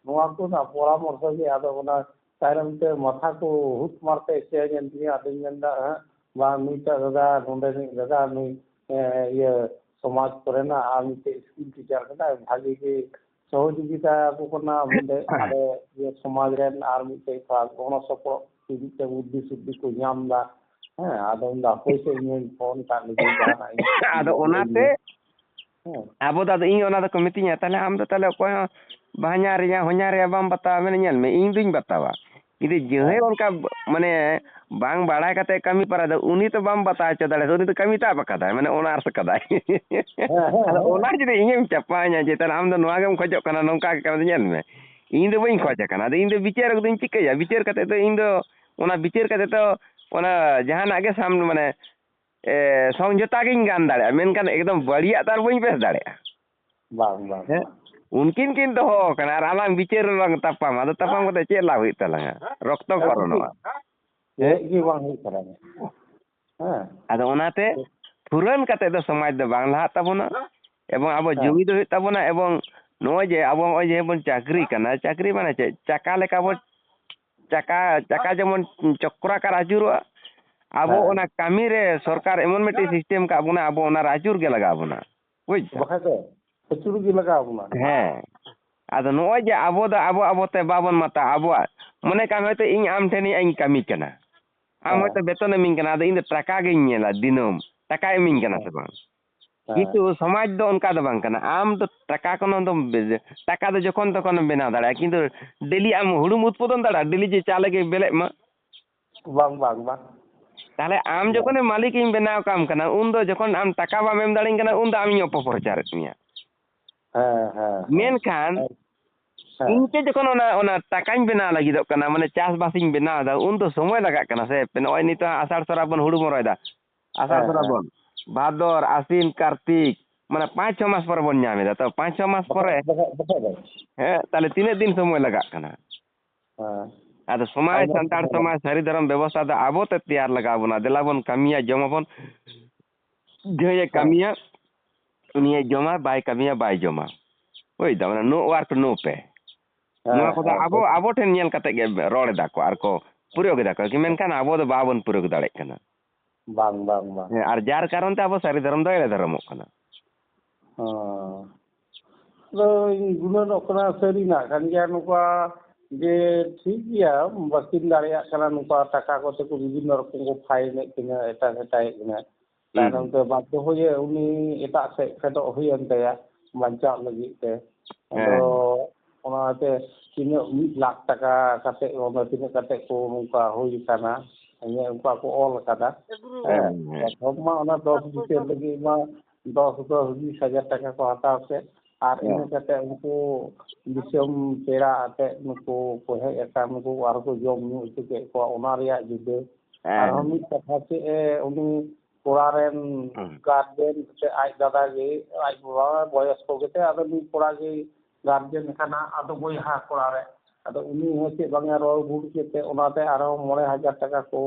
ᱱᱚᱣᱟ ᱠᱚ ᱨᱮᱱᱟᱜ ᱯᱚᱨᱟᱢᱚᱨᱥᱚ ᱜᱮ, ᱟᱫᱚ ᱚᱱᱟ ᱛᱟᱭᱱᱚᱢ ᱛᱮ ᱢᱟᱛᱷᱟ ᱠᱚ ᱦᱩᱴ ᱢᱟᱨᱛᱮ ᱮᱥᱮᱫ ᱮᱱ ᱛᱤᱧᱟ᱾ ᱟᱫᱚᱧ ᱢᱮᱱᱫᱟ, ᱦᱮᱸ, ᱵᱟᱝ, ᱱᱩᱭᱴᱟᱜ ᱫᱟᱫᱟ, ᱱᱚᱰᱮ ᱨᱤᱱᱤᱡ ᱫᱟᱫᱟ, ᱱᱩᱭ, ᱮ, ᱤᱭᱟᱹ, ᱥᱚᱢᱟᱡᱽ ᱠᱚᱨᱮᱱᱟᱜ ᱟᱨ ᱢᱤᱫᱴᱮᱡ ᱥᱠᱩᱞ ᱴᱤᱪᱟᱨ ᱠᱟᱱᱟᱭ, ᱵᱷᱟᱜᱤ ᱜᱮ ᱥᱚᱦᱚᱡᱳᱜᱤᱛᱟ ᱟᱠᱚ ᱠᱟᱱᱟ, ᱵᱚᱞᱮ ᱟᱞᱮ ᱤᱭᱟᱹ ᱥᱚᱢᱟᱡᱽ ᱨᱮᱱ ᱟᱨ ᱢᱤᱫᱴᱮᱡ ᱛᱷᱚᱲᱟ ᱜᱚᱲᱚ ᱥᱚᱯᱚᱦᱚᱫ ᱢᱤᱫᱴᱮᱡ ᱵᱩᱫᱽᱫᱷᱤ ᱥᱩᱫᱽᱫᱷᱤ ᱠᱚ ᱧᱟᱢ ᱮᱫᱟ᱾ ᱦᱮᱸ, ᱟᱫᱚ ᱤᱧ ᱫᱚ ᱦᱟᱯᱳᱭ ᱥᱮ ᱤᱧ ᱦᱚᱧ ᱯᱷᱳᱱ ᱠᱟᱜ ᱞᱮᱜᱮ, ᱡᱟᱦᱟᱱᱟᱜ ᱤᱧ ᱟᱫᱚ ᱤᱭᱟᱹ ᱚᱱᱟᱛᱮ ᱞᱮᱜᱮ᱾ ᱦᱮᱸ᱾ ᱟᱵᱚ ᱫᱚ, ᱟᱫᱚ ᱤᱧ ᱚᱱᱟ ᱫᱚᱠᱚ ᱢᱤᱛᱟᱹᱧᱟ, "ᱛᱟᱦᱞᱮ ᱟᱢ ᱫᱚ ᱛᱟᱦᱞᱮ ᱚᱠᱚᱭ ᱦᱚᱸ ᱵᱟᱦᱧᱟᱨ ᱨᱮᱭᱟ, ᱦᱚᱧᱦᱟᱨ ᱨᱮᱭᱟ ᱵᱟᱢ ᱵᱟᱛᱟᱣᱟ?" ᱢᱮᱱᱟ, "ᱧᱮᱞ ᱢᱮ, ᱤᱧ ᱫᱩᱧ ᱵᱟᱛᱟᱣᱟ, ᱡᱩᱫᱤ ᱡᱟᱦᱟᱸᱭ ᱦᱮᱸ᱾ ᱚᱱᱠᱟ, ᱢᱟᱱᱮ, ᱵᱟᱝ ᱵᱟᱲᱟᱭ ᱠᱟᱛᱮ ᱠᱟᱹᱢᱤ ᱯᱟᱨᱟ ᱫᱚ, ᱩᱱᱤ ᱛᱚ ᱵᱟᱢ ᱵᱟᱛᱟᱣ ᱦᱚᱪᱚ ᱫᱟᱲᱮᱭᱟᱜᱼᱟ, ᱩᱱᱤ ᱫᱚ ᱠᱟᱹᱢᱤ ᱛᱟᱵ ᱟᱠᱟᱫᱟᱭ, ᱢᱟᱱᱮ, ᱚᱱᱟᱨᱥ ᱟᱠᱟᱫᱟᱭ᱾ ᱦᱮᱸ, ᱦᱮᱸ, ᱟᱫᱚ ᱦᱮᱸ᱾ ᱚᱱᱟ ᱡᱩᱫᱤ ᱤᱧᱮᱢ ᱪᱟᱯᱟᱧᱟ ᱡᱮ, ᱛᱟᱦᱞᱮ ᱟᱢ ᱫᱚ ᱱᱚᱣᱟ ᱜᱮᱢ ᱠᱷᱚᱡᱚᱜ ᱠᱟᱱᱟ, ᱱᱚᱝᱠᱟ ᱜᱮ ᱠᱟᱹᱢᱤ ᱫᱚ, ᱧᱮᱞ ᱢᱮ, ᱤᱧ ᱫᱚ ᱵᱟᱹᱧ ᱦᱮᱸ᱾ ᱠᱷᱚᱡ ᱟᱠᱟᱱᱟ, ᱟᱫᱚ ᱤᱧ ᱫᱚ ᱵᱤᱪᱟᱹᱨ ᱟᱹᱜᱩ ᱫᱚᱧ ᱪᱤᱠᱟᱹᱭᱟ? ᱵᱤᱪᱟᱹᱨ ᱠᱟᱛᱮ ᱫᱚ ᱤᱧ ᱫᱚ, ᱚᱱᱟ ᱵᱤᱪᱟᱹᱨ ᱠᱟᱛᱮ ᱫᱚ ᱚᱱᱟ ᱡᱟᱦᱟᱱᱟᱜ ᱜᱮ ᱥᱟᱢ-, ᱢᱟᱱᱮ, ᱮ, ᱥᱚᱢᱡᱷᱚᱛᱟ ᱜᱤᱧ ᱜᱟᱱ ᱫᱟᱲᱮᱭᱟᱜᱼᱟ, ᱢᱮᱱᱠᱷᱟᱱ ᱮᱠᱫᱚᱢ ᱵᱟᱹᱲᱤᱡᱟᱜ ᱛᱚ ᱟᱨ ᱵᱟᱹᱧ ᱵᱮᱥ ᱫᱟᱲᱮᱭᱟᱜᱼᱟ᱾ ᱵᱟᱝ, ᱵᱟᱝ, ᱦᱮᱸ? ᱵᱟᱝ᱾ ᱩᱱᱠᱤᱱ ᱠᱤᱱ ᱫᱚᱦᱚ ᱟᱠᱟᱱᱟ ᱟᱨ ᱟᱞᱟᱝ ᱵᱤᱪᱟᱹᱨ ᱨᱮᱞᱟᱝ ᱛᱟᱯᱟᱢᱟ, ᱟᱫᱚ ᱛᱟᱯᱟᱢ ᱠᱟᱛᱮ ᱪᱮᱫ ᱞᱟᱵᱷ ᱦᱩᱭᱩᱜ ᱛᱟᱞᱟᱝᱟ? ᱨᱚᱠᱛᱚ ᱪᱮᱫ ᱠᱚ ᱜᱮ, ᱯᱟᱨᱚᱢᱚᱜᱼᱟ᱾ ᱪᱮᱫ ᱦᱮᱸ? ᱜᱮ ᱵᱟᱝ ᱦᱩᱭᱩᱜ ᱛᱟᱞᱟᱝᱟ᱾ ᱦᱮᱸ᱾ ᱟᱫᱚ ᱚᱱᱟᱛᱮ ᱯᱷᱩᱨᱟᱹᱱ ᱠᱟᱛᱮ ᱫᱚ ᱥᱚᱢᱟᱡᱽ ᱫᱚ ᱵᱟᱝ ᱞᱟᱦᱟᱜ ᱛᱟᱵᱚᱱᱟ, ᱮᱵᱚᱝ ᱟᱵᱚ ᱦᱮᱸ᱾ ᱡᱩᱢᱤᱫ ᱦᱩᱭᱩᱜ ᱛᱟᱵᱚᱱᱟ, ᱮᱵᱚᱝ ᱱᱚᱜᱼᱚᱭ ᱡᱮ ᱟᱵᱚ ᱱᱚᱜᱼᱚᱭ ᱡᱮ ᱵᱚᱱ ᱪᱟᱹᱠᱨᱤ ᱠᱟᱱᱟ, ᱪᱟᱹᱠᱨᱤ ᱢᱟᱱᱮ ᱪᱮᱫ? ᱪᱟᱠᱟ ᱞᱮᱠᱟ ᱵᱚᱱ, ᱪᱟᱠᱟ, ᱪᱟᱠᱟ ᱡᱮᱢᱚᱱ ᱪᱚᱠᱨᱟᱠᱟᱨ ᱟᱹᱪᱩᱨᱚᱜᱼᱟ, ᱟᱵᱚ ᱦᱮᱸ᱾ ᱚᱱᱟ ᱠᱟᱹᱢᱤ ᱨᱮ ᱥᱚᱨᱠᱟᱨ ᱮᱢᱚᱱ ᱢᱤᱫᱴᱤᱡ system ᱠᱟᱜ ᱵᱚᱱᱟ, ᱟᱵᱚ ᱚᱱᱟ ᱨᱮ ᱟᱹᱪᱩᱨ ᱜᱮ ᱞᱟᱜᱟᱣ ᱵᱚᱱᱟ᱾ ᱵᱩᱡᱽ ᱫᱟᱢ? ᱵᱟᱠᱷᱟᱡ ᱫᱚ ᱟᱹᱪᱩᱨ ᱜᱮ ᱞᱟᱜᱟᱣ ᱵᱚᱱᱟ᱾ ᱦᱮᱸ᱾ ᱟᱫᱚ ᱱᱚᱜᱼᱚᱭ ᱡᱮ ᱟᱵᱚ ᱫᱚ ᱟᱵᱚ, ᱟᱵᱚ ᱛᱮ ᱵᱟᱵᱚᱱ ᱢᱟᱛᱟ, ᱟᱵᱚᱣᱟᱜ, ᱢᱚᱱᱮ ᱠᱟᱜ ᱢᱮ ᱦᱚᱭᱛᱳ ᱤᱧ ᱟᱢ ᱴᱷᱮᱱᱤᱧ ᱠᱟᱹᱢᱤ ᱠᱟᱱᱟ᱾ ᱟᱢ ᱦᱮᱸ᱾ ᱦᱚᱭᱛᱳ ᱵᱮᱛᱚᱱ ᱮᱢᱤᱧ ᱠᱟᱱᱟ, ᱟᱫᱚ ᱤᱧ ᱫᱚ ᱴᱟᱠᱟ ᱜᱤᱧ ᱧᱮᱞᱟ ᱫᱤᱱᱟᱹᱢ, ᱴᱟᱠᱟᱭ ᱮᱢᱤᱧ ᱠᱟᱱᱟ ᱦᱮᱸ᱾ ᱥᱮ ᱵᱟᱝ? ᱦᱮᱸ᱾ ᱠᱤᱱᱛᱩ ᱥᱚᱢᱟᱡᱽ ᱫᱚ ᱚᱱᱠᱟ ᱫᱚ ᱵᱟᱝ ᱠᱟᱱᱟ᱾ ᱟᱢ ᱫᱚ ᱴᱟᱠᱟ ᱠᱚᱱᱚ ᱫᱚ ᱵᱮ-, ᱴᱟᱠᱟ ᱫᱚ ᱡᱚᱠᱷᱚᱱ ᱛᱚᱠᱷᱚᱱᱮᱢ ᱵᱮᱱᱟᱣ ᱫᱟᱲᱮᱭᱟᱜᱼᱟ, ᱠᱤᱱᱛᱩ daily ᱟᱢ ᱦᱩᱲᱩᱢ ᱩᱛᱯᱟᱫᱚᱱ ᱫᱟᱲᱮᱭᱟᱜᱼᱟ, daily ᱡᱮ ᱪᱟᱣᱞᱮ ᱜᱮ ᱵᱮᱞᱮᱜ ᱢᱟ? ᱵᱟᱝ, ᱵᱟᱝ, ᱵᱟᱝ᱾ ᱛᱟᱦᱞᱮ ᱟᱢ ᱵᱟᱝ᱾ ᱡᱚᱠᱷᱚᱱᱮᱢ ᱢᱟᱹᱞᱤᱠ ᱤᱧ ᱵᱮᱱᱟᱣ ᱠᱟᱢ ᱠᱟᱱᱟ, ᱩᱱ ᱫᱚ ᱡᱚᱠᱷᱚᱱ ᱟᱢ ᱴᱟᱠᱟ ᱵᱟᱢ ᱮᱢ ᱫᱟᱲᱮᱧ ᱠᱟᱱᱟ, ᱩᱱ ᱫᱚ ᱟᱢᱤᱧ ᱚᱯᱚᱯᱨᱚᱪᱟᱨᱮᱫ ᱢᱮᱭᱟ᱾ ᱦᱮᱸ, ᱦᱮᱸ, ᱦᱮᱸ᱾ ᱢᱮᱱᱠᱷᱟᱱ ᱦᱮᱸ᱾ ᱦᱮᱸ᱾ ᱤᱧ ᱛᱮ ᱡᱚᱠᱷᱚᱱ ᱚᱱᱟ, ᱚᱱᱟ ᱴᱟᱠᱟᱧ ᱵᱮᱱᱟᱣ ᱞᱟᱹᱜᱤᱫᱚᱜ ᱠᱟᱱᱟ, ᱢᱟᱱᱮ ᱪᱟᱥᱵᱟᱥᱤᱧ ᱵᱮᱱᱟᱣ ᱮᱫᱟ, ᱩᱱ ᱫᱚ ᱥᱚᱢᱚᱭ ᱞᱟᱜᱟᱜ ᱠᱟᱱᱟ ᱥᱮ᱾ ᱱᱚᱜᱼᱚᱭ ᱱᱤᱛᱚᱜ ᱟᱥᱟᱲ ᱥᱨᱟᱵᱚᱱ ᱦᱩᱲᱩ ᱵᱚᱱ ᱨᱚᱦᱚᱭᱮᱫᱟ, ᱟᱥᱟᱲ ᱦᱮᱸ, ᱦᱮᱸ᱾ ᱥᱨᱟᱵᱚᱱ, ᱵᱷᱟᱫᱚᱨ, ᱟᱥᱤᱱ, ᱠᱟᱨᱛᱤᱠ, ᱢᱟᱱᱮ ᱯᱟᱸᱪ ᱪᱷᱚ ᱢᱟᱥ ᱯᱚᱨᱮ ᱵᱚᱱ ᱧᱟᱢ ᱮᱫᱟ᱾ ᱛᱚ ᱯᱟᱸᱪ ᱪᱷᱚ ᱢᱟᱥ ᱯᱚᱨᱮ, ᱵᱟᱠᱷᱟᱡ, ᱵᱟᱠᱷᱟᱡ, ᱵᱟᱠᱷᱟᱡ ᱫᱚ᱾ ᱦᱮᱸ, ᱛᱟᱦᱞᱮ ᱛᱤᱱᱟᱹᱜ ᱫᱤᱱ ᱥᱚᱢᱚᱭ ᱞᱟᱜᱟᱜ ᱠᱟᱱᱟ? ᱦᱮᱸ᱾ ᱟᱫᱚ ᱥᱚᱢᱟᱡᱽ, ᱟᱭᱢᱟ ᱥᱟᱱᱛᱟᱲ ᱠᱟᱛᱷᱟ ᱥᱚᱢᱟᱡᱽ, ᱥᱟᱹᱨᱤ ᱫᱷᱚᱨᱚᱢ ᱵᱮᱵᱚᱥᱛᱷᱟ ᱫᱚ ᱟᱵᱚ ᱛᱮ ᱛᱮᱭᱟᱨ ᱞᱟᱜᱟᱣ ᱵᱚᱱᱟ᱾ ᱫᱮᱞᱟ ᱵᱚᱱ ᱠᱟᱹᱢᱤᱭᱟ, ᱡᱚᱢᱟᱵᱚᱱ᱾ ᱡᱟᱦᱟᱸᱭᱮ ᱦᱮᱸ᱾ ᱠᱟᱹᱢᱤᱭᱟ, ᱩᱱᱤᱭᱮ ᱡᱚᱢᱟ, ᱵᱟᱭ ᱠᱟᱹᱢᱤᱭᱟ, ᱵᱟᱭ ᱡᱚᱢᱟ᱾ ᱵᱩᱡᱽ ᱫᱟᱢ, ᱚᱱᱟ no work, no pay᱾ ᱦᱮᱸ, ᱱᱚᱣᱟ ᱠᱚᱫᱚ ᱦᱮᱸ, ᱟᱵᱚ, ᱦᱮᱸ᱾ ᱟᱵᱚ ᱴᱷᱮᱱ ᱧᱮᱞ ᱠᱟᱛᱮ ᱜᱮ ᱨᱚᱲ ᱮᱫᱟ ᱠᱚ ᱟᱨ ᱠᱚ ᱯᱨᱚᱭᱳᱜᱽ ᱮᱫᱟ ᱠᱚ, ᱢᱮᱱᱠᱷᱟᱱ ᱟᱵᱚ ᱫᱚ ᱵᱟᱵᱚᱱ ᱯᱨᱚᱭᱳᱜᱽ ᱫᱟᱲᱮᱭᱟᱜ ᱠᱟᱱᱟ᱾ ᱵᱟᱝ, ᱵᱟᱝ, ᱵᱟᱝ᱾ ᱦᱮᱸ, ᱟᱨ ᱡᱟᱨ ᱠᱟᱨᱚᱱ ᱛᱮ ᱟᱵᱚ ᱥᱟᱹᱨᱤ ᱫᱷᱚᱨᱚᱢ ᱫᱚ ᱮᱲᱮ ᱫᱷᱚᱨᱚᱢᱚᱜ ᱠᱟᱱᱟ᱾ ᱦᱚᱸ᱾ ᱟᱫᱚ ᱤᱧ ᱜᱩᱱᱟᱹᱱᱚᱜ ᱠᱟᱱᱟ, ᱥᱟᱹᱨᱤᱱᱟᱜ ᱠᱟᱱ ᱜᱮᱭᱟ ᱱᱚᱝᱠᱟ ᱡᱮ ᱴᱷᱤᱠ ᱜᱮᱭᱟ, ᱵᱟᱹᱠᱤᱱ ᱫᱟᱲᱮᱭᱟᱜ ᱠᱟᱱᱟ, ᱱᱚᱝᱠᱟ ᱴᱟᱠᱟ ᱠᱚᱛᱮ ᱠᱚ ᱵᱤᱵᱷᱤᱱᱱᱚ ᱨᱚᱠᱚᱢ ᱠᱚ ᱯᱷᱟᱭᱤᱱᱮᱫ ᱠᱤᱱᱟ, ᱮᱴᱟ ᱥᱮᱴᱟᱭᱮᱫ ᱠᱤᱱᱟ᱾ ᱦᱩᱸ᱾ ᱛᱟᱭᱱᱚᱢ ᱛᱮ ᱵᱟᱫᱽᱫᱷᱚ ᱦᱚᱭᱮ ᱩᱱᱤ ᱮᱴᱟᱜ ᱥᱮᱫ ᱯᱷᱮᱰᱚᱜ ᱦᱩᱭᱮᱱ ᱛᱟᱭᱟ ᱵᱟᱧᱪᱟᱣ ᱞᱟᱹᱜᱤᱫ ᱛᱮ᱾ ᱟᱫᱚ ᱦᱮᱸ᱾ ᱚᱱᱟᱛᱮ ᱛᱤᱱᱟᱹᱜ ᱢᱤᱫ ᱞᱟᱠᱷ ᱴᱟᱠᱟ ᱠᱟᱛᱮ, ᱚᱱᱟ ᱛᱤᱱᱟᱹᱜ ᱠᱟᱛᱮ ᱠᱚ ᱱᱚᱝᱠᱟ ᱦᱩᱭ ᱟᱠᱟᱱᱟ, ᱤᱧᱟᱹᱜ ᱚᱱᱠᱟ ᱠᱚ ᱚᱞ ᱟᱠᱟᱫᱟ᱾ ᱦᱮᱸ, ᱦᱮᱸ᱾ ᱯᱨᱚᱛᱷᱚᱢ ᱢᱟ ᱚᱱᱟ ᱫᱚᱥ ᱵᱤᱪᱟᱹᱨ ᱞᱟᱹᱜᱤᱫ ᱢᱟ ᱫᱚᱥ, ᱫᱚᱥ, ᱵᱤᱥ ᱦᱟᱡᱟᱨ ᱴᱟᱠᱟ ᱠᱚ ᱦᱟᱛᱟᱣ ᱠᱮᱫ, ᱟᱨ ᱦᱮᱸ᱾ ᱤᱱᱟᱹ ᱠᱟᱛᱮ ᱩᱱᱠᱩ ᱫᱤᱥᱚᱢ ᱯᱮᱲᱟ ᱟᱛᱮ ᱱᱩᱠᱩ ᱠᱚ ᱦᱮᱡ ᱟᱠᱟᱱ, ᱱᱩᱠᱩ ᱟᱨᱦᱚᱸ ᱠᱚ ᱡᱚᱢ ᱧᱩ ᱦᱚᱪᱚ ᱠᱮᱫ ᱠᱚᱣᱟ, ᱚᱱᱟ ᱨᱮᱭᱟᱜ ᱡᱩᱫᱟᱹ᱾ ᱦᱮᱸ᱾ ᱟᱨᱦᱚᱸ ᱢᱤᱫ ᱠᱟᱛᱷᱟ ᱪᱮᱫ ᱮ, ᱩᱱᱤ ᱠᱚᱲᱟ ᱨᱮᱱ ᱦᱩᱸ᱾ ᱜᱟᱨᱡᱮᱱ ᱥᱮ ᱟᱡ ᱫᱟᱫᱟ ᱜᱮ, ᱟᱡ ᱵᱟᱵᱟ ᱵᱚᱭᱚᱥ ᱠᱚ ᱜᱮᱛᱮ, ᱟᱫᱚ ᱱᱩᱭ ᱠᱚᱲᱟ ᱜᱮ ᱜᱟᱨᱡᱮᱱ ᱠᱟᱱᱟ, ᱟᱫᱚ ᱵᱚᱭᱦᱟ ᱠᱚᱲᱟ ᱨᱮ᱾ ᱟᱫᱚ ᱩᱱᱤ ᱦᱚᱸ ᱪᱮᱫ ᱵᱟᱝ ᱮ ᱨᱚᱲ ᱵᱷᱩᱞ ᱠᱮᱫ ᱛᱮ, ᱚᱱᱟᱛᱮ ᱟᱨᱦᱚᱸ ᱢᱚᱬᱮ ᱦᱟᱡᱟᱨ ᱴᱟᱠᱟ ᱠᱚ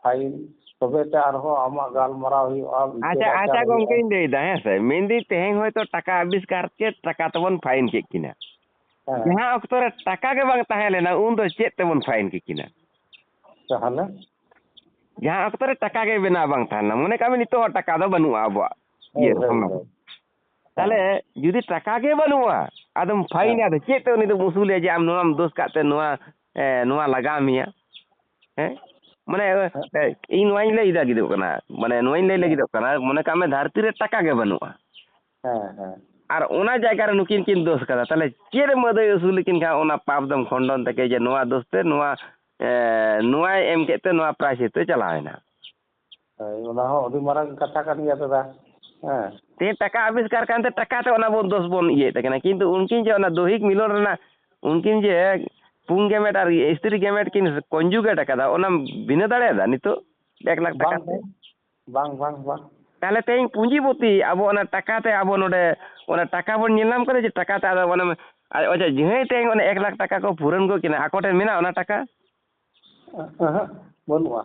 ᱯᱷᱟᱭᱤᱱ, ᱛᱚᱵᱮ ᱛᱮ ᱟᱨᱦᱚᱸ ᱟᱢᱟᱜ ᱜᱟᱞᱢᱟᱨᱟᱣ ᱦᱩᱭᱩᱜᱼᱟ, ᱵᱤᱪᱟᱹᱨ ᱟᱪᱪᱷᱟ, ᱟᱪᱟᱨ ᱟᱪᱪᱷᱟ, ᱦᱩᱭᱩᱜᱼᱟ᱾ ᱜᱚᱢᱠᱮᱧ ᱞᱟᱹᱭᱫᱟ, ᱦᱮᱸ ᱥᱮ, ᱢᱮᱱᱫᱟᱹᱧ ᱛᱮᱦᱮᱧ ᱦᱚᱭᱛᱳ ᱴᱟᱠᱟ ᱟᱵᱤᱥᱠᱟᱨ ᱠᱮᱫ, ᱴᱟᱠᱟ ᱛᱮᱵᱚᱱ ᱯᱷᱟᱭᱤᱱ ᱠᱮᱫ ᱠᱤᱱᱟ᱾ ᱦᱮᱸ᱾ ᱡᱟᱦᱟᱸ ᱚᱠᱛᱚ ᱨᱮ ᱴᱟᱠᱟ ᱜᱮ ᱵᱟᱝ ᱛᱟᱦᱮᱸ ᱞᱮᱱᱟ, ᱩᱱ ᱫᱚ ᱪᱮᱫ ᱛᱮᱵᱚᱱ ᱯᱷᱟᱭᱤᱱ ᱠᱮᱫ ᱠᱤᱱᱟ? ᱛᱟᱦᱚᱞᱮ? ᱡᱟᱦᱟᱸ ᱚᱠᱛᱚ ᱨᱮ ᱴᱟᱠᱟ ᱜᱮ ᱵᱮᱱᱟᱣ ᱵᱟᱝ ᱛᱟᱦᱮᱸ ᱞᱮᱱᱟ, ᱢᱚᱱᱮ ᱠᱟᱜ ᱢᱮ ᱱᱤᱛᱚᱜ ᱦᱚᱸ ᱴᱟᱠᱟ ᱫᱚ ᱵᱟᱹᱱᱩᱜᱼᱟ ᱟᱵᱚᱣᱟᱜ ᱦᱳᱭ, ᱤᱭᱟᱹ ᱨᱮ, ᱦᱳᱭ, ᱥᱚᱢᱟᱡᱽ ᱨᱮ᱾ ᱦᱳᱭ᱾ ᱛᱟᱦᱞᱮ ᱦᱮᱸ᱾ ᱡᱩᱫᱤ ᱴᱟᱠᱟ ᱜᱮ ᱵᱟᱹᱱᱩᱜᱼᱟ, ᱟᱫᱚᱢ ᱯᱷᱟᱭᱤᱱ, ᱦᱮᱸ᱾ ᱟᱫᱚ ᱪᱮᱫ ᱛᱮ ᱩᱱᱤ ᱫᱚᱢ ᱩᱥᱩᱞᱮᱭᱟ ᱡᱮ ᱟᱢ ᱱᱚᱣᱟᱢ ᱫᱳᱥ ᱠᱟᱜ ᱛᱮ ᱱᱚᱣᱟ, ᱮ, ᱱᱚᱣᱟ ᱞᱟᱜᱟᱣ ᱢᱮᱭᱟ? ᱦᱮᱸ? ᱢᱟᱱᱮ, ᱦᱮᱸ᱾ ᱮ, ᱤᱧ ᱱᱚᱣᱟᱧ ᱞᱟᱹᱭ ᱞᱟᱹᱜᱤᱫᱚᱜ ᱠᱟᱱᱟ, ᱢᱟᱱᱮ, ᱱᱚᱣᱟᱧ ᱞᱟᱹᱭ ᱦᱮᱸ᱾ ᱞᱟᱹᱜᱤᱫᱚᱜ ᱠᱟᱱᱟ, ᱢᱚᱱᱮ ᱠᱟᱜ ᱢᱮ ᱫᱷᱟᱹᱨᱛᱤ ᱨᱮ ᱴᱟᱠᱟ ᱜᱮ ᱵᱟᱹᱱᱩᱜᱼᱟ᱾ ᱦᱮᱸ, ᱦᱮᱸ᱾ ᱟᱨ ᱚᱱᱟ ᱡᱟᱭᱜᱟ ᱨᱮ ᱱᱩᱠᱤᱱ ᱠᱤᱱ ᱫᱳᱥ ᱠᱟᱫᱟ, ᱛᱟᱦᱞᱮ ᱪᱮᱫ ᱮᱢ ᱟᱹᱫᱟᱹᱭ ᱟᱹᱥᱩᱞ ᱞᱮᱠᱤᱱ ᱠᱷᱟᱱ ᱚᱱᱟ ᱯᱟᱯ ᱫᱚᱢ ᱠᱷᱚᱸᱰᱚᱱ ᱛᱟᱹᱠᱤᱱ ᱡᱮ ᱱᱚᱣᱟ ᱫᱳᱥ ᱛᱮ ᱱᱚᱣᱟ, ᱮ, ᱱᱚᱣᱟᱭ ᱮᱢ ᱠᱮᱫ ᱛᱮ ᱱᱚᱣᱟ ᱯᱨᱟᱭᱥᱤᱛ ᱛᱮ ᱪᱟᱞᱟᱣ ᱮᱱᱟ? ᱦᱳᱭ, ᱚᱱᱟ ᱦᱚᱸ ᱟᱹᱰᱤ ᱢᱟᱨᱟᱝ ᱠᱟᱛᱷᱟ ᱠᱟᱱ ᱜᱮᱭᱟ ᱫᱟᱫᱟ᱾ ᱦᱮᱸ᱾ ᱛᱮᱦᱮᱧ ᱴᱟᱠᱟ ᱟᱵᱤᱥᱠᱟᱨ ᱠᱟᱱᱛᱮ ᱴᱟᱠᱟ ᱛᱮ ᱚᱱᱟ ᱵᱚᱱ ᱫᱳᱥ ᱵᱚᱱ ᱤᱭᱟᱹᱭᱮᱫ ᱛᱟᱹᱠᱤᱱᱟ, ᱠᱤᱱᱛᱩ ᱩᱱᱠᱤᱱ ᱡᱮ ᱚᱱᱟ ᱫᱳᱦᱤᱠ ᱢᱤᱞᱚᱱ ᱨᱮᱱᱟᱜ ᱩᱱᱠᱤᱱ ᱡᱮ ᱯᱩᱝ ᱜᱮᱢᱮᱴ ᱟᱨ ᱥᱛᱨᱤ ᱜᱮᱢᱮᱴ ᱠᱤᱱ conjugate ᱟᱠᱟᱫᱟ, ᱚᱱᱟᱢ ᱵᱷᱤᱱᱟᱹ ᱫᱟᱲᱮᱭᱟᱫᱟ ᱱᱤᱛᱚᱜ ᱮᱠ ᱞᱟᱠᱷ ᱴᱟᱠᱟ ᱵᱟᱝ, ᱛᱮ? ᱵᱟᱝ, ᱵᱟᱝ, ᱵᱟᱝ, ᱵᱟᱝ᱾ ᱛᱟᱦᱞᱮ ᱛᱮᱦᱮᱧ ᱯᱩᱸᱡᱤᱯᱚᱛᱤ ᱟᱵᱚ ᱚᱱᱟ ᱴᱟᱠᱟ ᱛᱮ ᱟᱵᱚ ᱱᱚᱰᱮ ᱚᱱᱟ ᱴᱟᱠᱟ ᱵᱚᱱ ᱧᱮᱞ ᱧᱟᱢ ᱠᱟᱫᱟ ᱡᱮ ᱴᱟᱠᱟ ᱛᱮ ᱟᱫᱚ ᱚᱱᱟ ᱟᱨ ᱚᱡᱮ ᱡᱟᱦᱟᱸᱭ ᱛᱮᱦᱮᱧ ᱚᱱᱮ ᱮᱠ ᱞᱟᱠᱷ ᱴᱟᱠᱟ ᱠᱚ ᱯᱩᱨᱚᱱ ᱜᱚᱫ ᱠᱤᱱᱟ, ᱟᱠᱚ ᱴᱷᱮᱱ ᱢᱮᱱᱟᱜᱼᱟ ᱚᱱᱟ ᱴᱟᱠᱟ? ᱮᱦᱮᱸᱜ, ᱵᱟᱹᱱᱩᱜᱼᱟ᱾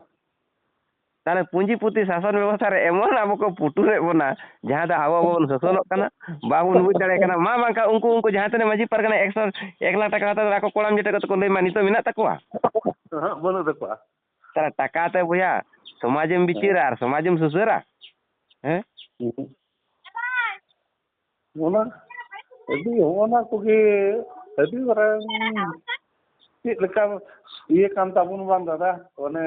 ᱛᱟᱦᱚᱞᱮ ᱯᱩᱸᱡᱤᱯᱩᱛᱤ ᱥᱟᱥᱚᱱ ᱵᱮᱵᱚᱥᱛᱷᱟ ᱨᱮ ᱮᱢᱚᱱ ᱟᱵᱚ ᱠᱚ ᱯᱩᱴᱩᱨᱮᱫ ᱵᱚᱱᱟ, ᱡᱟᱦᱟᱸ ᱫᱚ ᱟᱵᱚ ᱵᱟᱵᱚᱱ ᱥᱟᱥᱚᱱᱚᱜ ᱠᱟᱱᱟ, ᱵᱟᱵᱚᱱ ᱵᱩᱡᱽ ᱫᱟᱲᱮᱭᱟᱜ ᱠᱟᱱᱟ᱾ ᱢᱟ ᱵᱟᱝᱠᱷᱟᱱ ᱩᱱᱠᱩ, ᱩᱱᱠᱩ ᱡᱟᱦᱟᱸ ᱛᱤᱱᱟᱹᱜ ᱢᱟᱹᱡᱷᱤ ᱯᱟᱨᱜᱟᱱᱟ ᱮᱠᱥᱚ, ᱮᱠ ᱞᱟᱠᱷ ᱴᱟᱠᱟ ᱦᱟᱛᱟᱣ ᱠᱟᱛᱮ ᱟᱠᱚ ᱠᱚᱲᱟᱢ ᱡᱚᱴᱮᱫ ᱠᱟᱛᱮ ᱠᱚ ᱞᱟᱹᱭ ᱢᱟ, ᱱᱤᱛᱚᱜ ᱢᱮᱱᱟᱜ ᱛᱟᱠᱚᱣᱟ? ᱮᱦᱮᱸᱜ, ᱵᱟᱹᱱᱩᱜ ᱛᱟᱠᱚᱣᱟ᱾ ᱛᱟᱦᱚᱞᱮ ᱴᱟᱠᱟ ᱛᱮ ᱵᱚᱭᱦᱟ ᱥᱚᱢᱟᱡᱮᱢ ᱵᱤᱪᱟᱹᱨᱟ ᱟᱨ ᱥᱚᱢᱟᱡᱮᱢ ᱥᱩᱥᱟᱹᱨᱟ? ᱦᱮᱸ? ᱦᱩᱸ᱾ ᱚᱱᱟ ᱟᱹᱰᱤ, ᱚᱱᱟ ᱠᱚᱜᱮ ᱟᱹᱰᱤ ᱢᱟᱨᱟᱝ ᱪᱮᱫ ᱞᱮᱠᱟ ᱤᱭᱟᱹ ᱠᱟᱱ ᱛᱟᱵᱚᱱ ᱵᱟᱝ ᱫᱟᱫᱟ? ᱚᱱᱮ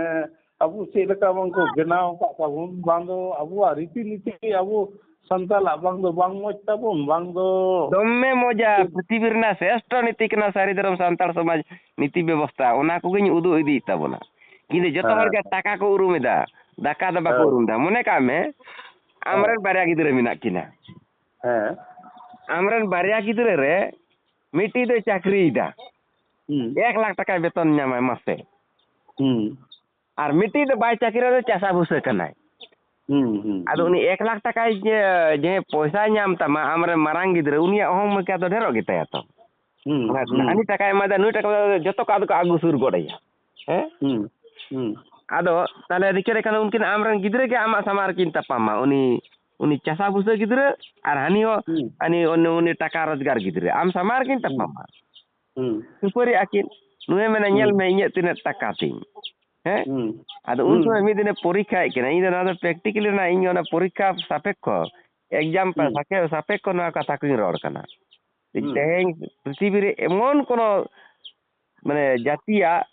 ᱟᱵᱚ ᱪᱮᱫ ᱞᱮᱠᱟ ᱵᱟᱝ ᱠᱚ ᱵᱮᱱᱟᱣ ᱟᱠᱟᱫ ᱛᱟᱵᱚᱱ, ᱵᱟᱝ ᱫᱚ ᱟᱵᱚᱣᱟᱜ ᱨᱤᱛᱤ ᱱᱤᱛᱤ ᱟᱵᱚ ᱥᱟᱱᱛᱟᱞᱟᱜ ᱵᱟᱝ ᱫᱚ ᱵᱟᱝ ᱢᱚᱡᱽ ᱛᱟᱵᱚᱱ, ᱵᱟᱝ ᱫᱚ ᱫᱚᱢᱮ ᱢᱚᱡᱟ, ᱯᱨᱤᱛᱷᱤᱵᱤ ᱨᱮᱱᱟᱜ ᱥᱨᱮᱥᱴᱷᱚ ᱱᱤᱛᱤ ᱠᱟᱱᱟ ᱥᱟᱹᱨᱤ ᱫᱷᱚᱨᱚᱢ ᱥᱟᱱᱛᱟᱲ ᱥᱚᱢᱟᱡᱽ ᱱᱤᱛᱤ ᱵᱮᱵᱚᱥᱛᱷᱟ, ᱚᱱᱟ ᱠᱚᱜᱮᱧ ᱩᱫᱩᱜ ᱤᱫᱤᱭᱮᱫ ᱛᱟᱵᱚᱱᱟ᱾ ᱠᱤᱱᱛᱩ ᱡᱚᱛᱚ ᱦᱚᱲ ᱦᱮᱸ, ᱜᱮ ᱦᱮᱸ᱾ ᱴᱟᱠᱟ ᱠᱚ ᱩᱨᱩᱢ ᱮᱫᱟ, ᱫᱟᱠᱟ ᱫᱚ ᱵᱟᱠᱚ ᱦᱮᱸ᱾ ᱩᱨᱩᱢ ᱮᱫᱟ᱾ ᱢᱚᱱᱮ ᱠᱟᱜ ᱢᱮ, ᱦᱮᱸ᱾ ᱟᱢᱨᱮᱱ ᱵᱟᱨᱭᱟ ᱜᱤᱫᱽᱨᱟᱹ ᱢᱮᱱᱟᱜ ᱠᱤᱱᱟ᱾ ᱦᱮᱸ᱾ ᱟᱢᱨᱮᱱ ᱵᱟᱨᱭᱟ ᱜᱤᱫᱽᱨᱟᱹ ᱨᱮ ᱢᱤᱫᱴᱤᱡ ᱫᱚᱭ ᱪᱟᱹᱠᱨᱤᱭᱮᱫᱟ, ᱦᱩᱸ᱾ ᱮᱠ ᱞᱟᱠᱷ ᱴᱟᱠᱟᱭ ᱵᱮᱛᱚᱱ ᱧᱟᱢᱟᱭ ᱢᱟᱥᱮ᱾ ᱦᱩᱸ᱾ ᱟᱨ ᱢᱤᱫᱴᱤᱡ ᱫᱚ ᱵᱟᱭ ᱪᱟᱹᱠᱨᱤ ᱨᱮ ᱪᱟᱥᱟ ᱵᱷᱩᱥᱟᱹ ᱠᱟᱱᱟᱭ᱾ ᱦᱩᱸ, ᱦᱩᱸ, ᱟᱫᱚ ᱦᱩᱸ᱾ ᱩᱱᱤ ᱮᱠ ᱞᱟᱠᱷ ᱴᱟᱠᱟᱭ ᱡᱮ, ᱡᱮ ᱯᱚᱭᱥᱟᱭ ᱧᱟᱢ ᱛᱟᱢᱟ ᱟᱢᱨᱮᱱ ᱢᱟᱨᱟᱝ ᱜᱤᱫᱽᱨᱟᱹ, ᱩᱱᱤᱭᱟᱜ ᱚᱦᱚᱝ ᱢᱟᱹᱠᱤᱭᱟ ᱫᱚ ᱰᱷᱮᱨᱚᱜ ᱜᱮᱛᱟᱭᱟ ᱛᱚ᱾ ᱦᱩᱸ, ᱚᱱᱟ ᱦᱩᱸ᱾ ᱦᱟᱹᱱᱤ ᱴᱟᱠᱟᱭ ᱮᱢᱟᱭ ᱫᱟ, ᱱᱩᱭ ᱴᱟᱠᱟ ᱫᱚ ᱡᱚᱛᱚ ᱠᱚ ᱟᱫᱚ ᱠᱚ ᱟᱹᱜᱩ ᱥᱩᱨ ᱜᱚᱫ ᱟᱭᱟ᱾ ᱦᱮᱸ? ᱦᱩᱸ, ᱦᱩᱸ᱾ ᱟᱫᱚ ᱛᱟᱦᱞᱮ ᱨᱤᱠᱟᱹ ᱞᱮᱠᱷᱟᱱ ᱩᱱᱠᱤᱱ ᱟᱢᱨᱮᱱ ᱜᱤᱫᱽᱨᱟᱹ ᱜᱮ ᱟᱢᱟᱜ ᱥᱟᱢᱟᱝ ᱨᱮᱠᱤᱱ ᱛᱟᱯᱟᱢᱟ᱾ ᱩᱱᱤ, ᱩᱱᱤ ᱪᱟᱥᱟ ᱵᱷᱩᱥᱟᱹ ᱜᱤᱫᱽᱨᱟᱹ ᱟᱨ ᱦᱟᱹᱱᱤ ᱦᱚᱸ, ᱦᱩᱸ᱾ ᱦᱟᱹᱱᱤ ᱩᱱᱤ, ᱩᱱᱤ ᱴᱟᱠᱟ ᱨᱳᱡᱽᱜᱟᱨ ᱜᱤᱫᱽᱨᱟᱹ᱾ ᱟᱢ ᱥᱟᱢᱟᱝ ᱨᱮᱠᱤᱱ ᱦᱩᱸ᱾ ᱛᱟᱯᱟᱢᱟ᱾ ᱦᱩᱸ᱾ ᱠᱷᱟᱹᱯᱟᱹᱨᱤᱜ ᱟᱹᱠᱤᱱ᱾ ᱱᱩᱭᱮ ᱢᱮᱱᱟ, ᱦᱩᱸ᱾ "ᱧᱮᱞ ᱢᱮ, ᱤᱧᱟᱹᱜ ᱛᱤᱱᱟᱹᱜ ᱴᱟᱠᱟ ᱛᱤᱧ᱾ ᱦᱮᱸ?" ᱦᱩᱸ᱾ ᱟᱫᱚ ᱩᱱ ᱦᱩᱸ᱾ ᱥᱚᱢᱚᱭ ᱢᱤᱫ ᱫᱤᱱᱮ ᱯᱚᱨᱤᱠᱠᱷᱟᱭᱮᱫ ᱠᱤᱱᱟ᱾ ᱤᱧ ᱫᱚ ᱱᱚᱣᱟ ᱫᱚ practically ᱨᱮᱱᱟᱜ ᱤᱧ ᱚᱱᱟ ᱯᱚᱨᱤᱠᱠᱷᱟ ᱥᱟᱯᱮᱠᱠᱷᱚ, exam ᱯᱟ-, ᱦᱩᱸ᱾ ᱥᱟᱯᱮ-, ᱥᱟᱯᱮᱠᱠᱷᱚ ᱱᱚᱣᱟ ᱠᱟᱛᱷᱟ ᱠᱚᱧ ᱨᱚᱲ ᱠᱟᱱᱟ᱾ ᱦᱩᱸ᱾ ᱛᱮᱦᱮᱧ ᱯᱨᱤᱛᱷᱤᱵᱤ ᱨᱮ ᱮᱢᱚᱱ ᱠᱳᱱᱳ, ᱢᱟᱱᱮ, ᱡᱟᱹᱛᱤᱭᱟᱜ,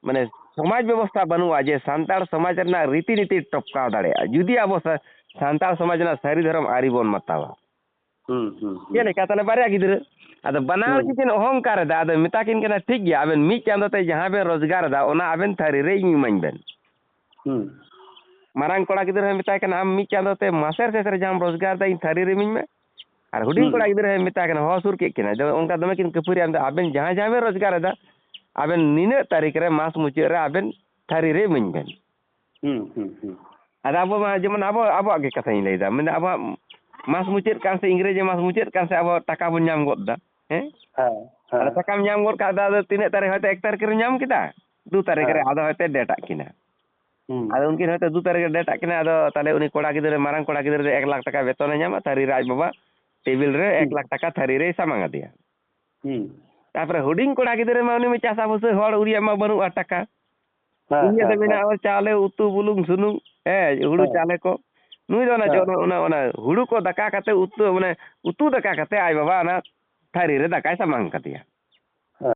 ᱢᱟᱱᱮ, ᱥᱚᱢᱟᱡᱽ ᱵᱮᱵᱚᱥᱛᱷᱟ ᱵᱟᱹᱱᱩᱜᱼᱟ ᱡᱮ ᱥᱟᱱᱛᱟᱲ ᱥᱚᱢᱟᱡᱽ ᱨᱮᱱᱟᱜ ᱨᱤᱛᱤ ᱱᱤᱛᱤ ᱴᱚᱯᱠᱟᱣ ᱫᱟᱲᱮᱭᱟᱜᱼᱟ, ᱡᱩᱫᱤ ᱟᱵᱚ ᱥᱟ-, ᱥᱟᱱᱛᱟᱲ ᱥᱚᱢᱟᱡᱽ ᱨᱮᱱᱟᱜ ᱥᱟᱹᱨᱤ ᱫᱷᱚᱨᱚᱢ ᱟᱹᱨᱤ ᱵᱚᱱ ᱢᱟᱛᱟᱣᱟ᱾ ᱦᱩᱸ, ᱦᱩᱸ, ᱦᱩᱸ᱾ ᱪᱮᱫ ᱞᱮᱠᱟ? ᱛᱟᱦᱞᱮ ᱵᱟᱨᱭᱟ ᱜᱤᱫᱽᱨᱟᱹ, ᱟᱫᱚ ᱵᱟᱱᱟ ᱦᱚᱲ ᱦᱩᱸ᱾ ᱜᱮᱠᱤᱱ ᱚᱦᱚᱝᱠᱟᱨ ᱮᱫᱟ᱾ ᱟᱫᱚ ᱢᱮᱛᱟ ᱠᱤᱱ ᱠᱟᱱᱟ, "ᱴᱷᱤᱠ ᱜᱮᱭᱟ, ᱟᱵᱮᱱ ᱢᱤᱫ ᱪᱟᱸᱫᱚ ᱛᱮ ᱡᱟᱦᱟᱸ ᱵᱮᱱ ᱨᱳᱡᱽᱜᱟᱨ ᱮᱫᱟ, ᱚᱱᱟ ᱟᱵᱮᱱ ᱛᱷᱟᱹᱨᱤ ᱨᱮ ᱤᱧ ᱤᱢᱟᱹᱧ ᱵᱮᱱ᱾" ᱦᱩᱸ᱾ ᱢᱟᱨᱟᱝ ᱠᱚᱲᱟ ᱜᱤᱫᱽᱨᱟᱹ ᱦᱚᱸᱭ ᱢᱮᱛᱟᱭ ᱠᱟᱱᱟ, "ᱟᱢ ᱢᱤᱫ ᱪᱟᱸᱫᱚ ᱛᱮ ᱢᱟᱥᱮᱨ ᱥᱮᱥ ᱨᱮ ᱡᱟᱦᱟᱸᱢ ᱨᱳᱡᱽᱜᱟᱨ ᱮᱫᱟ, ᱤᱧ ᱛᱷᱟᱹᱨᱤ ᱨᱮ ᱤᱢᱟᱹᱧ ᱢᱮ᱾" ᱟᱨ ᱦᱩᱰᱤᱧ ᱦᱩᱸ᱾ ᱠᱚᱲᱟ ᱜᱤᱫᱽᱨᱟᱹ ᱦᱚᱸᱭ ᱢᱮᱛᱟᱭ ᱠᱟᱱᱟ, ᱦᱚᱦᱚ ᱥᱩᱨ ᱠᱮᱫ ᱠᱤᱱᱟ᱾ ᱟᱫᱚ ᱚᱱᱠᱟ ᱫᱚᱢᱮ ᱠᱤᱱ ᱠᱷᱟᱹᱯᱟᱹᱨᱤᱭᱟ, ᱟᱢ ᱫᱚ ᱟᱵᱮᱱ ᱡᱟᱦᱟᱸ ᱡᱟᱦᱟᱸ ᱵᱮᱱ ᱨᱳᱡᱽᱜᱟᱨ ᱮᱫᱟ, ᱟᱵᱮᱱ ᱱᱤᱱᱟᱹᱜ ᱛᱟᱹᱨᱤᱠᱷ ᱨᱮ, ᱢᱟᱥ ᱢᱩᱪᱟᱹᱫ ᱨᱮ ᱟᱵᱮᱱ ᱛᱷᱟᱹᱨᱤ ᱨᱮ ᱤᱢᱟᱹᱧ ᱵᱮᱱ᱾ ᱦᱩᱸ, ᱦᱩᱸ, ᱦᱩᱸ᱾ ᱟᱫᱚ ᱟᱵᱚ ᱢᱟ ᱡᱮᱢᱚᱱ ᱟᱵᱚ, ᱟᱵᱚᱣᱟᱜ ᱜᱮ ᱠᱟᱛᱷᱟᱧ ᱞᱟᱹᱭᱫᱟ, ᱢᱮᱱᱫᱟ ᱟᱵᱚᱣᱟᱜ ᱢᱟᱥ ᱢᱩᱪᱟᱹᱫ ᱠᱟᱱ ᱥᱮ ᱤᱝᱨᱮᱡᱤ ᱢᱟᱥ ᱢᱩᱪᱟᱹᱫ ᱠᱟᱱ ᱥᱮ ᱟᱵᱚ ᱴᱟᱠᱟ ᱵᱚᱱ ᱧᱟᱢ ᱜᱚᱫ ᱫᱟ, ᱦᱮᱸ? ᱦᱮᱸ, ᱦᱮᱸ᱾ ᱟᱫᱚ ᱴᱟᱠᱟᱢ ᱧᱟᱢ ᱜᱚᱫ ᱠᱟᱜ ᱫᱚ, ᱟᱫᱚ ᱛᱤᱱᱟᱹᱜ ᱛᱟᱹᱨᱤᱠᱷ ᱦᱚᱭᱛᱳ ᱮᱠ ᱛᱟᱹᱨᱤᱠᱷ ᱨᱮ ᱧᱟᱢ ᱠᱮᱫᱟ, ᱫᱩ ᱛᱟᱹᱨᱤᱠᱷ ᱨᱮ ᱦᱮᱸ᱾ ᱟᱫᱚ ᱦᱚᱭᱛᱳ ᱰᱮᱴ ᱟᱜ ᱠᱤᱱᱟ᱾ ᱦᱩᱸ᱾ ᱟᱫᱚ ᱩᱱᱠᱤᱱ ᱦᱚᱭᱛᱳ ᱫᱩ ᱛᱟᱹᱨᱤᱠᱷ ᱨᱮ ᱰᱮᱴ ᱟᱜ ᱠᱤᱱᱟ, ᱟᱫᱚ ᱛᱟᱦᱚᱞᱮ ᱩᱱᱤ ᱠᱚᱲᱟ ᱜᱤᱫᱽᱨᱟᱹ, ᱢᱟᱨᱟᱝ ᱠᱚᱲᱟ ᱜᱤᱫᱽᱨᱟᱹ ᱫᱚ ᱮᱠ ᱞᱟᱠᱷ ᱴᱟᱠᱟ ᱵᱮᱛᱚᱱᱮ ᱧᱟᱢᱟ, ᱛᱟᱹᱨᱤ ᱨᱮ ᱟᱡ ᱵᱟᱵᱟ ᱴᱮᱵᱤᱞ ᱨᱮ ᱮᱠ ᱦᱩᱸ᱾ ᱞᱟᱠᱷ ᱴᱟᱠᱟ ᱛᱷᱟᱹᱨᱤ ᱨᱮᱭ ᱥᱟᱢᱟᱝ ᱟᱫᱮᱭᱟ᱾ ᱦᱩᱸ᱾ ᱛᱟᱯᱚᱨᱮ ᱦᱩᱰᱤᱧ ᱠᱚᱲᱟ ᱜᱤᱫᱽᱨᱟᱹ ᱢᱟ ᱩᱱᱤ ᱢᱟ ᱪᱟᱥᱟ ᱯᱩᱥᱟᱹ ᱦᱚᱲ, ᱩᱱᱤᱭᱟᱜ ᱢᱟ ᱵᱟᱹᱱᱩᱜᱼᱟ ᱴᱟᱠᱟ᱾ ᱦᱮᱸ, ᱩᱱᱤᱭᱟᱜ ᱫᱚ ᱦᱮᱸ, ᱢᱮᱱᱟᱜᱼᱟ ᱪᱟᱣᱞᱮ, ᱩᱛᱩ, ᱵᱩᱞᱩᱝ, ᱥᱩᱱᱩᱢ, ᱦᱮᱸ, ᱦᱩᱲᱩ ᱦᱮᱸ᱾ ᱪᱟᱣᱞᱮ ᱠᱚ᱾ ᱱᱩᱭ ᱫᱚ ᱚᱱᱟ ᱦᱮᱸ᱾ ᱡᱚ-, ᱚᱱᱟ, ᱚᱱᱟ ᱦᱩᱲᱩ ᱠᱚ ᱫᱟᱠᱟ ᱠᱟᱛᱮ ᱩᱛᱩ, ᱢᱟᱱᱮ ᱩᱛᱩ ᱫᱟᱠᱟ ᱠᱟᱛᱮ ᱟᱡ ᱵᱟᱵᱟ ᱚᱱᱟ ᱛᱷᱟᱹᱨᱤ ᱨᱮ ᱫᱟᱠᱟᱭ ᱥᱟᱢᱟᱝ ᱠᱟᱫᱮᱭᱟ᱾